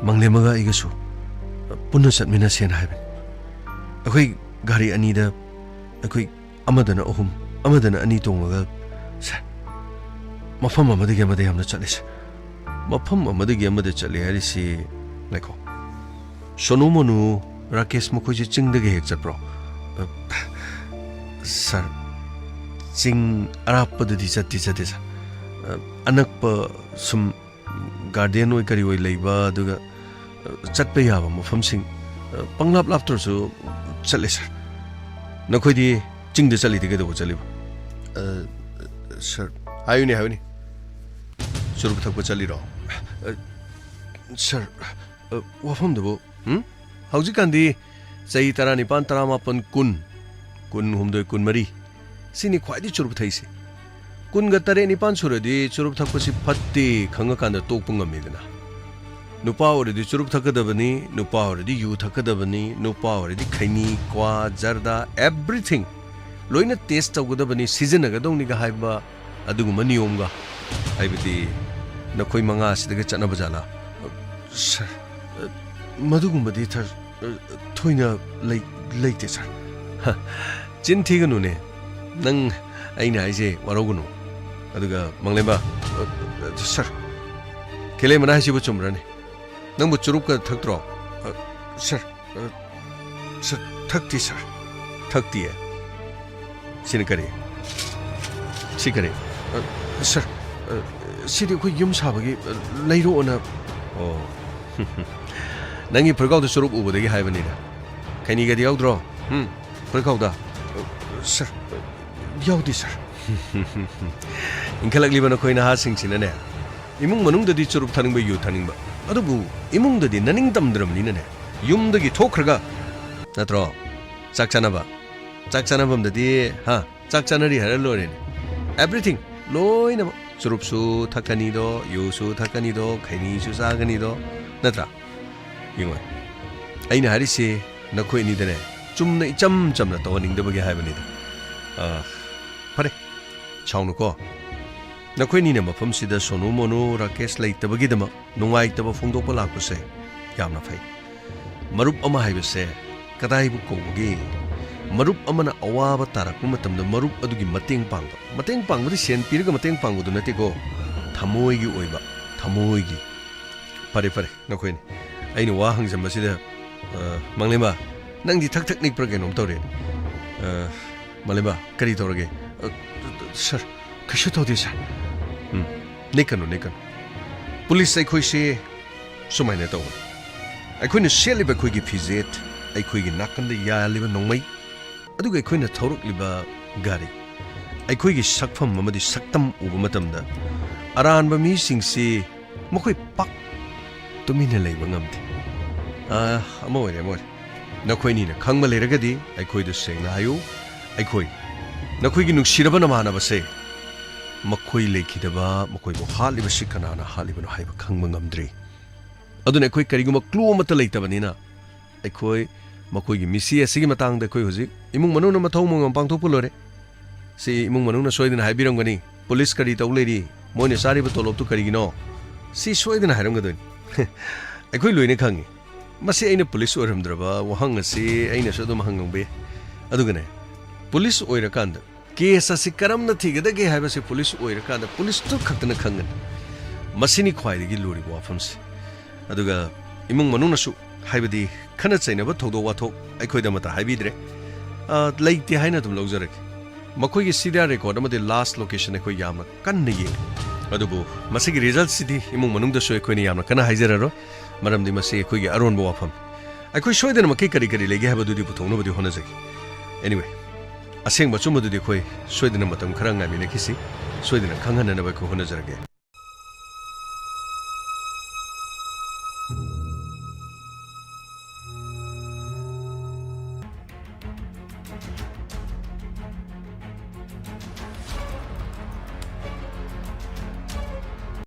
ꯃꯪꯂꯦꯝꯃꯒ ꯑꯩꯒꯁꯨ ꯄꯨꯟꯅ ꯆꯠꯃꯤꯟꯅꯁꯦꯅ ꯍꯥꯏꯕꯅꯤ꯫ ꯑꯩꯈꯣꯏ ꯒꯥꯔꯤ ꯑꯅꯤꯗ, ꯑꯩꯈꯣꯏ ꯑꯃꯗꯅ ꯑꯍꯨꯝ, ꯑꯃꯗꯅ ꯑꯅꯤ ꯇꯣꯡꯉꯒ, ꯁꯥꯔ, ꯃꯐꯝ ꯑꯃꯗꯒꯤ ꯑꯃꯗ ꯌꯥꯝꯅ ꯆꯠꯂꯦ, ꯁꯥꯔ꯫ ꯃꯐꯝ ꯑꯃꯗꯒꯤ ꯑꯃꯗ ꯆꯠꯂꯦ ꯍꯥꯏꯔꯤꯁꯤ, ꯉꯥꯏꯈꯣ, ꯁꯣꯅꯨ ꯃꯣꯅꯨ, ꯔꯥꯀꯦꯁ ꯃꯈꯣꯏꯁꯦ ꯆꯤꯡꯗꯒꯤ ꯍꯦꯛ ꯆꯠꯄ꯭ꯔꯣ? ꯑ, ꯁꯥꯔ, ꯆꯤꯡ ꯑꯔꯥꯞꯄꯗꯗꯤ ꯆꯠꯇꯤ ꯆꯠꯇꯦ, ꯁꯥꯔ꯫ ꯑ, ꯑꯅꯛꯄ ꯁꯨꯝ ꯒꯥꯔꯗꯦꯟ ꯑꯣꯏ ꯀꯔꯤ ꯑꯣꯏ ꯂꯩꯕ, ꯑꯗꯨꯒ, ꯑ, ꯆꯠꯄ ꯌꯥꯕ ꯃꯐꯝꯁꯤꯡ, ꯑ, ꯄꯪꯂꯥꯞ ꯂꯥꯞꯇ꯭ꯔꯁꯨ ꯆꯠꯂꯦ, ꯁꯥꯔ꯫ ꯅꯈꯣꯏꯗꯤ ꯆꯤꯡꯗ ꯆꯠꯂꯤꯗꯤ ꯀꯩꯗꯧꯕ ꯆꯠꯂꯤꯕ? ꯑ, ꯁꯥꯔ꯫ ꯍꯥꯏꯌꯨꯅꯦ, ꯍꯥꯏꯌꯨꯅꯦ꯫ ꯆꯨꯔꯨꯞ ꯊꯛꯄ ꯆꯠꯂꯤꯔꯣ? ꯑ, ꯁꯥꯔ, ꯑ, ꯋꯥꯐꯝꯗꯨꯕꯨ, ꯎꯝ? ꯍꯧꯖꯤꯛꯀꯥꯟꯗꯤ ꯆꯍꯤ ꯇꯔꯥꯅꯤꯄꯥꯟ, ꯇꯔꯥꯃꯥꯄꯟ, ꯀꯨꯟ, ꯀꯨꯟꯍꯨꯝꯗꯣꯏ, ꯀꯨꯟꯃꯔꯤ, ꯁꯤꯅꯤ ꯈ꯭ꯋꯥꯏꯗꯒꯤ ꯆꯨꯔꯨꯞ ꯊꯛꯏꯁꯦ꯫ ꯀꯨꯟꯒ ꯇꯔꯦꯠ ꯅꯤꯄꯥꯟ ꯁꯨꯔꯗꯤ ꯆꯨꯔꯨꯞ ꯊꯛꯄꯁꯤ ꯐꯠꯇꯦ ꯈꯪꯉꯀꯥꯟꯗ ꯇꯣꯛꯄ ꯉꯝꯃꯤꯗꯅ꯫ ꯅꯨꯄꯥ ꯑꯣꯏꯔꯗꯤ ꯆꯨꯔꯨꯞ ꯊꯛꯀꯗꯕꯅꯤ, ꯅꯨꯄꯥ ꯑꯣꯏꯔꯗꯤ ꯌꯨ ꯊꯛꯀꯗꯕꯅꯤ, ꯅꯨꯄꯥ ꯑꯣꯏꯔꯗꯤ ꯈꯩꯅꯤ, ꯀ꯭ꯋꯥ, ꯖꯔꯗꯥ, everything ꯂꯣꯏꯅ ꯇꯦꯁ ꯇꯧꯒꯗꯕꯅꯤ, ꯁꯤꯖꯤꯟꯅꯒꯗꯧꯅꯤꯒ ꯍꯥꯏꯕ ꯑꯗꯨꯒꯨꯝꯕ ꯅꯤꯌꯣꯝꯒ, ꯍꯥꯏꯕꯗꯤ ꯅꯈꯣꯏ ꯃꯉꯥ ꯑꯁꯤꯗꯒ ꯆꯠꯅꯕ ꯖꯥꯠꯂꯥ? ꯁꯥꯔ, ꯃꯗꯨꯒꯨꯝꯕꯗꯤ ꯊ-, ꯊꯣꯏꯅ ꯂꯩ-, ꯂꯩꯇꯦ, ꯁꯥꯔ꯫ ꯍ, ꯆꯤꯟ ꯊꯤꯒꯅꯨꯅꯦ꯫ ꯅꯪ ꯑꯩꯅ ꯍꯥꯏꯁꯦ ꯋꯥꯔꯧꯒꯅꯨ꯫ ꯑꯗꯨꯒ ꯃꯪꯂꯦꯝꯕ, ꯑ, ꯑ, ꯁꯥꯔ, ꯈꯦꯂꯦꯝꯕꯅ ꯍꯥꯏꯁꯤꯕꯨ ꯆꯨꯝꯕ꯭ꯔꯅꯦ? ꯅꯪꯕꯨ ꯆꯨꯔꯨꯞꯀ ꯊꯛꯇ꯭ꯔꯣ? ꯑ, ꯁꯥꯔ, ꯑ, ꯁꯥꯔ, ꯊꯛꯇꯦ, ꯁꯥꯔ꯫ ꯊꯛꯇꯤꯌꯦ? ꯁꯤꯅ ꯀꯔꯤ? ꯁꯤ ꯀꯔꯤ? ꯑ, ꯁꯥꯔ, ꯑ, ꯁꯤꯗꯤ ꯑꯩꯈꯣꯏ ꯌꯨꯝ ꯁꯥꯕꯒꯤ, ꯑ, ꯂꯩꯔꯣꯛꯑꯣꯅ꯫ ꯑꯣ꯫ ꯅꯪꯒꯤ ꯐꯨꯔꯤꯠꯀꯥꯎꯗ ꯆꯨꯔꯨꯞ ꯎꯕꯗꯒꯤ ꯍꯥꯏꯕꯅꯤꯗ꯫ ꯈꯩꯅꯤꯒꯗꯤ ꯌꯥꯎꯗ꯭ꯔꯣ? ꯎꯝ? ꯀꯣꯏꯈꯥꯎꯗ, "ꯁꯥꯔ, ꯌꯥꯎꯗꯦ, ꯁꯥꯔ꯫" ꯏꯟꯈꯠꯂꯛꯂꯤꯕ ꯅꯈꯣꯏ ꯅꯍꯥꯁꯤꯡꯁꯤꯅꯅꯦ, ꯏꯃꯨꯡ ꯃꯅꯨꯡꯗꯗꯤ ꯆꯨꯔꯨꯞ ꯊꯛꯅꯤꯡꯕ, ꯌꯨ ꯊꯛꯅꯤꯡꯕ, ꯑꯗꯨꯕꯨ ꯏꯃꯨꯡꯗꯗꯤ ꯅꯅꯤꯡ ꯇꯝꯗ꯭ꯔꯕꯅꯤꯅꯅꯦ, ꯌꯨꯝꯗꯒꯤ ꯊꯣꯛꯈ꯭ꯔꯒ, ꯅꯠꯇ꯭ꯔꯣ? ꯆꯥꯛ ꯆꯥꯅꯕ, ꯆꯥꯛ ꯆꯥꯅꯐꯝꯗꯗꯤ, ꯍꯥ, ꯆꯥꯛ ꯆꯥꯅꯔꯤ ꯍꯥꯏꯔ ꯂꯣꯏꯔꯦꯅꯦ꯫ Everything, ꯂꯣꯏꯅꯃꯛ꯫ ꯆꯨꯔꯨꯞꯁꯨ ꯊꯛꯀꯅꯤꯗꯣ, ꯌꯨꯁꯨ ꯊꯛꯀꯅꯤꯗꯣ, ꯈꯩꯅꯤꯁꯨ ꯆꯥꯒꯅꯤꯗꯣ, ꯅꯠꯇ꯭ꯔꯥ? ꯌꯦꯡꯉꯣ, ꯑꯩꯅ ꯍꯥꯏꯔꯤꯁꯤ ꯅꯈꯣꯏ ꯑꯅꯤꯗꯅꯦ, ꯆꯨꯝꯅ ꯏꯆꯝ ꯆꯝꯅ ꯇꯧꯍꯟꯅꯤꯡꯗꯕꯒꯤ ꯍꯥꯏꯕꯅꯤꯗ꯫ ꯑ, ꯐꯔꯦ, ꯁꯥꯎꯅꯨꯀꯣ꯫ ꯅꯈꯣꯏ ꯑꯅꯤꯅ ꯃꯐꯝꯁꯤꯗ ꯁꯣꯅꯨ ꯃꯣꯅꯨ ꯔꯥꯀꯦꯁ ꯂꯩꯇꯕꯒꯤꯗꯃꯛ ꯅꯨꯡꯉꯥꯏꯇꯕ ꯐꯣꯡꯗꯣꯛꯄ ꯂꯥꯛꯄꯁꯦ ꯌꯥꯝꯅ ꯐꯩ꯫ ꯃꯔꯨꯞ ꯑꯃ ꯍꯥꯏꯕꯁꯦ ꯀꯗꯥꯏꯕꯨ ꯀꯧꯕꯒꯦ? ꯃꯔꯨꯞ ꯑꯃꯅ ꯑꯋꯥꯕ ꯇꯥꯔꯛꯄ ꯃꯇꯝꯗ ꯃꯔꯨꯞ ꯑꯗꯨꯒꯤ ꯃꯇꯦꯡ ꯄꯥꯡꯕ꯫ ꯃꯇꯦꯡ ꯄꯥꯡꯕꯗꯤ ꯁꯦꯟ ꯄꯤꯔꯒ ꯃꯇꯦꯡ ꯄꯥꯡꯕꯗꯨ ꯅꯠꯇꯦꯀꯣ꯫ ꯊꯃꯣꯏꯒꯤ ꯑꯣꯏꯕ, ꯊꯃꯣꯏꯒꯤ꯫ ꯐꯔꯦ, ꯐꯔꯦ, ꯅꯈꯣꯏꯅꯤ꯫ ꯑꯩꯅ ꯋꯥ ꯍꯪꯖꯟꯕꯁꯤꯗ, ꯑ, ꯃꯪꯂꯦꯝꯕ, ꯅꯪꯗꯤ ꯊꯛ ꯊꯛ ꯅꯤꯛꯄ꯭ꯔꯥ ꯀꯩꯅꯣꯝ ꯇꯧꯔꯦ꯫ ꯑ, ꯃꯪꯂꯦꯝꯕ, ꯀꯔꯤ ꯇꯧꯔꯒꯦ? ꯑ, ꯁꯥꯔ, ꯀꯩꯁꯨ ꯇꯧꯗꯦ, ꯁꯥꯔ꯫ ꯎꯝ, ꯅꯤꯛꯀꯅꯨ, ꯅꯤꯛꯀꯅꯨ꯫ ꯄꯨꯂꯤꯁ ꯑꯩꯈꯣꯏꯁꯦ ꯁꯨꯃꯥꯏꯅ ꯇꯧꯕꯅꯤ꯫ ꯑꯩꯈꯣꯏꯅ ꯁꯦꯠꯂꯤꯕ ꯑꯩꯈꯣꯏꯒꯤ ꯐꯤꯖꯦꯠ, ꯑꯩꯈꯣꯏꯒꯤ ꯅꯥꯀꯟꯗ ꯌꯥꯜꯂꯤꯕ ꯅꯣꯡꯃꯩ, ꯑꯗꯨꯒ ꯑꯩꯈꯣꯏꯅ ꯊꯧꯔꯛꯂꯤꯕ ꯒꯥꯔꯤ, ꯑꯩꯈꯣꯏꯒꯤ ꯁꯛꯐꯝ ꯑꯃꯗꯤ ꯁꯛꯇꯝ ꯎꯕ ꯃꯇꯝꯗ ꯑꯔꯥꯟꯕ ꯃꯤꯁꯤꯡꯁꯤ ꯃꯈꯣꯏ ꯄꯥꯛ ꯇꯨꯃꯤꯟꯅ ꯂꯩꯕ ꯉꯝꯗꯦ꯫ ꯑꯥ, ꯑꯃ ꯑꯣꯏꯔꯦ, ꯑꯃ ꯑꯣꯏꯔꯦ꯫ ꯅꯈꯣꯏꯅꯤꯅ ꯈꯪꯕ ꯂꯩꯔꯒꯗꯤ ꯑꯩꯈꯣꯏꯗ ꯁꯦꯡꯅ ꯍꯥꯏꯌꯨ꯫ ꯑꯩꯈꯣꯏ, ꯅꯈꯣꯏꯒꯤ ꯅꯨꯡꯁꯤꯔꯕ ꯅꯃꯥꯟꯅꯕꯁꯦ, ꯃꯈꯣꯏ ꯂꯩꯈꯤꯗꯕ, ꯃꯈꯣꯏꯕꯨ ꯍꯥꯠꯂꯤꯕꯁꯤ ꯀꯅꯥꯅ ꯍꯥꯠꯂꯤꯕꯅꯣ ꯍꯥꯏꯕ ꯈꯪꯕ ꯉꯝꯗ꯭ꯔꯤ꯫ ꯑꯗꯨꯅ ꯑꯩꯈꯣꯏ ꯀꯔꯤꯒꯨꯝꯕ clue ꯑꯃꯠꯇ ꯂꯩꯇꯕꯅꯤꯅ, ꯑꯩꯈꯣꯏ ꯃꯈꯣꯏꯒꯤ ꯃꯤꯁꯤ ꯑꯁꯤꯒꯤ ꯃꯇꯥꯡꯗ ꯑꯩꯈꯣꯏ ꯍꯧꯖꯤꯛ ꯏꯃꯨꯡ ꯃꯅꯨꯡꯅ ꯃꯊꯧ ꯃꯉꯝ ꯄꯥꯡꯊꯣꯛꯄ ꯂꯣꯏꯔꯦ꯫ ꯁꯤ ꯏꯃꯨꯡ ꯃꯅꯨꯡꯅ ꯁꯣꯏꯗꯅ ꯍꯥꯏꯕꯤꯔꯝꯒꯅꯤ, "ꯄꯨꯂꯤꯁ ꯀꯔꯤ ꯇꯧ ꯂꯩꯔꯤ? ꯃꯣꯏꯅ ꯆꯥꯔꯤꯕ ꯇꯣꯂꯣꯞꯇꯨ ꯀꯔꯤꯒꯤꯅꯣ?" ꯁꯤ ꯁꯣꯏꯗꯅ ꯍꯥꯏꯔꯝꯒꯗꯣꯏꯅꯤ꯫ ꯑꯩꯈꯣꯏ ꯂꯣꯏꯅ ꯈꯪꯉꯤ꯫ ꯃꯁꯤ ꯑꯩꯅ ꯄꯨꯂꯤꯁ ꯑꯣꯏꯔꯝꯗ꯭ꯔꯕ ꯋꯥꯍꯪ ꯑꯁꯤ ꯑꯩꯅꯁꯨ ꯑꯗꯨꯝ ꯍꯪꯉꯝꯕ ꯌꯥꯏ꯫ ꯑꯗꯨꯒꯅꯦ, ꯄꯨꯂꯤꯁ ꯑꯣꯏꯔꯀꯥꯟꯗ ꯀꯦꯁ ꯑꯁꯤ ꯀꯔꯝꯅ ꯊꯤꯒꯗꯒꯦ ꯍꯥꯏꯕꯁꯤ ꯄꯨꯂꯤꯁ ꯑꯣꯏꯔꯀꯥꯟꯗ ꯄꯨꯂꯤꯁꯇꯨ ꯈꯛꯇꯅ ꯈꯪꯒꯅꯤ꯫ ꯃꯁꯤꯅꯤ ꯈ꯭ꯋꯥꯏꯗꯒꯤ ꯂꯨꯔꯤꯕ ꯋꯥꯐꯝꯁꯤ꯫ ꯑꯗꯨꯒ ꯏꯃꯨꯡ ꯃꯅꯨꯡꯅꯁꯨ, ꯍꯥꯏꯕꯗꯤ ꯈꯠꯅ ꯆꯩꯅꯕ ꯊꯧꯗꯣꯛ ꯋꯥꯊꯣꯛ ꯑꯩꯈꯣꯏꯗ ꯑꯃꯠꯇ ꯍꯥꯏꯕꯤꯗ꯭ꯔꯦ꯫ ꯑ, ꯂꯩꯇꯦ ꯍꯥꯏꯅ ꯑꯗꯨꯝ ꯂꯧꯖꯔꯒꯦ꯫ ꯃꯈꯣꯏꯒꯤ C D R record ꯑꯃꯗꯤ last location ꯑꯩꯈꯣꯏ ꯌꯥꯝꯅ ꯀꯟꯅ ꯌꯦꯡꯂꯤ꯫ ꯑꯗꯨꯕꯨ ꯃꯁꯤꯒꯤ resultꯁꯤꯗꯤ ꯏꯃꯨꯡ ꯃꯅꯨꯡꯗꯁꯨ ꯑꯩꯈꯣꯏꯅ ꯌꯥꯝꯅ ꯀꯟꯅ ꯍꯥꯏꯖꯔꯔꯣꯏ, ꯃꯔꯝꯗꯤ ꯃꯁꯤ ꯑꯩꯈꯣꯏꯒꯤ ꯑꯔꯣꯟꯕ ꯋꯥꯐꯝꯅꯤ꯫ ꯑꯩꯈꯣꯏ ꯁꯣꯏꯗꯅꯃꯛꯀꯤ ꯀꯔꯤ ꯀꯔꯤ ꯂꯩꯒꯦ ꯍꯥꯏꯕꯗꯨꯗꯤ ꯄꯨꯊꯣꯛꯅꯕꯗꯤ ꯍꯣꯠꯅꯖꯒꯦ꯫ Anyway, ꯑꯁꯦꯡꯕ ꯑꯆꯨꯝꯕꯗꯨꯗꯤ ꯑꯩꯈꯣꯏ ꯁꯣꯏꯗꯅ ꯃꯇꯝ ꯈꯔ ꯉꯥꯏꯃꯤꯟꯅꯈꯤꯁꯤ꯫ ꯁꯣꯏꯗꯅ ꯈꯪꯍꯟꯅꯅꯕ ꯑꯩꯈꯣꯏ ꯍꯣꯠꯅꯖꯔꯒꯦ꯫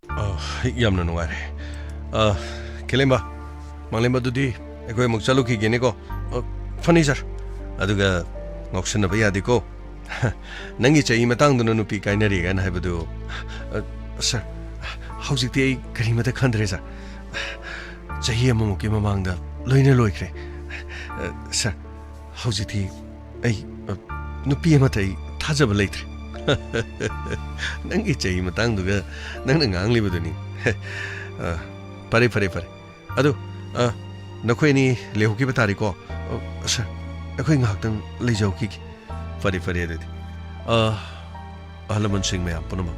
ꯑ, ꯌꯥꯝꯅ ꯅꯨꯡꯉꯥꯏꯔꯦ꯫ ꯑ, ꯈꯦꯂꯦꯝꯕ, ꯃꯥꯡꯂꯦꯝꯕ, ꯑꯗꯨꯗꯤ ꯑꯩꯈꯣꯏ ꯑꯃꯨꯛ ꯆꯠꯂꯨꯈꯤꯒꯦꯅꯦꯀꯣ꯫ ꯑ, ꯐꯅꯤ, ꯁꯥꯔ꯫ ꯑꯗꯨꯒ ꯉꯥꯎꯁꯟꯅꯕ ꯌꯥꯗꯦꯀꯣ꯫ ꯅꯪꯒꯤ ꯆꯍꯤ ꯃꯇꯥꯡꯗꯨꯅ ꯅꯨꯄꯤ ꯀꯥꯏꯅꯔꯦ ꯀꯥꯏꯅ ꯍꯥꯏꯕꯗꯨ, ꯑ, ꯁꯥꯔ, ꯍꯧꯖꯤꯛꯇꯤ ꯑꯩ ꯀꯔꯤꯃꯇ ꯈꯟꯗ꯭ꯔꯦ, ꯁꯥꯔ꯫ ꯆꯍꯤ ꯑꯃꯃꯨꯛꯀꯤ ꯃꯃꯥꯡꯗ ꯂꯣꯏꯅ ꯂꯣꯏꯈ꯭ꯔꯦ꯫ ꯑ, ꯁꯥꯔ, ꯍꯧꯖꯤꯛꯇꯤ ꯑꯩ, ꯑ, ꯅꯨꯄꯤ ꯑꯃꯠꯇ ꯑꯩ ꯊꯥꯖꯕ ꯂꯩꯇ꯭ꯔꯦ꯫ ꯅꯪꯒꯤ ꯆꯍꯤ ꯃꯇꯥꯡꯗꯨꯒ ꯅꯪꯅ ꯉꯥꯡꯂꯤꯕꯗꯨꯅꯤ꯫ ꯑ, ꯐꯔꯦ, ꯐꯔꯦ, ꯐꯔꯦ꯫ ꯑꯗꯨ, ꯑ, ꯅꯈꯣꯏ ꯑꯅꯤ ꯂꯩꯍꯧꯈꯤꯕ ꯇꯥꯔꯦꯀꯣ꯫ ꯑ, ꯁꯥꯔ, ꯑꯩꯈꯣꯏ ꯉꯥꯏꯍꯥꯛꯇꯪ ꯂꯩꯖꯍꯧꯈꯤꯒꯦ꯫ ꯐꯔꯦ, ꯐꯔꯦ ꯑꯗꯨꯗꯤ꯫ ꯑ, ꯑꯍꯜ ꯂꯃꯟꯁꯤꯡ ꯃꯌꯥꯝ ꯄꯨꯝꯅꯃꯛ,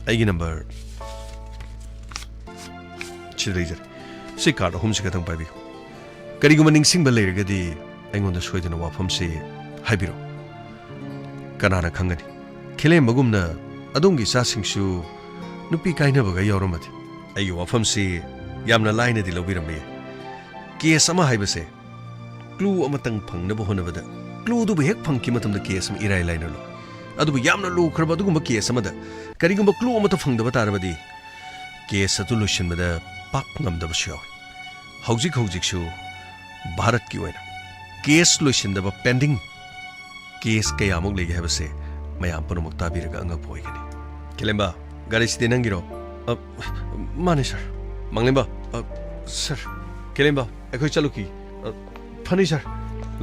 ꯑꯩꯒꯤ ꯅꯝꯕꯔ ꯁꯤꯗ ꯂꯩꯖꯔꯦ꯫ ꯁꯤ ꯀꯥꯔꯗ ꯑꯍꯨꯝꯁꯤ ꯈꯛꯇꯪ ꯄꯥꯏꯕꯤꯌꯨ꯫ ꯀꯔꯤꯒꯨꯝꯕ ꯅꯤꯡꯁꯤꯡꯕ ꯂꯩꯔꯒꯗꯤ ꯑꯩꯉꯣꯟꯗ ꯁꯣꯏꯗꯅ ꯋꯥꯐꯝꯁꯤ ꯍꯥꯏꯕꯤꯔꯛꯎ꯫ ꯀꯅꯥꯅ ꯈꯪꯒꯅꯤ, ꯈꯦꯂꯦꯝꯕꯒꯨꯝꯅ ꯑꯗꯣꯝꯒꯤ ꯏꯆꯥꯁꯤꯡꯁꯨ ꯅꯨꯄꯤ ꯀꯥꯏꯅꯕꯒ ꯌꯥꯎꯔꯝꯃꯗꯤ꯫ ꯑꯩꯒꯤ ꯋꯥꯐꯝꯁꯤ ꯌꯥꯝꯅ ꯂꯥꯏꯅꯗꯤ ꯂꯧꯕꯤꯔꯝꯕ ꯌꯥꯏ꯫ ꯀꯦꯁ ꯑꯃ ꯍꯥꯏꯕꯁꯦ clue ꯑꯃꯇꯪ ꯐꯪꯅꯕ ꯍꯣꯠꯅꯕꯗ clueꯗꯨꯕꯨ ꯍꯦꯛ ꯐꯪꯈꯤꯕ ꯃꯇꯝꯗ ꯀꯦꯁ ꯑꯃ ꯏꯔꯥꯏ ꯂꯥꯏꯅ ꯂꯨꯏ꯫ ꯑꯗꯨꯕꯨ ꯌꯥꯝꯅ ꯂꯨꯈ꯭ꯔꯕ ꯑꯗꯨꯒꯨꯝꯕ ꯀꯦꯁ ꯑꯃꯗ ꯀꯔꯤꯒꯨꯝꯕ clue ꯑꯃꯠꯇ ꯐꯪꯗꯕ ꯇꯥꯔꯕꯗꯤ ꯀꯦꯁ ꯑꯗꯨ ꯂꯣꯏꯁꯤꯟꯕꯗ ꯄꯥꯛ ꯉꯝꯗꯕꯁꯨ ꯌꯥꯎꯏ꯫ ꯍꯧꯖꯤꯛ ꯍꯧꯖꯤꯛꯁꯨ ꯚꯥꯔꯠꯀꯤ ꯑꯣꯏꯅ ꯀꯦꯁ ꯂꯣꯏꯁꯤꯟꯗꯕ pending ꯀꯦꯁ ꯀꯌꯥꯃꯨꯛ ꯂꯩꯒꯦ ꯍꯥꯏꯕꯁꯦ ꯃꯌꯥꯝ ꯄꯨꯝꯅꯃꯛ ꯇꯥꯕꯤꯔꯒ ꯑꯉꯛꯄ ꯑꯣꯏꯒꯅꯤ꯫ ꯈꯦꯂꯦꯝꯕ, ꯒꯥꯔꯤꯁꯤꯗꯤ ꯅꯪꯒꯤꯔꯣ? ꯑ, ꯃꯥꯅꯦ, ꯁꯥꯔ꯫ ꯃꯥꯡꯂꯦꯝꯕ, ꯑ, ꯁꯥꯔ, ꯈꯦꯂꯦꯝꯕ, ꯑꯩꯈꯣꯏ ꯆꯠꯂꯨꯈꯤ꯫ ꯑ, ꯐꯅꯤ, ꯁꯥꯔ꯫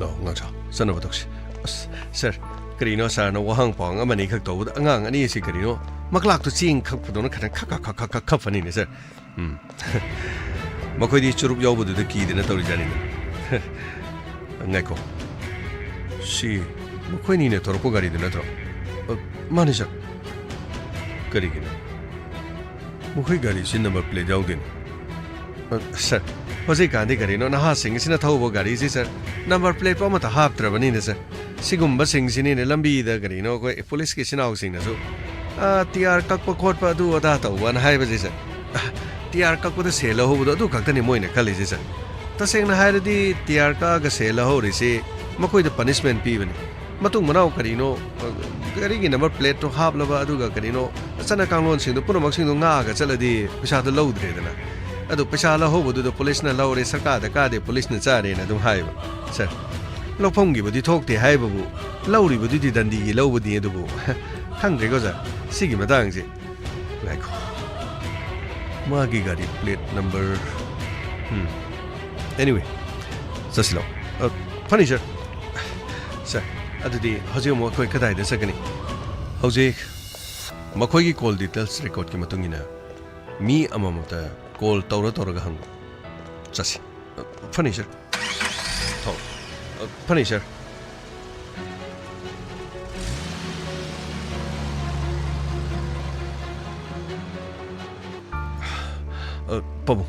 ꯂꯥꯛꯑꯣ, ꯉꯥꯡꯁꯥ, ꯆꯠꯅꯕ ꯇꯧꯁꯤ꯫ ꯑꯁ, ꯁꯥꯔ, ꯀꯔꯤꯅꯣ ꯁꯥꯔꯅ ꯋꯥꯍꯪ ꯄꯥꯎꯍꯪ ꯑꯃꯅꯤ ꯈꯛ ꯇꯧꯕꯗ ꯑꯉꯥꯡ ꯑꯅꯤ ꯑꯁꯤ ꯀꯔꯤꯅꯣ ꯃꯀ꯭ꯂꯥꯛꯇ ꯆꯦꯡ ꯈꯛꯄꯗꯧꯅ ꯈꯇꯪ ꯈꯛ, ꯈꯛ, ꯈꯛ, ꯈꯛ, ꯈꯛ ꯐꯅꯤꯅꯦ, ꯁꯥꯔ꯫ ꯎꯝ꯫ ꯃꯈꯣꯏꯗꯤ ꯆꯨꯔꯨꯞ ꯌꯥꯎꯕꯗꯨꯗ ꯀꯤꯗꯅ ꯇꯧꯔꯤꯖꯥꯠꯅꯤꯗ꯫ ꯉꯥꯏꯈꯣ꯫ ꯁꯤ ꯃꯈꯣꯏꯅꯤꯅ ꯊꯧꯔꯛꯄ ꯒꯥꯔꯤꯗꯨ ꯅꯠꯇ꯭ꯔꯣ? ꯑ, ꯃꯥꯅꯤ, ꯁꯥꯔ꯫ ꯀꯔꯤꯒꯤꯅꯣ? ꯃꯈꯣꯏ ꯒꯥꯔꯤꯁꯤ ꯅꯝꯕꯔ ꯄ꯭ꯂꯦꯠ ꯌꯥꯎꯗꯦꯅꯦ꯫ ꯑ, ꯁꯥꯔ, ꯍꯧꯖꯤꯛꯀꯥꯟꯗꯤ ꯀꯔꯤꯅꯣ ꯅꯍꯥꯁꯤꯡ ꯑꯁꯤꯅ ꯊꯧꯕ ꯒꯥꯔꯤꯁꯤ, ꯁꯥꯔ, ꯅꯝꯕꯔ ꯄ꯭ꯂꯦꯠꯄꯨ ꯑꯃꯠꯇ ꯍꯥꯞꯇ꯭ꯔꯕꯅꯤꯅ, ꯁꯥꯔ꯫ ꯁꯤꯒꯨꯝꯕꯁꯤꯡꯁꯤꯅꯤꯅꯦ ꯂꯝꯕꯤꯗ ꯀꯔꯤꯅꯣ ꯑꯩꯈꯣꯏ ꯄꯨꯂꯤꯁꯀꯤ ꯏꯆꯤꯟ ꯏꯅꯥꯎꯁꯤꯡꯅꯁꯨ, "ꯑ, ꯇꯤ ꯑꯥꯔ ꯀꯛꯄ ꯈꯣꯠꯄ ꯑꯗꯨ ꯑꯗꯥ ꯇꯧꯕꯅ" ꯍꯥꯏꯕꯁꯦ, ꯁꯥꯔ꯫ ꯇꯤ ꯑꯥꯔ ꯀꯛꯄꯗ ꯁꯦꯜ ꯂꯧꯍꯧꯕꯗꯣ ꯑꯗꯨ ꯈꯛꯇꯅꯤ ꯃꯣꯏꯅ ꯈꯜꯂꯤꯁꯦ, ꯁꯥꯔ꯫ ꯇꯁꯦꯡꯅ ꯍꯥꯏꯔꯗꯤ ꯇꯤ ꯑꯥꯔ ꯀꯛꯑꯒ ꯁꯦꯜ ꯂꯧꯍꯧꯔꯤꯁꯤ ꯃꯈꯣꯏꯗ ꯄꯅꯤꯁꯃꯦꯟ ꯄꯤꯕꯅꯤ꯫ ꯃꯇꯨꯡ ꯃꯅꯥꯎ ꯀꯔꯤꯅꯣ, ꯑ, ꯒꯥꯔꯤꯒꯤ ꯅꯝꯕꯔ ꯄ꯭ꯂꯦꯠꯇꯣ ꯍꯥꯞꯂꯕ, ꯑꯗꯨꯒ ꯀꯔꯤꯅꯣ, ꯆꯠꯅ ꯀꯥꯡꯂꯣꯟꯁꯤꯡꯗꯣ ꯄꯨꯝꯅꯃꯛꯁꯤꯡꯗꯣ ꯉꯥꯛꯑꯒ ꯆꯠꯂꯗꯤ ꯄꯩꯁꯥꯗꯣ ꯂꯧꯗ꯭ꯔꯦꯗꯅ꯫ ꯑꯗꯣ ꯄꯩꯁꯥ ꯂꯧꯍꯧꯕꯗꯨꯗ ꯄꯨꯂꯤꯁꯅ ꯂꯧꯔꯦ, ꯁꯔꯀꯥꯔꯗ ꯀꯥꯗꯦ, ꯄꯨꯂꯤꯁꯅ ꯆꯥꯔꯦꯅ ꯑꯗꯨꯝ ꯍꯥꯏꯌꯦꯕ꯫ ꯁꯥꯔ, ꯂꯧꯐꯝꯒꯤꯕꯨꯗꯤ ꯊꯣꯛꯇꯦ ꯍꯥꯏꯕꯕꯨ, ꯂꯧꯔꯤꯕꯗꯨꯗꯤ ꯗꯟꯗꯤꯒꯤ ꯂꯧꯕꯅꯤ ꯑꯗꯨꯕꯨ꯫ ꯈꯪꯗ꯭ꯔꯦꯀꯣ, ꯁꯥꯔ, ꯁꯤꯒꯤ ꯃꯇꯥꯡꯁꯦ꯫ ꯉꯥꯏꯈꯣ꯫ ꯃꯥꯒꯤ ꯒꯥꯔꯤ ꯄ꯭ꯂꯦꯠ ꯅꯝꯕꯔ, ꯎꯝ꯫ Anyway, ꯆꯠꯁꯤꯜꯂꯣ꯫ ꯑ, ꯐꯅꯤ, ꯁꯥꯔ꯫ ꯁꯥꯔ, ꯑꯗꯨꯗꯤ ꯍꯧꯖꯤꯛ ꯑꯃꯨꯛ ꯑꯩꯈꯣꯏ ꯀꯗꯥꯏꯗ ꯆꯠꯀꯅꯤ? ꯍꯧꯖꯤꯛ ꯃꯈꯣꯏꯒꯤ ꯀꯣꯜ ꯗꯤꯇꯦꯜꯁ ꯔꯦꯀꯣꯔꯗꯀꯤ ꯃꯇꯨꯡ ꯏꯟꯅ ꯃꯤ ꯑꯃꯃꯝꯇ ꯀꯣꯜ ꯇꯧꯔ ꯇꯧꯔꯒ ꯍꯪꯉꯨ꯫ ꯆꯠꯁꯤ꯫ ꯑ, ꯐꯅꯤ, ꯁꯥꯔ꯫ ꯊꯣꯛ꯫ ꯑ, ꯐꯅꯤ, ꯁꯥꯔ꯫ ꯑ, ꯄꯥꯕꯨꯡ,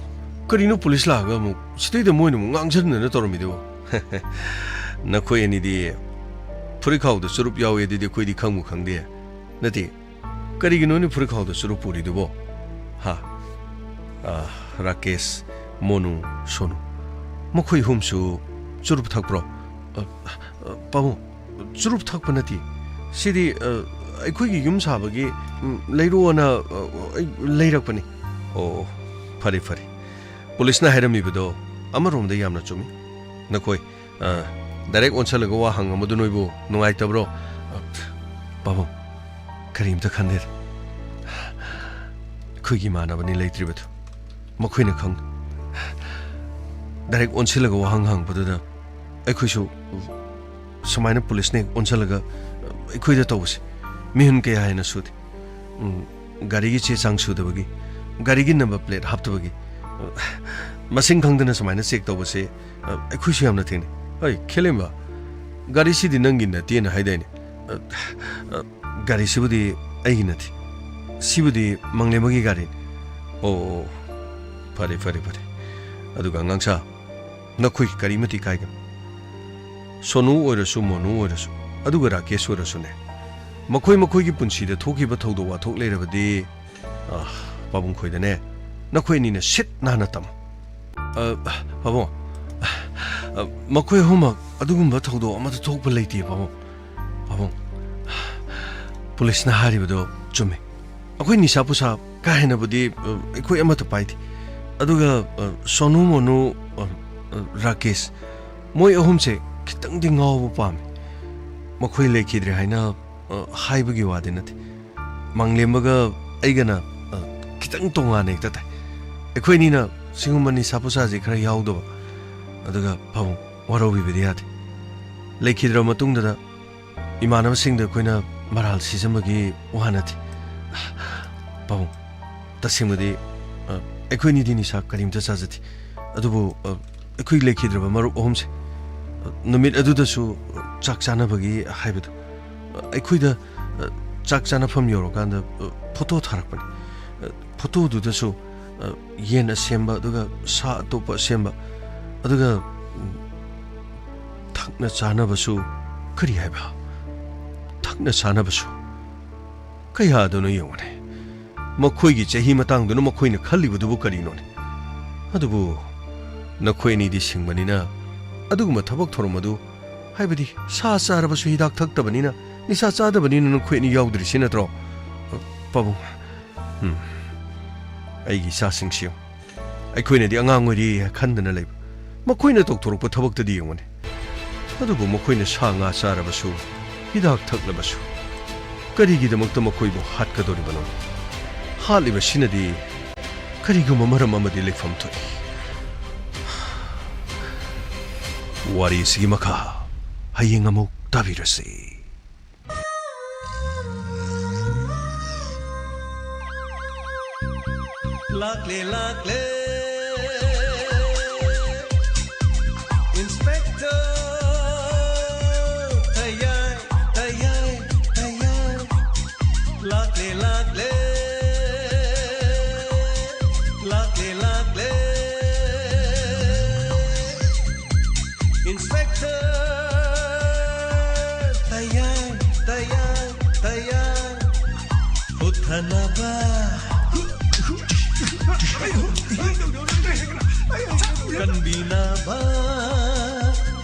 ꯀꯔꯤꯅꯣ ꯄꯨꯂꯤꯁ ꯂꯥꯛꯑꯒ ꯑꯃꯨꯛ ꯁꯤꯗꯩꯗ ꯃꯣꯏꯅ ꯑꯃꯨꯛ ꯉꯥꯡꯁꯤꯟꯗꯅ ꯇꯧꯔꯝꯃꯤꯗꯨꯕꯨ? ꯅꯈꯣꯏ ꯑꯅꯤꯗꯤ ꯐꯨꯔꯤꯠꯈꯥꯎꯗ ꯆꯨꯔꯨꯞ ꯌꯥꯎꯏ ꯑꯗꯨꯗꯤ ꯑꯩꯈꯣꯏꯗꯤ ꯈꯪꯕꯨ ꯈꯪꯗꯦ꯫ ꯅꯠꯇꯦ, ꯀꯔꯤꯒꯤꯅꯣꯅꯦ ꯐꯨꯔꯤꯠꯈꯥꯎꯗ ꯆꯨꯔꯨꯞ ꯄꯨꯔꯤꯗꯨꯕꯣ? ꯍꯥ? ꯑ, ꯔꯥꯀꯦꯁ, ꯃꯣꯅꯨ, ꯁꯣꯅꯨ, ꯃꯈꯣꯏ ꯑꯍꯨꯝꯁꯨ ꯆꯨꯔꯨꯞ ꯊꯛꯄ꯭ꯔꯣ? ꯑ, ꯑ, ꯄꯥꯕꯨꯡ, ꯆꯨꯔꯨꯞ ꯊꯛꯄ ꯅꯠꯇꯦ꯫ ꯁꯤꯗꯤ, ꯑ, ꯑꯩꯈꯣꯏꯒꯤ ꯌꯨꯝ ꯁꯥꯕꯒꯤ, ꯎꯝ, ꯂꯩꯔꯣꯅ, ꯑ, ꯑꯩ ꯂꯩꯔꯛꯄꯅꯤ꯫ ꯑꯣ, ꯐꯔꯦ, ꯐꯔꯦ꯫ ꯄꯨꯂꯤꯁꯅ ꯍꯥꯏꯔꯝꯃꯤꯕꯗꯣ ꯑꯃꯔꯣꯝꯗ ꯌꯥꯝꯅ ꯆꯨꯝꯃꯤ꯫ ꯅꯈꯣꯏ, ꯑ, ꯗꯥꯏꯔꯦꯛ ꯑꯣꯟꯁꯜꯂꯒ ꯋꯥ ꯍꯪꯉꯝꯕꯗꯨ ꯅꯣꯏꯕꯨ ꯅꯨꯡꯉꯥꯏꯇꯕ꯭ꯔꯣ? ꯑ, ꯄꯥꯕꯨꯡ, ꯀꯔꯤꯝꯇ ꯈꯟꯗꯦꯗ꯫ ꯑꯩꯈꯣꯏꯒꯤ ꯏꯃꯥꯟꯅꯕꯅꯤ ꯂꯩꯇ꯭ꯔꯤꯕꯗꯨ꯫ ꯃꯈꯣꯏꯅ ꯈꯪ-, ꯗꯥꯏꯔꯦꯛ ꯑꯣꯟꯁꯤꯜꯂꯒ ꯋꯥꯍꯪ ꯍꯪꯕꯗꯨꯗ ꯑꯩꯈꯣꯏꯁꯨ ꯁꯨꯃꯥꯏꯅ ꯄꯨꯂꯤꯁꯅ ꯍꯦꯛ ꯑꯣꯟꯁꯤꯜꯂꯒ ꯑꯩꯈꯣꯏꯗ ꯇꯧꯕꯁꯦ ꯃꯤꯍꯨꯟ ꯀꯌꯥ ꯍꯦꯟꯅ ꯁꯨꯗꯦ꯫ ꯎꯝ, ꯒꯥꯔꯤꯒꯤ ꯆꯦ ꯆꯥꯡ ꯁꯨꯗꯕꯒꯤ, ꯒꯥꯔꯤꯒꯤ ꯅꯝꯕꯔ ꯄ꯭ꯂꯦꯠ ꯍꯥꯞꯇꯕꯒꯤ, ꯃꯁꯤꯡ ꯈꯪꯗꯅ ꯁꯨꯃꯥꯏꯅ ꯆꯦꯛ ꯇꯧꯕꯁꯦ ꯑꯩꯈꯣꯏꯁꯨ ꯌꯥꯝꯅ ꯊꯦꯡꯅꯩ꯫ "ꯑꯩ, ꯈꯦꯂꯦꯝꯕ, ꯒꯥꯔꯤꯁꯤꯗꯤ ꯅꯪꯒꯤ ꯅꯠꯇꯦꯅ ꯍꯥꯏꯗꯥꯏꯅꯦ?" "ꯒꯥꯔꯤꯁꯤꯕꯨꯗꯤ ꯑꯩꯒꯤ ꯅꯠꯇꯦ꯫ ꯁꯤꯕꯨꯗꯤ ꯃꯪꯂꯦꯝꯕꯒꯤ ꯒꯥꯔꯤꯅꯤ꯫" "ꯑꯣ, ꯑꯣ, ꯐꯔꯦ, ꯐꯔꯦ, ꯐꯔꯦ꯫ ꯑꯗꯨꯒ ꯑꯉꯥꯡꯁꯥ, ꯅꯈꯣꯏꯒꯤ ꯀꯔꯤꯃꯇ ꯏꯀꯥꯏꯒꯅꯨ꯫ ꯁꯣꯅꯨ ꯑꯣꯏꯔꯁꯨ, ꯃꯣꯅꯨ ꯑꯣꯏꯔꯁꯨ, ꯑꯗꯨꯒ ꯔꯥꯀꯦꯁ ꯑꯣꯏꯔꯁꯨꯅꯦ, ꯃꯈꯣꯏ ꯃꯈꯣꯏꯒꯤ ꯄꯨꯟꯁꯤꯗ ꯊꯣꯛꯈꯤꯕ ꯊꯧꯗꯣꯛ ꯋꯥꯊꯣꯛ ꯂꯩꯔꯕꯗꯤ, ꯑ, ꯄꯥꯕꯨꯡ ꯈꯣꯏꯗꯅꯦ, ꯅꯈꯣꯏ ꯑꯅꯤꯅ ꯁꯤꯠ ꯅꯥꯟꯅ ꯇꯝꯃꯨ꯫ ꯑ, ꯄꯥꯕꯨꯡ, ꯑ, ꯃꯈꯣꯏ ꯑꯍꯨꯝꯃꯛ ꯑꯗꯨꯒꯨꯝꯕ ꯊꯧꯗꯣꯛ ꯑꯃꯠꯇ ꯊꯣꯛꯄ ꯂꯩꯇꯦ, ꯄꯥꯕꯨꯡ꯫ ꯄꯥꯕꯨꯡ, ꯄꯨꯂꯤꯁꯅ ꯍꯥꯏꯔꯤꯕꯗꯣ ꯆꯨꯝꯃꯤ꯫ ꯑꯩꯈꯣꯏ ꯅꯤꯁꯥ ꯄꯨꯁꯥ ꯀꯥ ꯍꯦꯟꯅꯕꯨꯗꯤ, ꯑ, ꯑꯩꯈꯣꯏ ꯑꯃꯠꯇ ꯄꯥꯏꯗꯦ꯫ ꯑꯗꯨꯒ, ꯑ, ꯁꯣꯅꯨ, ꯃꯣꯅꯨ, ꯑ, ꯑ, ꯔꯥꯀꯦꯁ, ꯃꯣꯏ ꯑꯍꯨꯝꯁꯦ ꯈꯤꯇꯪꯗꯤ ꯉꯥꯎꯕ ꯄꯥꯝꯃꯤ꯫ ꯃꯈꯣꯏ ꯂꯩꯈꯤꯗ꯭ꯔꯦ ꯍꯥꯏꯅ, ꯑ, ꯍꯥꯏꯕꯒꯤ ꯋꯥꯗꯤ ꯅꯠꯇꯦ꯫ ꯃꯥꯡꯂꯦꯝꯕꯒ ꯑꯩꯒꯅ, ꯑ, ꯈꯤꯇꯪ ꯇꯣꯉꯥꯟꯅ ꯍꯦꯛꯇ ꯇꯥꯏ꯫ ꯑꯩꯈꯣꯏ ꯑꯅꯤꯅ ꯁꯤꯒꯨꯝꯕ ꯅꯤꯁꯥ ꯄꯨꯁꯥꯁꯦ ꯈꯔ ꯌꯥꯎꯗꯕ꯫ ꯑꯗꯨꯒ ꯄꯥꯕꯨꯡ, ꯋꯥꯔꯧꯕꯤꯕꯗꯤ ꯌꯥꯗꯦ꯫ ꯂꯩꯈꯤꯗ꯭ꯔꯕ ꯃꯇꯨꯡꯗꯨꯗ ꯏꯃꯥꯟꯅꯕꯁꯤꯡꯗ ꯑꯩꯈꯣꯏꯅ ꯃꯔꯥꯜ ꯁꯤꯖꯟꯕꯒꯤ ꯋꯥ ꯅꯠꯇꯦ꯫ ꯄꯥꯕꯨꯡ, ꯇꯁꯦꯡꯕꯗꯤ, ꯑ, ꯑꯩꯈꯣꯏꯅꯤꯗꯤ ꯅꯤꯁꯥ ꯀꯔꯤꯝꯇ ꯆꯥꯖꯗꯦ꯫ ꯑꯗꯨꯕꯨ, ꯑ, ꯑꯩꯈꯣꯏ ꯂꯩꯈꯤꯗ꯭ꯔꯕ ꯃꯔꯨꯞ ꯑꯍꯨꯝꯁꯦ, ꯑ, ꯅꯨꯃꯤꯠ ꯑꯗꯨꯗꯁꯨ, ꯑ, ꯆꯥꯛ ꯆꯥꯅꯕꯒꯤ ꯍꯥꯏꯕꯗꯣ, ꯑ, ꯑꯩꯈꯣꯏꯗ, ꯑ, ꯆꯥꯛ ꯆꯥꯅꯐꯝ ꯌꯧꯔꯀꯥꯟꯗ, ꯑ, ꯐꯣꯇꯣ ꯊꯥꯔꯛꯄꯅꯤ꯫ ꯑ, ꯐꯣꯇꯣꯗꯨꯗꯁꯨ, ꯑ, ꯌꯦꯟ ꯑꯁꯦꯝꯕ, ꯑꯗꯨꯒ ꯁꯥ ꯑꯇꯣꯞꯄ ꯑꯁꯦꯝꯕ, ꯑꯗꯨꯒ, ꯎꯝ, ꯊꯛꯅ ꯆꯥꯅꯕꯁꯨ꯫ ꯀꯔꯤ ꯍꯥꯏꯕ? ꯊꯛꯅ ꯆꯥꯅꯕꯁꯨ? ꯀꯌꯥꯗꯅꯣ ꯌꯦꯡꯉꯨꯅꯦ꯫ ꯃꯈꯣꯏꯒꯤ ꯆꯍꯤ ꯃꯇꯥꯡꯗꯨꯅ ꯃꯈꯣꯏꯅ ꯈꯜꯂꯤꯕꯗꯨꯕꯨ ꯀꯔꯤꯅꯣꯅꯦ? ꯑꯗꯨꯕꯨ ꯅꯈꯣꯏ ꯑꯅꯤꯗꯤ ꯁꯤꯡꯕꯅꯤꯅ ꯑꯗꯨꯒꯨꯝꯕ ꯊꯕꯛ ꯊꯧꯔꯝ ꯑꯗꯨ, ꯍꯥꯏꯕꯗꯤ ꯁꯥ ꯆꯥꯔꯕꯁꯨ ꯍꯤꯗꯥꯛ ꯊꯛꯇꯕꯅꯤꯅ, ꯅꯤꯁꯥ ꯆꯥꯗꯕꯅꯤꯅ ꯅꯈꯣꯏ ꯑꯅꯤ ꯌꯥꯎꯗ꯭ꯔꯤꯁꯤ ꯅꯠꯇ꯭ꯔꯣ? ꯄꯥꯕꯨꯡ, ꯎꯝ, ꯑꯩꯒꯤ ꯏꯆꯥꯁꯤꯡꯁꯤ ꯑꯩꯈꯣꯏꯅꯗꯤ ꯑꯉꯥꯡ ꯑꯣꯏꯔꯤ ꯈꯟꯗꯅ ꯂꯩꯕ꯫ ꯃꯈꯣꯏꯅ ꯇꯧꯊꯣꯔꯛꯄ ꯊꯕꯛꯇꯗꯤ ꯌꯦꯡꯉꯨꯅꯦ꯫ ꯑꯗꯨꯕꯨ ꯃꯈꯣꯏꯅ ꯁꯥ ꯉꯥ ꯆꯥꯔꯕꯁꯨ, ꯍꯤꯗꯥꯛ ꯊꯛꯂꯕꯁꯨ, ꯀꯔꯤꯒꯤꯗꯃꯛꯇ ꯃꯈꯣꯏꯕꯨ ꯍꯥꯠꯀꯗꯧꯔꯤꯕꯅꯣ? ꯍꯥꯠꯂꯤꯕꯁꯤꯅꯗꯤ ꯀꯔꯤꯒꯨꯝꯕ ꯃꯔꯝ ꯑꯃꯗꯤ ꯂꯩꯐꯝ ꯊꯣꯛꯏ꯫ ꯋꯥꯔꯤ ꯑꯁꯤꯒꯤ ꯃꯈꯥ ꯍꯌꯦꯡ ꯑꯃꯨꯛ ꯇꯥꯕꯤꯔꯁꯤ꯫ ꯂꯥꯛꯂꯦ, ꯂꯥꯛꯂꯦ, Inspector ꯊꯌꯥꯏ, ꯊꯌꯥꯏ, ꯊꯌꯥꯏ꯫ ꯂꯥꯛꯂꯦ, ꯂꯥꯛꯂꯦ, ꯂꯥꯛꯂꯦ, ꯂꯥꯛꯂꯦ, Inspector꯫ ꯀꯟꯕꯤꯅꯕ꯫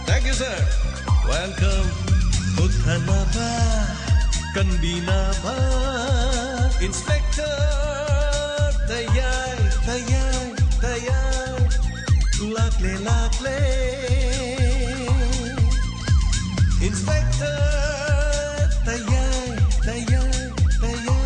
Thank you, sir. Welcome. ꯀꯨꯊꯅꯕ, ꯀꯟꯕꯤꯅꯕ꯫ Inspector ꯇꯌꯥꯏ, ꯇꯌꯥꯏ, ꯇꯌꯥꯏ꯫ ꯂꯥꯛꯂꯦ, ꯂꯥꯛꯂꯦ꯫ Inspector ꯇꯌꯥꯏ, ꯇꯌꯥꯏ, ꯇꯌꯥꯏ꯫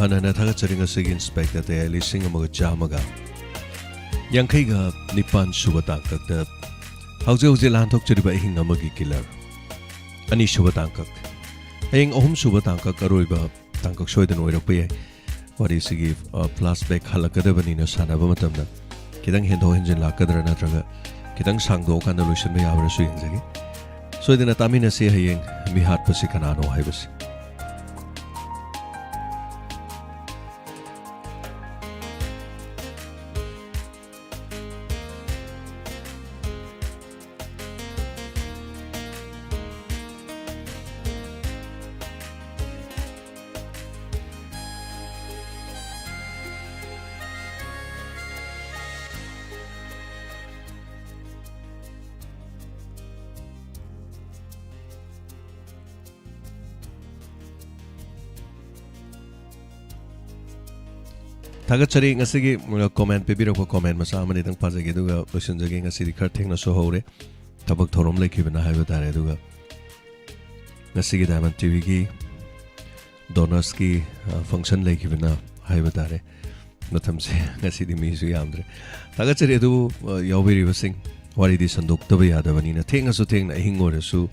ꯍꯥꯟꯅ ꯍꯥꯟꯅ ꯊꯥꯒꯠꯆꯔꯤ ꯉꯁꯤꯒꯤ ꯏꯟꯁꯄꯦꯛꯇꯔ ꯇꯌꯥꯏ ꯂꯤꯁꯤꯡ ꯑꯃꯒ ꯆꯥꯝꯃꯒ ꯌꯥꯡꯈꯩꯒ ꯅꯤꯄꯥꯟ ꯁꯨꯕ ꯇꯥꯡꯀꯛꯇ ꯍꯧꯖꯤꯛ ꯍꯧꯖꯤꯛ ꯂꯥꯟꯊꯣꯛꯆꯔꯤꯕ ꯑꯍꯤꯡ ꯑꯃꯒꯤ ꯀꯤꯂꯔ꯫ ꯑꯅꯤꯁꯨꯕ ꯇꯥꯡꯀꯛ꯫ ꯍꯌꯦꯡ ꯑꯍꯨꯝꯁꯨꯕ ꯇꯥꯡꯀꯛ ꯑꯔꯣꯏꯕ ꯇꯥꯡꯀꯛ ꯁꯣꯏꯗꯅ ꯑꯣꯏꯔꯛꯄ ꯌꯥꯏ꯫ ꯋꯥꯔꯤꯁꯤꯒꯤ, ꯑ, flashback ꯍꯜꯂꯛꯀꯗꯕꯅꯤꯅ ꯁꯥꯟꯅꯕ ꯃꯇꯝꯗ ꯈꯤꯇꯪ ꯍꯦꯟꯗꯣꯛ ꯍꯦꯟꯖꯤꯟ ꯂꯥꯛꯀꯗ꯭ꯔꯥ ꯅꯠꯇ꯭ꯔꯒ ꯈꯤꯇꯪ ꯁꯥꯡꯗꯣꯛꯑꯀꯥꯟꯗ ꯂꯣꯏꯁꯤꯟꯕ ꯌꯥꯕ꯭ꯔꯥꯁꯨ ꯌꯦꯡꯖꯒꯦ꯫ ꯁꯣꯏꯗꯅ ꯇꯥꯃꯤꯟꯅꯁꯤ ꯍꯌꯦꯡ ꯃꯤꯍꯥꯠꯄꯁꯤ ꯀꯅꯥꯅꯣ ꯍꯥꯏꯕꯁꯤ꯫ ꯊꯥꯒꯠꯆꯔꯤ꯫ ꯉꯁꯤꯒꯤ ꯀꯣꯃꯦꯟ ꯄꯤꯕꯤꯔꯛꯄ ꯀꯣꯃꯦꯟ ꯃꯆꯥ ꯑꯃꯅꯤꯗꯪ ꯄꯥꯖꯒꯦ, ꯑꯗꯨꯒ ꯂꯣꯏꯁꯤꯟꯖꯒꯦ꯫ ꯉꯁꯤꯗꯤ ꯈꯔ ꯊꯦꯡꯅꯁꯨ ꯍꯧꯔꯦ, ꯊꯕꯛ ꯊꯧꯔꯝ ꯂꯩꯈꯤꯕꯅ ꯍꯥꯏꯕ ꯇꯥꯔꯦ꯫ ꯑꯗꯨꯒ ꯉꯁꯤꯒꯤ ꯗꯥꯏꯃꯟ ꯇꯤꯚꯤꯒꯤ ꯗꯣꯅꯔꯁꯀꯤ ꯐꯪꯁꯟ ꯂꯩꯈꯤꯕꯅ ꯍꯥꯏꯕ ꯇꯥꯔꯦ꯫ ꯃꯇꯝꯁꯦ ꯉꯁꯤꯗꯤ ꯃꯤꯁꯨ ꯌꯥꯝꯗ꯭ꯔꯦ꯫ ꯊꯥꯒꯠꯆꯔꯤ꯫ ꯑꯗꯨꯕꯨ ꯑ, ꯌꯥꯎꯕꯤꯔꯤꯕꯁꯤꯡ, ꯋꯥꯔꯤꯗꯤ ꯁꯟꯗꯣꯛꯇꯕ ꯌꯥꯗꯕꯅꯤꯅ, ꯊꯦꯡꯉꯁꯨ ꯊꯦꯡꯅ, ꯑꯍꯤꯡ ꯑꯣꯏꯔꯁꯨ,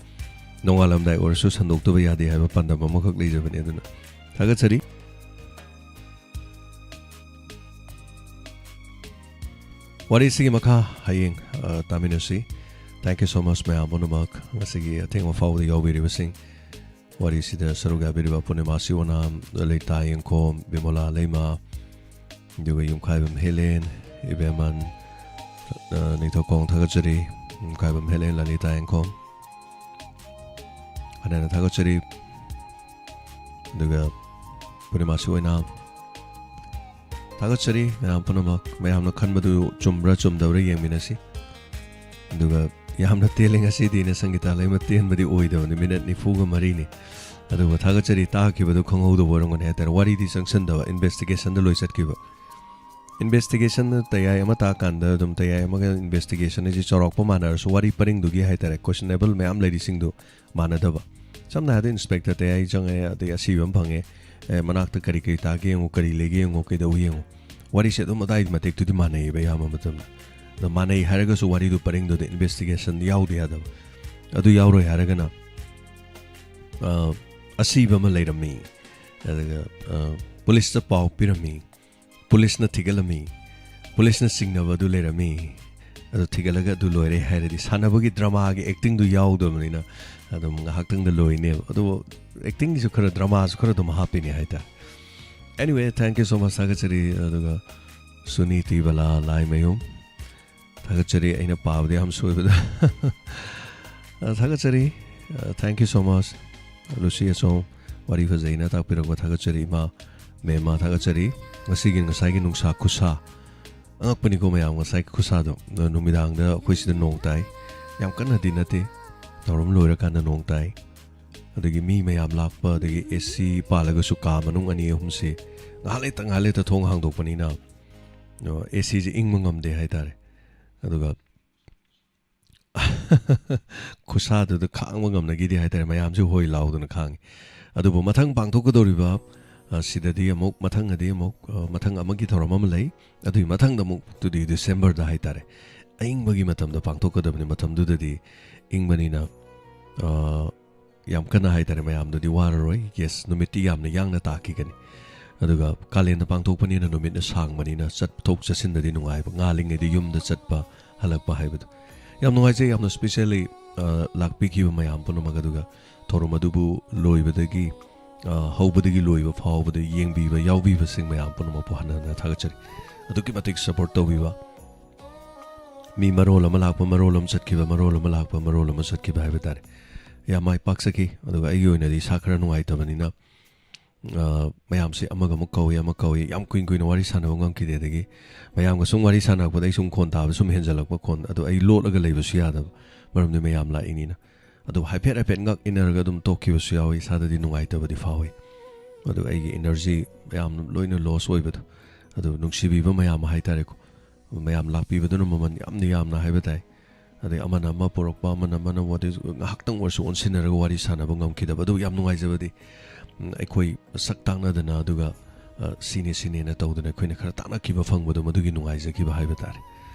ꯅꯣꯡꯉꯥꯜꯂꯝꯗꯥꯏ ꯑꯣꯏꯔꯁꯨ ꯁꯟꯗꯣꯛꯇꯕ ꯌꯥꯗꯦ ꯍꯥꯏꯕ ꯄꯥꯟꯗꯝ ꯑꯃꯈꯛ ꯂꯩꯖꯕꯅꯤ꯫ ꯑꯗꯨꯅ ꯊꯥꯒꯠꯆꯔꯤ꯫ ꯋꯥꯔꯤꯁꯤꯒꯤ ꯃꯈꯥ ꯍꯌꯦꯡ ꯑ, ꯇꯥꯃꯤꯟꯅꯁꯤ꯫ Thank you so much ꯃꯌꯥꯝ ꯄꯨꯝꯅꯃꯛ, ꯉꯁꯤꯒꯤ ꯑꯊꯦꯡꯕ ꯐꯥꯎꯕꯗ ꯌꯥꯎꯕꯤꯔꯤꯕꯁꯤꯡ꯫ ꯋꯥꯔꯤꯁꯤꯗ ꯁꯔꯨꯛ ꯌꯥꯕꯤꯔꯤꯕ ꯄꯨꯔꯅꯤꯃꯥ ꯁꯤꯑꯣꯅꯥꯝ, ꯂꯂꯤꯇꯥ ꯌꯦꯡꯈꯣꯝ, ꯕꯤꯃꯣꯂꯥ ꯂꯩꯃ, ꯑꯗꯨꯒ ꯌꯨꯝꯈꯥꯏꯕꯝ ꯍꯦꯂꯦꯟ, ꯏꯕꯦꯝꯃꯟ, ꯑ, ꯅꯤꯡꯊꯧꯀꯣꯡ ꯊꯥꯒꯠꯆꯔꯤ꯫ ꯌꯨꯝꯈꯥꯏꯕꯝ ꯍꯦꯂꯦꯟ, ꯂꯂꯤꯇꯥ ꯌꯦꯡꯈꯣꯝ, ꯍꯟꯅ ꯍꯟꯅ ꯊꯥꯒꯠꯆꯔꯤ꯫ ꯑꯗꯨꯒ ꯄꯨꯔꯅꯤꯃꯥ ꯁꯤꯑꯣꯅꯥꯝ, ꯊꯥꯒꯠꯆꯔꯤ ꯃꯌꯥꯝ ꯄꯨꯝꯅꯃꯛ꯫ ꯃꯌꯥꯝꯅ ꯈꯟꯕꯗꯨ ꯆꯨꯝꯕ꯭ꯔꯥ ꯆꯨꯝꯗꯕ꯭ꯔꯥ ꯌꯦꯡꯃꯤꯟꯅꯁꯤ꯫ ꯑꯗꯨꯒ ꯌꯥꯝꯅ ꯇꯦꯜꯂꯤ ꯉꯁꯤꯗꯤ, ꯅ ꯁꯪꯒꯤꯇꯥ ꯂꯩꯃ, ꯇꯦꯟꯕꯗꯤ ꯑꯣꯏꯗꯕꯅꯤ, ꯃꯤꯅꯠ ꯅꯤꯐꯨꯒ ꯃꯔꯤꯅꯤ꯫ ꯑꯗꯨꯕꯨ ꯊꯥꯒꯠꯆꯔꯤ, ꯇꯥꯈꯤꯕꯗꯨ ꯈꯪꯍꯧꯗꯕ ꯑꯣꯏꯔꯝꯒꯅꯤ ꯍꯥꯏꯇꯥꯔꯦ꯫ ꯋꯥꯔꯤꯗꯤ ꯆꯪꯁꯟꯗꯕ, ꯏꯟꯚꯦꯁꯇꯤꯒꯦꯁꯟꯗ ꯂꯣꯏ ꯆꯠꯈꯤꯕ꯫ ꯏꯟꯚꯦꯁꯇꯤꯒꯦꯁꯟ ꯇꯌꯥꯏ ꯑꯃ ꯇꯥꯀꯥꯟꯗ ꯑꯗꯨꯝ ꯇꯌꯥꯏ ꯑꯃꯒ ꯏꯟꯚꯦꯁꯇꯤꯒꯦꯁꯟ ꯍꯥꯏꯁꯤ ꯆꯥꯎꯔꯥꯛꯄ ꯃꯥꯟꯅꯔꯁꯨ, ꯋꯥꯔꯤ ꯄꯔꯤꯡꯗꯨꯒꯤ ꯍꯥꯏꯇꯥꯔꯦ, ꯀꯣꯏꯁꯟꯅꯦꯕꯜ ꯃꯌꯥꯝ ꯂꯩꯔꯤꯁꯤꯡꯗꯨ ꯃꯥꯟꯅꯗꯕ꯫ ꯁꯝꯅ ꯍꯥꯏꯔꯕꯗ, ꯏꯟꯁꯄꯦꯛꯇꯔ ꯇꯌꯥꯏ ꯆꯪꯉꯦ, ꯑꯗꯩ ꯑꯁꯤꯕ ꯑꯃ ꯐꯪꯉꯦ, ꯑꯦ, ꯃꯅꯥꯛꯇ ꯀꯔꯤ ꯀꯔꯤ ꯇꯥꯒꯦ ꯌꯦꯡꯉꯨ, ꯀꯔꯤ ꯂꯩꯒꯦ ꯌꯦꯡꯉꯨ, ꯀꯩꯗꯧ ꯌꯦꯡꯉꯨ, ꯋꯥꯔꯤꯁꯦ ꯑꯗꯨꯝ ꯑꯗꯥꯏ ꯃꯇꯦꯛꯇꯨꯗꯤ ꯃꯥꯟꯅꯩꯌꯦꯕ ꯑꯌꯥꯝꯕ ꯃꯇꯝꯗ꯫ ꯑꯗꯣ ꯃꯥꯟꯅꯩ ꯍꯥꯏꯔꯒꯁꯨ ꯋꯥꯔꯤꯗꯨ ꯄꯔꯤꯡꯗꯨꯗ ꯏꯟꯚꯦꯁꯇꯤꯒꯦꯁꯟ ꯌꯥꯎꯗ ꯌꯥꯗꯕ꯫ ꯑꯗꯨ ꯌꯥꯎꯔꯣꯏ ꯍꯥꯏꯔꯒꯅ, ꯑ, ꯑꯁꯤꯕ ꯑꯃ ꯂꯩꯔꯝꯃꯤ, ꯑꯗꯨꯒ, ꯑ, ꯄꯨꯂꯤꯁꯇ ꯄꯥꯎ ꯄꯤꯔꯝꯃꯤ, ꯄꯨꯂꯤꯁꯅ ꯊꯤꯒꯠꯂꯝꯃꯤ, ꯄꯨꯂꯤꯁꯅ ꯆꯤꯡꯅꯕ ꯑꯗꯨ ꯂꯩꯔꯝꯃꯤ, ꯑꯗꯨ ꯊꯤꯒꯠꯂꯒ ꯑꯗꯨ ꯂꯣꯏꯔꯦ ꯍꯥꯏꯔꯗꯤ, ꯁꯥꯟꯅꯕꯒꯤ ꯗ꯭ꯔꯃꯥꯒꯤ ꯑꯦꯛꯇꯤꯡꯗꯨ ꯌꯥꯎꯗꯕꯅꯤꯅ ꯑꯗꯨꯝ ꯉꯥꯏꯍꯥꯛꯇꯪꯗ ꯂꯣꯏꯅꯦꯕ꯫ ꯑꯗꯨꯕꯨ ꯑꯦꯛꯇꯤꯡꯒꯤꯁꯨ ꯈꯔ, ꯗ꯭ꯔꯃꯥꯁꯨ ꯈꯔ ꯑꯗꯨꯝ ꯍꯥꯞꯄꯤꯅꯦ ꯍꯥꯏꯇꯥꯔꯦ꯫ Anyway, thank you so much, ꯊꯥꯒꯠꯆꯔꯤ꯫ ꯑꯗꯨꯒ ꯁꯨꯅꯤꯇꯤ ꯕꯂꯥ ꯂꯥꯏꯃꯌꯨꯝ, ꯊꯥꯒꯠꯆꯔꯤ, ꯑꯩꯅ ꯄꯥꯕꯗ ꯌꯥꯝ ꯁꯣꯏꯕꯗ꯫ ꯑ, ꯊꯥꯒꯠꯆꯔꯤ꯫ ꯑ, thank you so much, Lucy ꯑꯁꯣꯝ, ꯋꯥꯔꯤ ꯐꯖꯩꯅ ꯇꯥꯛꯄꯤꯔꯛꯄ ꯊꯥꯒꯠꯆꯔꯤ꯫ ꯏꯃꯥ ꯃꯦꯝꯃ ꯊꯥꯒꯠꯆꯔꯤ꯫ ꯉꯁꯤꯒꯤ, ꯉꯁꯥꯏꯒꯤ ꯅꯨꯡꯁꯥ ꯈꯨꯁꯥ, ꯑꯉꯛꯄꯅꯤꯀꯣ ꯃꯌꯥꯝ, ꯉꯁꯥꯏ ꯈꯨꯁꯥꯗꯣ꯫ ꯑꯗꯣ ꯅꯨꯃꯤꯗꯥꯡꯗ ꯑꯩꯈꯣꯏ ꯁꯤꯗ ꯅꯣꯡ ꯇꯥꯏ, ꯌꯥꯝ ꯀꯟꯅꯗꯤ ꯅꯠꯇꯦ, ꯊꯧꯔꯝ ꯂꯣꯏꯔꯀꯥꯟꯗ ꯅꯣꯡ ꯇꯥꯏ꯫ ꯑꯗꯒꯤ ꯃꯤ ꯃꯌꯥꯝ ꯂꯥꯛꯄ, ꯑꯗꯒꯤ ꯑꯦ ꯁꯤ ꯄꯥꯜꯂꯒꯁꯨ ꯀꯥ ꯃꯅꯨꯡ ꯑꯅꯤ ꯑꯍꯨꯝꯁꯤ ꯉꯥꯏꯍꯥꯛ ꯂꯩꯇ ꯉꯥꯏꯍꯥꯛ ꯂꯩꯇ ꯊꯣꯡ ꯍꯥꯡꯗꯣꯛꯄꯅꯤꯅ, ꯑ, ꯑꯦ ꯁꯤꯁꯦ ꯏꯪꯕ ꯉꯝꯗꯦ ꯍꯥꯏꯇꯥꯔꯦ꯫ ꯑꯗꯨꯒ ꯈꯨꯠꯁꯥꯗꯨꯗ ꯈꯥꯡꯕ ꯉꯝꯅꯈꯤꯗꯦ ꯍꯥꯏꯇꯥꯔꯦ꯫ ꯃꯌꯥꯝꯁꯨ ꯍꯣꯏ ꯂꯥꯎꯗꯅ ꯈꯥꯡꯉꯤ꯫ ꯑꯗꯨꯕꯨ ꯃꯊꯪ ꯄꯥꯡꯊꯣꯛꯀꯗꯧꯔꯤꯕ, ꯑ, ꯁꯤꯗꯗꯤ ꯑꯃꯨꯛ, ꯃꯊꯪꯗꯗꯤ ꯑꯃꯨꯛ, ꯑ, ꯃꯊꯪ ꯑꯃꯒꯤ ꯊꯧꯔꯝ ꯑꯃ ꯂꯩ꯫ ꯑꯗꯨꯒꯤ ꯃꯊꯪꯗ ꯑꯃꯨꯛ ꯇꯨꯗꯤ ꯗꯤꯁꯦꯝꯕꯔꯗ ꯍꯥꯏꯇꯥꯔꯦ꯫ ꯑꯏꯪꯕꯒꯤ ꯃꯇꯝꯗ ꯄꯥꯡꯊꯣꯛꯀꯗꯕꯅꯤ꯫ ꯃꯇꯝꯗꯨꯗꯗꯤ ꯏꯪꯕꯅꯤꯅ, ꯑ, ꯌꯥꯝ ꯀꯟꯅ ꯍꯥꯏꯇꯥꯔꯦ ꯃꯌꯥꯝꯗꯨꯗꯤ ꯋꯥꯔꯔꯣꯏ꯫ ꯌꯦꯁ, ꯅꯨꯃꯤꯠꯇꯤ ꯌꯥꯝꯅ ꯌꯥꯡꯅ ꯇꯥꯈꯤꯒꯅꯤ꯫ ꯑꯗꯨꯒ ꯀꯥꯂꯦꯟꯗ ꯄꯥꯡꯊꯣꯛꯄꯅꯤꯅ ꯅꯨꯃꯤꯠꯅ ꯁꯥꯡꯕꯅꯤꯅ ꯆꯠꯊꯣꯛ ꯆꯠꯁꯤꯟꯗꯗꯤ ꯅꯨꯡꯉꯥꯏꯕ, ꯉꯥꯜꯂꯤꯉꯩꯗ ꯌꯨꯝꯗ ꯆꯠꯄ ꯍꯜꯂꯛꯄ ꯍꯥꯏꯕꯗꯣ꯫ ꯌꯥꯝ ꯅꯨꯡꯉꯥꯏꯖꯩ, ꯌꯥꯝꯅ specially, ꯑ, ꯂꯥꯛꯄꯤꯈꯤꯕ ꯃꯌꯥꯝ ꯄꯨꯝꯅꯃꯛ, ꯑꯗꯨꯒ ꯊꯧꯔꯝ ꯑꯗꯨꯕꯨ ꯂꯣꯏꯕꯗꯒꯤ, ꯑ, ꯍꯧꯕꯗꯒꯤ ꯂꯣꯏꯕ ꯐꯥꯎꯕꯗ ꯌꯦꯡꯕꯤꯕ ꯌꯥꯎꯕꯤꯕꯁꯤꯡ ꯃꯌꯥꯝ ꯄꯨꯝꯅꯃꯛꯄꯨ ꯍꯟꯅ ꯍꯟꯅ ꯊꯥꯒꯠꯆꯔꯤ꯫ ꯑꯗꯨꯛꯀꯤ ꯃꯇꯤꯛ support ꯇꯧꯕꯤꯕ, ꯃꯤ ꯃꯔꯣꯜ ꯑꯃ ꯂꯥꯛꯄ, ꯃꯔꯣꯜ ꯑꯃ ꯆꯠꯈꯤꯕ, ꯃꯔꯣꯜ ꯑꯃ ꯂꯥꯛꯄ, ꯃꯔꯣꯜ ꯑꯃ ꯆꯠꯈꯤꯕ ꯍꯥꯏꯕ ꯇꯥꯔꯦ꯫ ꯌꯥꯝ ꯃꯥꯏ ꯄꯥꯛꯆꯈꯤ꯫ ꯑꯗꯨꯒ ꯑꯩꯒꯤ ꯑꯣꯏꯅꯗꯤ ꯏꯁꯥ ꯈꯔ ꯅꯨꯡꯉꯥꯏꯇꯕꯅꯤꯅ, ꯑ, ꯃꯌꯥꯝꯁꯦ ꯑꯃꯒ ꯑꯃꯨꯛ ꯀꯧꯏ, ꯑꯃ ꯀꯧꯏ, ꯌꯥꯝ ꯀꯨꯏꯅ ꯀꯨꯏꯅ ꯋꯥꯔꯤ ꯁꯥꯟꯅꯕ ꯉꯝꯈꯤꯗꯦ꯫ ꯑꯗꯒꯤ ꯃꯌꯥꯝꯒ ꯁꯨꯝ ꯋꯥꯔꯤ ꯁꯥꯟꯅꯔꯛꯄꯗ ꯑꯩ ꯁꯨꯝ ꯈꯣꯟ ꯇꯥꯕ ꯁꯨꯝ ꯍꯦꯟꯖꯜꯂꯛꯄ ꯈꯣꯟ, ꯑꯗꯣ ꯑꯩ ꯂꯣꯠꯂꯒ ꯂꯩꯕꯁꯨ ꯌꯥꯗꯕ, ꯃꯔꯝꯗꯤ ꯃꯌꯥꯝ ꯂꯥꯛꯏꯅꯤꯅ꯫ ꯑꯗꯨ ꯍꯥꯏꯐꯦꯠ ꯍꯥꯏꯐꯦꯠ ꯉꯛ ꯏꯟꯅꯔꯒ ꯑꯗꯨꯝ ꯇꯣꯛꯈꯤꯕꯁꯨ ꯌꯥꯎꯏ, ꯏꯁꯥꯗꯗꯤ ꯅꯨꯡꯉꯥꯏꯇꯕꯗꯤ ꯐꯥꯎꯏ꯫ ꯑꯗꯨ ꯑꯩꯒꯤ energy ꯃꯌꯥꯝ ꯂꯣꯏꯅ loss ꯑꯣꯏꯕꯗꯣ, ꯑꯗꯨ ꯅꯨꯡꯁꯤꯕꯤꯕ ꯃꯌꯥꯝ ꯍꯥꯏꯇꯥꯔꯦꯀꯣ, ꯃꯌꯥꯝ ꯂꯥꯛꯄꯤꯕꯗꯨꯅ ꯃꯃꯜ ꯌꯥꯝꯅ ꯌꯥꯝꯅ ꯍꯥꯏꯕ ꯇꯥꯏ꯫ ꯑꯗꯩ ꯑꯃꯅ ꯑꯃ ꯄꯨꯔꯛꯄ, ꯑꯃꯅ ꯑꯃꯅ what is, ꯉꯥꯏꯍꯥꯛꯇꯪ ꯑꯣꯏꯔꯁꯨ ꯑꯣꯟꯁꯤꯟꯅꯔꯒ ꯋꯥꯔꯤ ꯁꯥꯟꯅꯕ ꯉꯝꯈꯤꯗꯕ, ꯑꯗꯨ ꯌꯥꯝ ꯅꯨꯡꯉꯥꯏꯖꯕꯗꯤ, ꯎꯝ, ꯑꯩꯈꯣꯏ ꯁꯛ ꯇꯥꯛꯅꯗꯅ, ꯑꯗꯨꯒ, ꯑ, ꯁꯤꯅꯤ ꯁꯤꯅꯦꯅ ꯇꯧꯗꯅ ꯑꯩꯈꯣꯏꯅ ꯈꯔ ꯇꯥꯛꯅꯈꯤꯕ ꯐꯪꯕꯗꯣ, ꯃꯗꯨꯒꯤ ꯅꯨꯡꯉꯥꯏꯖꯈꯤꯕ ꯍꯥꯏꯕ ꯇꯥꯔꯦ꯫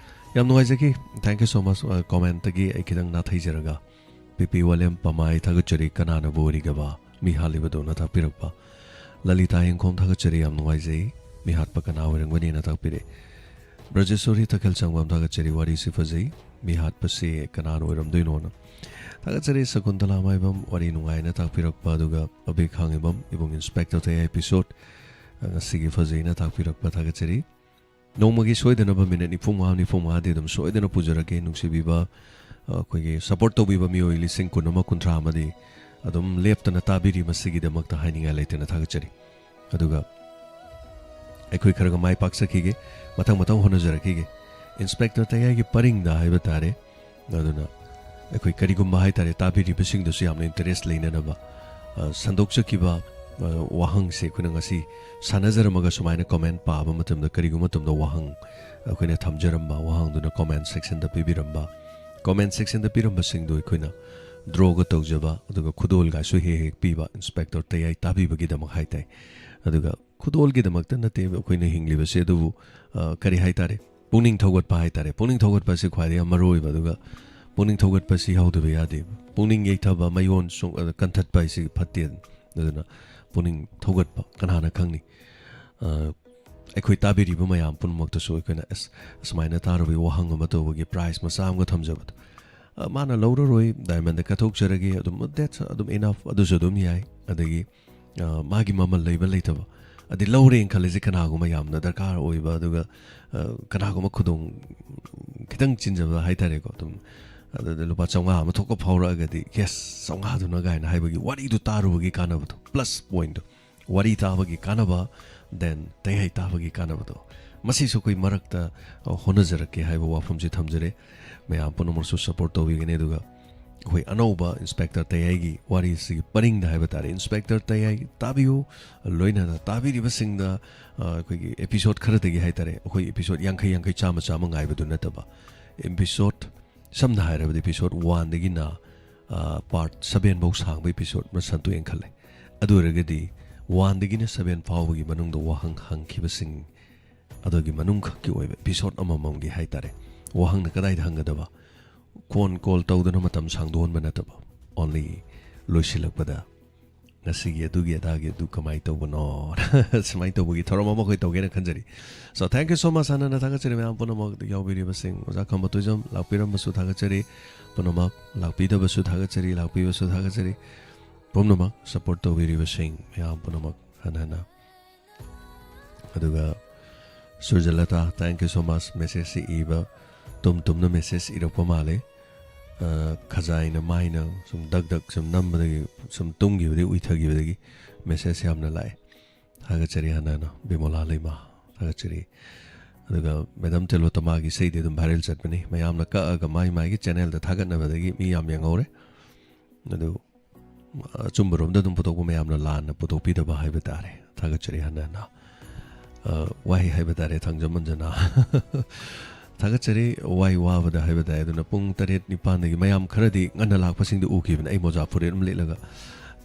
ꯌꯥꯝ ꯅꯨꯡꯉꯥꯏꯖꯈꯤ꯫ Thank you so much꯫ ꯑ, comment-ꯇꯒꯤ ꯑꯩ ꯈꯤꯇꯪ ꯅꯥꯊꯩꯖꯔꯒ, ꯄꯤ ꯄꯤ ꯋꯥꯂꯦꯝ ꯄꯃꯥꯏ ꯊꯥꯒꯠꯆꯔꯤ, ꯀꯅꯥꯅꯕꯨ ꯑꯣꯏꯔꯤꯒꯕ? ꯃꯤ ꯍꯥꯠꯂꯤꯕꯗꯣꯅ ꯇꯥꯛꯄꯤꯔꯛꯄ꯫ ꯂꯂꯤꯇꯥ ꯌꯦꯡꯈꯣꯝ ꯊꯥꯒꯠꯆꯔꯤ, ꯌꯥꯝ ꯅꯨꯡꯉꯥꯏꯖꯩ꯫ ꯃꯤ ꯍꯥꯠꯄ ꯀꯅꯥ ꯑꯣꯏꯔꯝꯒꯅꯤꯅ ꯇꯥꯛꯄꯤꯔꯛꯑꯦ꯫ ꯕ꯭ꯔꯖꯦꯁꯣꯔꯤ ꯇꯈꯦꯜ ꯁꯪꯕꯝ ꯊꯥꯒꯠꯆꯔꯤ, ꯋꯥꯔꯤꯁꯤ ꯐꯖꯩ꯫ ꯃꯤ ꯍꯥꯠꯄꯁꯤ ꯀꯅꯥꯅ ꯑꯣꯏꯔꯝꯗꯣꯏꯅꯣꯅ ꯊꯥꯒꯠꯆꯔꯤ꯫ ꯁꯀꯨꯟꯇꯂꯥ ꯃꯥꯏꯕꯝ, ꯋꯥꯔꯤ ꯅꯨꯡꯉꯥꯏꯅ ꯇꯥꯛꯄꯤꯔꯛꯄ, ꯑꯗꯨꯒ ꯑꯕꯦꯛ ꯈꯥꯡꯉꯤꯕꯝ, ꯏꯕꯨꯡ ꯏꯟꯁꯄꯦꯛꯇꯔ ꯇꯌꯥꯏ episode ꯉꯁꯤꯒꯤ ꯐꯖꯩꯅ ꯇꯥꯛꯄꯤꯔꯛꯄ ꯊꯥꯒꯠꯆꯔꯤ꯫ ꯅꯣꯡꯃꯒꯤ ꯁꯣꯏꯗꯅꯕ minute ꯅꯤꯐꯨ ꯃꯉꯥ, ꯅꯤꯐꯨ ꯃꯉꯥꯗꯤ ꯑꯗꯨꯝ ꯁꯣꯏꯗꯅ ꯄꯨꯖꯔꯛꯀꯦ꯫ ꯅꯨꯡꯁꯤꯕꯤꯕ, ꯑ, ꯑꯩꯈꯣꯏꯒꯤ support ꯇꯧꯕꯤꯕ ꯃꯤꯑꯣꯏ ꯂꯤꯁꯤꯡ ꯀꯨꯟ ꯑꯃ, ꯀꯨꯟꯊ꯭ꯔꯥ ꯑꯃꯗꯤ ꯑꯗꯨꯝ ꯂꯦꯞꯇꯅ ꯇꯥꯕꯤꯔꯤ, ꯃꯁꯤꯒꯤꯗꯃꯛꯇ ꯍꯥꯏꯅꯤꯡꯉꯥꯏ ꯂꯩꯇꯅ ꯊꯥꯒꯠꯆꯔꯤ꯫ ꯑꯗꯨꯒ ꯑꯩꯈꯣꯏ ꯈꯔꯒ ꯃꯥꯏ ꯄꯥꯛꯆꯈꯤꯒꯦ, ꯃꯊꯪ ꯃꯊꯪ ꯍꯣꯠꯅꯖꯔꯛꯈꯤꯒꯦ꯫ ꯏꯟꯁꯄꯦꯛꯇꯔ ꯇꯌꯥꯏꯒꯤ ꯄꯔꯤꯡꯗ ꯍꯥꯏꯕ ꯇꯥꯔꯦ꯫ ꯑꯗꯨꯅ ꯑꯩꯈꯣꯏ ꯀꯔꯤꯒꯨꯝꯕ ꯍꯥꯏ ꯇꯥꯔꯦ, ꯇꯥꯕꯤꯔꯤꯕꯁꯤꯡꯗꯨꯁꯨ ꯌꯥꯝꯅ ꯏꯟꯇꯔꯦꯁ ꯂꯩꯅꯅꯕ, ꯑ, ꯁꯟꯗꯣꯛꯆꯈꯤꯕ, ꯑ, ꯋꯥꯍꯪꯁꯦ ꯑꯩꯈꯣꯏꯅ ꯉꯁꯤ ꯁꯥꯟꯅꯖꯔꯝꯃꯒ ꯁꯨꯃꯥꯏꯅ ꯀꯃꯦꯟ ꯄꯥꯕ ꯃꯇꯝꯗ, ꯀꯔꯤꯒꯨꯝꯕ ꯃꯇꯝꯗ ꯋꯥꯍꯪ ꯑꯩꯈꯣꯏꯅ ꯊꯝꯖꯔꯝꯕ, ꯋꯥꯍꯪꯗꯨꯅ ꯀꯃꯦꯟ ꯁꯦꯛꯁꯟꯗ ꯄꯤꯕꯤꯔꯝꯕ, ꯀꯃꯦꯟ ꯁꯦꯛꯁꯟꯗ ꯄꯤꯔꯝꯕꯁꯤꯡꯗꯨ ꯑꯩꯈꯣꯏꯅ ꯗ꯭ꯔꯣꯒ ꯇꯧꯖꯕ, ꯑꯗꯨꯒ ꯈꯨꯗꯣꯜꯒꯁꯨ ꯍꯦꯛ ꯍꯦꯛ ꯄꯤꯕ, ꯏꯟꯁꯄꯦꯛꯇꯔ ꯇꯌꯥꯏ ꯇꯥꯕꯤꯕꯒꯤꯗꯃꯛ ꯍꯥꯏ ꯇꯥꯏ꯫ ꯑꯗꯨꯒ ꯈꯨꯗꯣꯜꯒꯤꯗꯃꯛꯇ ꯅꯠꯇꯦ ꯑꯩꯈꯣꯏꯅ ꯍꯤꯡꯂꯤꯕꯁꯦ, ꯑꯗꯨꯕꯨ, ꯑ, ꯀꯔꯤ ꯍꯥꯏ ꯇꯥꯔꯦ, ꯄꯨꯛꯅꯤꯡ ꯊꯧꯒꯠꯄ ꯍꯥꯏ ꯇꯥꯔꯦ꯫ ꯄꯨꯛꯅꯤꯡ ꯊꯧꯒꯠꯄ ꯑꯁꯤ ꯈ꯭ꯋꯥꯏꯗꯒꯤ ꯌꯥꯝ ꯃꯔꯨ ꯑꯣꯏꯕ, ꯑꯗꯨꯒ ꯄꯨꯛꯅꯤꯡ ꯊꯧꯒꯠꯄ ꯑꯁꯤ ꯌꯥꯎꯗꯕ ꯌꯥꯗꯦ꯫ ꯄꯨꯛꯅꯤꯡ ꯌꯩꯊꯕ, ꯃꯌꯣꯟ ꯁꯨꯡ-, ꯑ, ꯀꯟꯊꯠꯄ ꯍꯥꯏꯁꯤ ꯐꯠꯇꯦ꯫ ꯑꯗꯨꯅ ꯄꯨꯛꯅꯤꯡ ꯊꯧꯒꯠꯄ, ꯀꯅꯥꯅ ꯈꯪꯅꯤ? ꯑ, ꯑꯩꯈꯣꯏ ꯇꯥꯕꯤꯔꯤꯕ ꯃꯌꯥꯝ ꯄꯨꯝꯅꯃꯛꯇꯁꯨ ꯑꯩꯈꯣꯏꯅ, ꯑꯁ, ꯑꯁꯨꯃꯥꯏꯅ ꯇꯥꯔꯨꯕꯒꯤ ꯋꯥꯍꯪ ꯑꯃ ꯇꯧꯕꯒꯤ ꯄ꯭ꯔꯥꯏꯖ ꯃꯆꯥ ꯑꯃꯒ ꯊꯝꯖꯕꯗꯣ, ꯑ, ꯃꯥꯅ ꯂꯧꯔꯔꯣꯏ, ꯗꯥꯏꯃꯟꯗ ꯀꯠꯊꯣꯛꯆꯔꯒꯦ, ꯑꯗꯨꯝ, that's ꯑꯗꯨꯝ enough, ꯑꯗꯨꯁꯨ ꯑꯗꯨꯝ ꯌꯥꯏ꯫ ꯑꯗꯒꯤ, ꯑ, ꯃꯥꯒꯤ ꯃꯃꯜ ꯂꯩꯕ ꯂꯩꯇꯕ, ꯑꯗꯩ ꯂꯧꯔꯦꯅ ꯈꯜꯂꯁꯤ, ꯀꯅꯥꯒꯨꯝꯕ ꯌꯥꯝꯅ ꯗꯔꯀꯥꯔ ꯑꯣꯏꯕ, ꯑꯗꯨꯒ, ꯑ, ꯀꯅꯥꯒꯨꯝꯕ ꯈꯨꯗꯣꯡ ꯈꯤꯇꯪ ꯆꯤꯟꯖꯕ ꯍꯥꯏ ꯇꯥꯔꯦꯀꯣ, ꯑꯗꯨꯝ, ꯑꯗꯨꯗ ꯂꯨꯄꯥ ꯆꯥꯝꯃꯉꯥ ꯑꯃ ꯊꯣꯛꯀ ꯐꯥꯎꯔꯛꯑꯒꯗꯤ, "ꯌꯦꯁ, ꯆꯥꯝꯃꯉꯥꯗꯨꯅ" ꯀꯥꯏꯅ ꯍꯥꯏꯕꯒꯤ ꯋꯥꯔꯤꯗꯨ ꯇꯥꯔꯨꯕꯒꯤ ꯀꯥꯟꯅꯕꯗꯣ, ꯄ꯭ꯂꯁ ꯄꯣꯏꯟꯠꯇꯣ, ꯋꯥꯔꯤ ꯇꯥꯕꯒꯤ ꯀꯥꯟꯅꯕ, ꯗꯦꯟ ꯇꯌꯥꯏ ꯇꯥꯕꯒꯤ ꯀꯥꯟꯅꯕꯗꯣ, ꯃꯁꯤꯁꯨ ꯑꯩꯈꯣꯏ ꯃꯔꯛꯇ, ꯑ, ꯍꯣꯠꯅꯖꯔꯛꯀꯦ ꯍꯥꯏꯕ ꯋꯥꯐꯝꯁꯤ ꯊꯝꯖꯔꯦ꯫ ꯃꯌꯥꯝ ꯄꯨꯝꯅꯃꯛꯁꯨ ꯁꯞꯄꯣꯔꯠ ꯇꯧꯕꯤꯒꯅꯤ꯫ ꯑꯗꯨꯒ ꯑꯩꯈꯣꯏ ꯑꯅꯧꯕ ꯏꯟꯁꯄꯦꯛꯇꯔ ꯇꯌꯥꯏꯒꯤ ꯋꯥꯔꯤꯁꯤꯒꯤ ꯄꯔꯤꯡꯗ ꯍꯥꯏꯕ ꯇꯥꯔꯦ, ꯏꯟꯁꯄꯦꯛꯇꯔ ꯇꯌꯥꯏ ꯇꯥꯕꯤꯌꯨ꯫ ꯂꯣꯏꯅꯅ ꯇꯥꯕꯤꯔꯤꯕꯁꯤꯡꯗ, ꯑ, ꯑꯩꯈꯣꯏꯒꯤ ꯑꯦꯄꯤꯁꯣꯠ ꯈꯔꯗꯒꯤ ꯍꯥꯏ ꯇꯥꯔꯦ, ꯑꯩꯈꯣꯏ ꯑꯦꯄꯤꯁꯣꯠ ꯌꯥꯡꯈꯩ, ꯌꯥꯡꯈꯩ, ꯆꯥꯝꯃ, ꯆꯥꯝꯃ ꯉꯥꯏꯕꯗꯨ ꯅꯠꯇꯕ, ꯑꯦꯄꯤꯁꯣꯠ, ꯁꯝꯅ ꯍꯥꯏꯔꯕꯗ, ꯑꯦꯄꯤꯁꯣꯠ ꯋꯥꯟꯗꯒꯤꯅ, ꯑ, ꯄꯥꯔꯠ ꯁꯚꯦꯟ ꯐꯥꯎ ꯁꯥꯡꯕ ꯑꯦꯄꯤꯁꯣꯠ ꯑꯃ ꯁꯟꯗꯣꯛꯑꯦꯅ ꯈꯜꯂꯦ꯫ ꯑꯗꯨ ꯑꯣꯏꯔꯒꯗꯤ ꯋꯥꯟꯗꯒꯤꯅ ꯁꯚꯦꯟ ꯐꯥꯎꯕꯒꯤ ꯃꯅꯨꯡꯗ ꯋꯥꯍꯪ ꯍꯪꯈꯤꯕꯁꯤꯡ ꯑꯗꯨꯒꯤ ꯃꯅꯨꯡꯈꯛꯀꯤ ꯑꯣꯏꯕ ꯑꯦꯄꯤꯁꯣꯠ ꯑꯃꯃꯝꯒꯤ ꯍꯥꯏ ꯇꯥꯔꯦ, ꯋꯥꯍꯪꯅ ꯀꯗꯥꯏꯗ ꯍꯪꯒꯗꯕ, ꯐꯣꯟ ꯀꯣꯜ ꯇꯧꯗꯨꯅ ꯃꯇꯝ ꯁꯥꯡꯗꯣꯛꯍꯟꯕ ꯅꯠꯇꯕ, ꯑꯣꯟꯂꯤ ꯂꯣꯏꯁꯤꯜꯂꯛꯄꯗ ꯉꯁꯤꯒꯤ ꯑꯗꯨꯒꯤ ꯑꯗꯥꯒꯤ ꯑꯗꯨ ꯀꯃꯥꯏꯅ ꯇꯧꯕꯅꯣ? ꯁꯨꯃꯥꯏꯅ ꯇꯧꯕꯒꯤ ꯊꯧꯔꯝ ꯑꯃ ꯑꯩꯈꯣꯏ ꯇꯧꯒꯦꯅ ꯈꯟꯖꯔꯤ꯫ So, thank you so much, ꯍꯥꯟꯅ ꯊꯥꯒꯠꯆꯔꯤ ꯃꯌꯥꯝ ꯄꯨꯝꯅꯃꯛ ꯌꯥꯎꯕꯤꯔꯤꯕꯁꯤꯡ꯫ ꯑꯣꯖꯥ ꯈꯝꯕ ꯇꯣꯏꯖꯝ ꯂꯥꯛꯄꯤꯔꯝꯕꯁꯨ ꯊꯥꯒꯠꯆꯔꯤ꯫ ꯄꯨꯝꯅꯃꯛ ꯂꯥꯛꯄꯤꯗꯕꯁꯨ ꯊꯥꯒꯠꯆꯔꯤ, ꯂꯥꯛꯄꯤꯕꯁꯨ ꯊꯥꯒꯠꯆꯔꯤ꯫ ꯄꯨꯝꯅꯃꯛ ꯁꯞꯄꯣꯔꯠ ꯇꯧꯕꯤꯔꯤꯕꯁꯤꯡ ꯃꯌꯥꯝ ꯄꯨꯝꯅꯃꯛ ꯍꯟꯅ ꯍꯟꯅ꯫ ꯑꯗꯨꯒ ꯁꯨꯔꯖꯂꯇꯥ, thank you so much, ꯃꯦꯁꯦꯖꯁꯤ ꯏꯕ, ꯇꯨꯝ ꯇꯨꯝꯅ ꯃꯦꯁꯦꯖ ꯏꯔꯛꯄ ꯃꯥꯜꯂꯦ꯫ ꯑ, ꯈꯖꯥꯏꯅ ꯃꯥꯏꯅ ꯁꯨꯝ ꯗꯛ ꯗꯛ ꯁꯨꯝ ꯅꯝꯕꯗꯒꯤ, ꯁꯨꯝ ꯇꯨꯝꯈꯤꯕꯗꯒꯤ, ꯎꯏꯊꯈꯤꯕꯗꯒꯤ ꯃꯦꯁꯦꯖ ꯌꯥꯝꯅ ꯂꯥꯛꯑꯦ꯫ ꯊꯥꯒꯠꯆꯔꯤ ꯍꯥꯟꯅ ꯍꯥꯟꯅ꯫ ꯕꯤꯃꯣꯂꯥ ꯂꯩꯃ, ꯊꯥꯒꯠꯆꯔꯤ꯫ ꯑꯗꯨꯒ ꯃꯦꯗꯥꯝ ꯇꯦꯂꯣꯇꯃꯥꯒꯤ ꯏꯁꯩꯗꯤ ꯑꯗꯨꯝ ꯚꯥꯏꯔꯦꯜ ꯆꯠꯄꯅꯤ, ꯃꯌꯥꯝꯅ ꯀꯛꯑꯒ ꯃꯥꯏ ꯃꯥꯏꯒꯤ ꯆꯦꯅꯦꯜꯗ ꯊꯥꯒꯠꯅꯕꯗꯒꯤ ꯃꯤ ꯌꯥꯝ ꯌꯦꯡꯍꯧꯔꯦ꯫ ꯑꯗꯨ ꯑꯆꯨꯝꯕꯔꯣꯝꯗ ꯑꯗꯨꯝ ꯄꯨꯊꯣꯛꯄ, ꯃꯌꯥꯝꯅ ꯂꯥꯟꯅ ꯄꯨꯊꯣꯛꯄꯤꯗꯕ ꯍꯥꯏꯕ ꯇꯥꯔꯦ꯫ ꯊꯥꯒꯠꯆꯔꯤ ꯍꯟꯅ ꯍꯟꯅ꯫ ꯑ, ꯋꯥꯍꯩ ꯍꯥꯏꯕ ꯇꯥꯔꯦ, ꯊꯥꯡꯖꯝ ꯑꯟꯖꯅꯥ꯫ ꯊꯥꯒꯠꯆꯔꯤ, ꯋꯥꯏ ꯋꯥꯕꯗ ꯍꯥꯏꯕ ꯇꯥꯔꯦ꯫ ꯑꯗꯨꯅ ꯄꯨꯡ ꯇꯔꯦꯠ ꯅꯤꯄꯥꯟꯗꯒꯤ ꯃꯌꯥꯝ ꯈꯔꯗꯤ ꯉꯟꯅ ꯂꯥꯛꯄꯁꯤꯡꯗꯨ ꯎꯈꯤꯕꯅꯤ꯫ ꯑꯩ ꯃꯣꯖꯥ ꯐꯨꯔꯤꯠ ꯑꯃ ꯂꯤꯠꯂꯒ,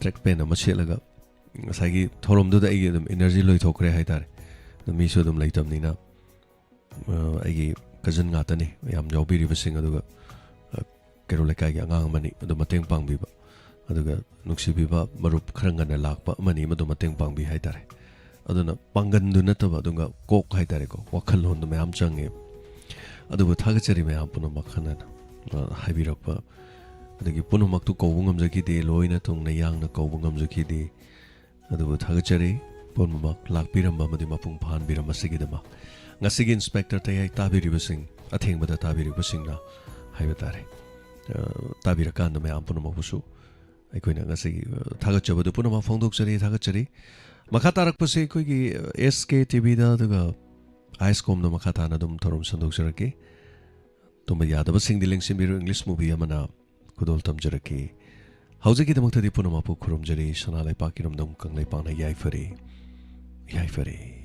ꯇ꯭ꯔꯦꯛ ꯄꯦꯟ ꯑꯃ ꯁꯦꯠꯂꯒ, ꯉꯁꯥꯏꯒꯤ ꯊꯧꯔꯝꯗꯨꯗ ꯑꯩꯒꯤ ꯑꯗꯨꯝ ꯏꯅꯔꯖꯤ ꯂꯣꯏꯊꯣꯛꯈ꯭ꯔꯦ ꯍꯥꯏꯇꯥꯔꯦ꯫ ꯑꯗꯨ ꯃꯤꯁꯨ ꯑꯗꯨꯝ ꯂꯩꯇꯕꯅꯤꯅ, ꯑ, ꯑꯩꯒꯤ ꯀꯖꯟ ꯉꯥꯛꯇꯅꯤ ꯌꯥꯝ ꯌꯥꯎꯕꯤꯔꯤꯕꯁꯤꯡ꯫ ꯑꯗꯨꯒ, ꯑ, ꯀꯩꯔꯣꯜ ꯂꯩꯀꯥꯏꯒꯤ ꯑꯉꯥꯡ ꯑꯃꯅꯤ ꯑꯗꯨ ꯃꯇꯦꯡ ꯄꯥꯡꯕꯤꯕ, ꯑꯗꯨꯒ ꯅꯨꯡꯁꯤꯕꯤꯕ ꯃꯔꯨꯞ ꯈꯔ ꯉꯟꯅ ꯂꯥꯛꯄ ꯑꯃꯅꯤ ꯃꯗꯨ ꯃꯇꯦꯡ ꯄꯥꯡꯕꯤ ꯍꯥꯏꯇꯥꯔꯦ꯫ ꯑꯗꯨꯅ ꯄꯥꯡꯒꯟꯗꯨ ꯅꯠꯇꯕ, ꯑꯗꯨꯒ ꯀꯣꯛ ꯍꯥꯏꯇꯥꯔꯦꯀꯣ, ꯋꯥꯈꯜꯂꯣꯟꯗꯨ ꯃꯌꯥꯝ ꯆꯪꯉꯦ꯫ ꯑꯗꯨꯕꯨ ꯊꯥꯒꯠꯆꯔꯤ ꯃꯌꯥꯝ ꯄꯨꯝꯅꯃꯛ ꯍꯟꯅ ꯍꯟꯅ, ꯑ, ꯍꯥꯏꯕꯤꯔꯛꯄ, ꯑꯗꯒꯤ ꯄꯨꯝꯅꯃꯛꯇꯨ ꯀꯧꯕ ꯉꯝꯖꯈꯤꯗꯦ, ꯂꯣꯏꯅ ꯊꯨꯡꯅ ꯌꯥꯡꯅ ꯀꯧꯕ ꯉꯝꯖꯈꯤꯗꯦ꯫ ꯑꯗꯨꯕꯨ ꯊꯥꯒꯠꯆꯔꯤ ꯄꯨꯝꯅꯃꯛ ꯂꯥꯛꯄꯤꯔꯝꯕ ꯑꯃꯗꯤ ꯃꯄꯨꯡ ꯐꯥꯍꯟꯕꯤꯔꯝꯕꯁꯤꯒꯤꯗꯃꯛ꯫ ꯉꯁꯤꯒꯤ ꯏꯟꯁꯄꯦꯛꯇꯔ ꯇꯌꯥꯏ ꯇꯥꯕꯤꯔꯤꯕꯁꯤꯡ, ꯑꯊꯦꯡꯕꯗ ꯇꯥꯕꯤꯔꯤꯕꯁꯤꯡꯅ ꯍꯥꯏꯕ ꯇꯥꯔꯦ, ꯑ, ꯇꯥꯕꯤꯔꯀꯥꯟꯗ ꯃꯌꯥꯝ ꯄꯨꯝꯅꯃꯛꯄꯨꯁꯨ ꯑꯩꯈꯣꯏꯅ ꯉꯁꯤꯒꯤ, ꯑ, ꯊꯥꯒꯠꯆꯕꯗꯨ ꯄꯨꯝꯅꯃꯛ ꯐꯣꯡꯗꯣꯛꯆꯔꯤ, ꯊꯥꯒꯠꯆꯔꯤ꯫ ꯃꯈꯥ ꯇꯥꯔꯛꯄꯁꯤ ꯑꯩꯈꯣꯏꯒꯤ, ꯑ, ꯑꯦꯁ ꯀꯦ ꯇꯤ ꯚꯤꯗ, ꯑꯗꯨꯒ ꯑꯥꯏꯁ ꯀꯣꯝꯗ ꯃꯈꯥ ꯇꯥꯅ ꯑꯗꯨꯝ ꯊꯧꯔꯝ ꯁꯟꯗꯣꯛꯆꯔꯛꯀꯦ꯫ ꯇꯨꯝꯕ ꯌꯥꯗꯕꯁꯤꯡꯗꯤ ꯂꯦꯡꯁꯤꯟꯕꯤꯔꯣ, ꯏꯪꯂꯤꯁ ꯃꯨꯚꯤ ꯑꯃꯅ ꯈꯨꯗꯣꯜ ꯇꯝꯖꯔꯛꯀꯦ꯫ ꯍꯧꯖꯤꯛꯀꯤꯗꯃꯛꯇꯗꯤ ꯄꯨꯝꯅꯃꯛꯄꯨ ꯈꯨꯔꯨꯝꯖꯔꯤ, ꯁꯅꯥ ꯂꯩꯄꯥꯛꯀꯤ ꯏꯔꯝꯗꯝ ꯀꯪꯂꯩꯄꯥꯛꯅ ꯌꯥꯏꯐꯔꯦ, ꯌꯥꯏꯐꯔꯦ꯫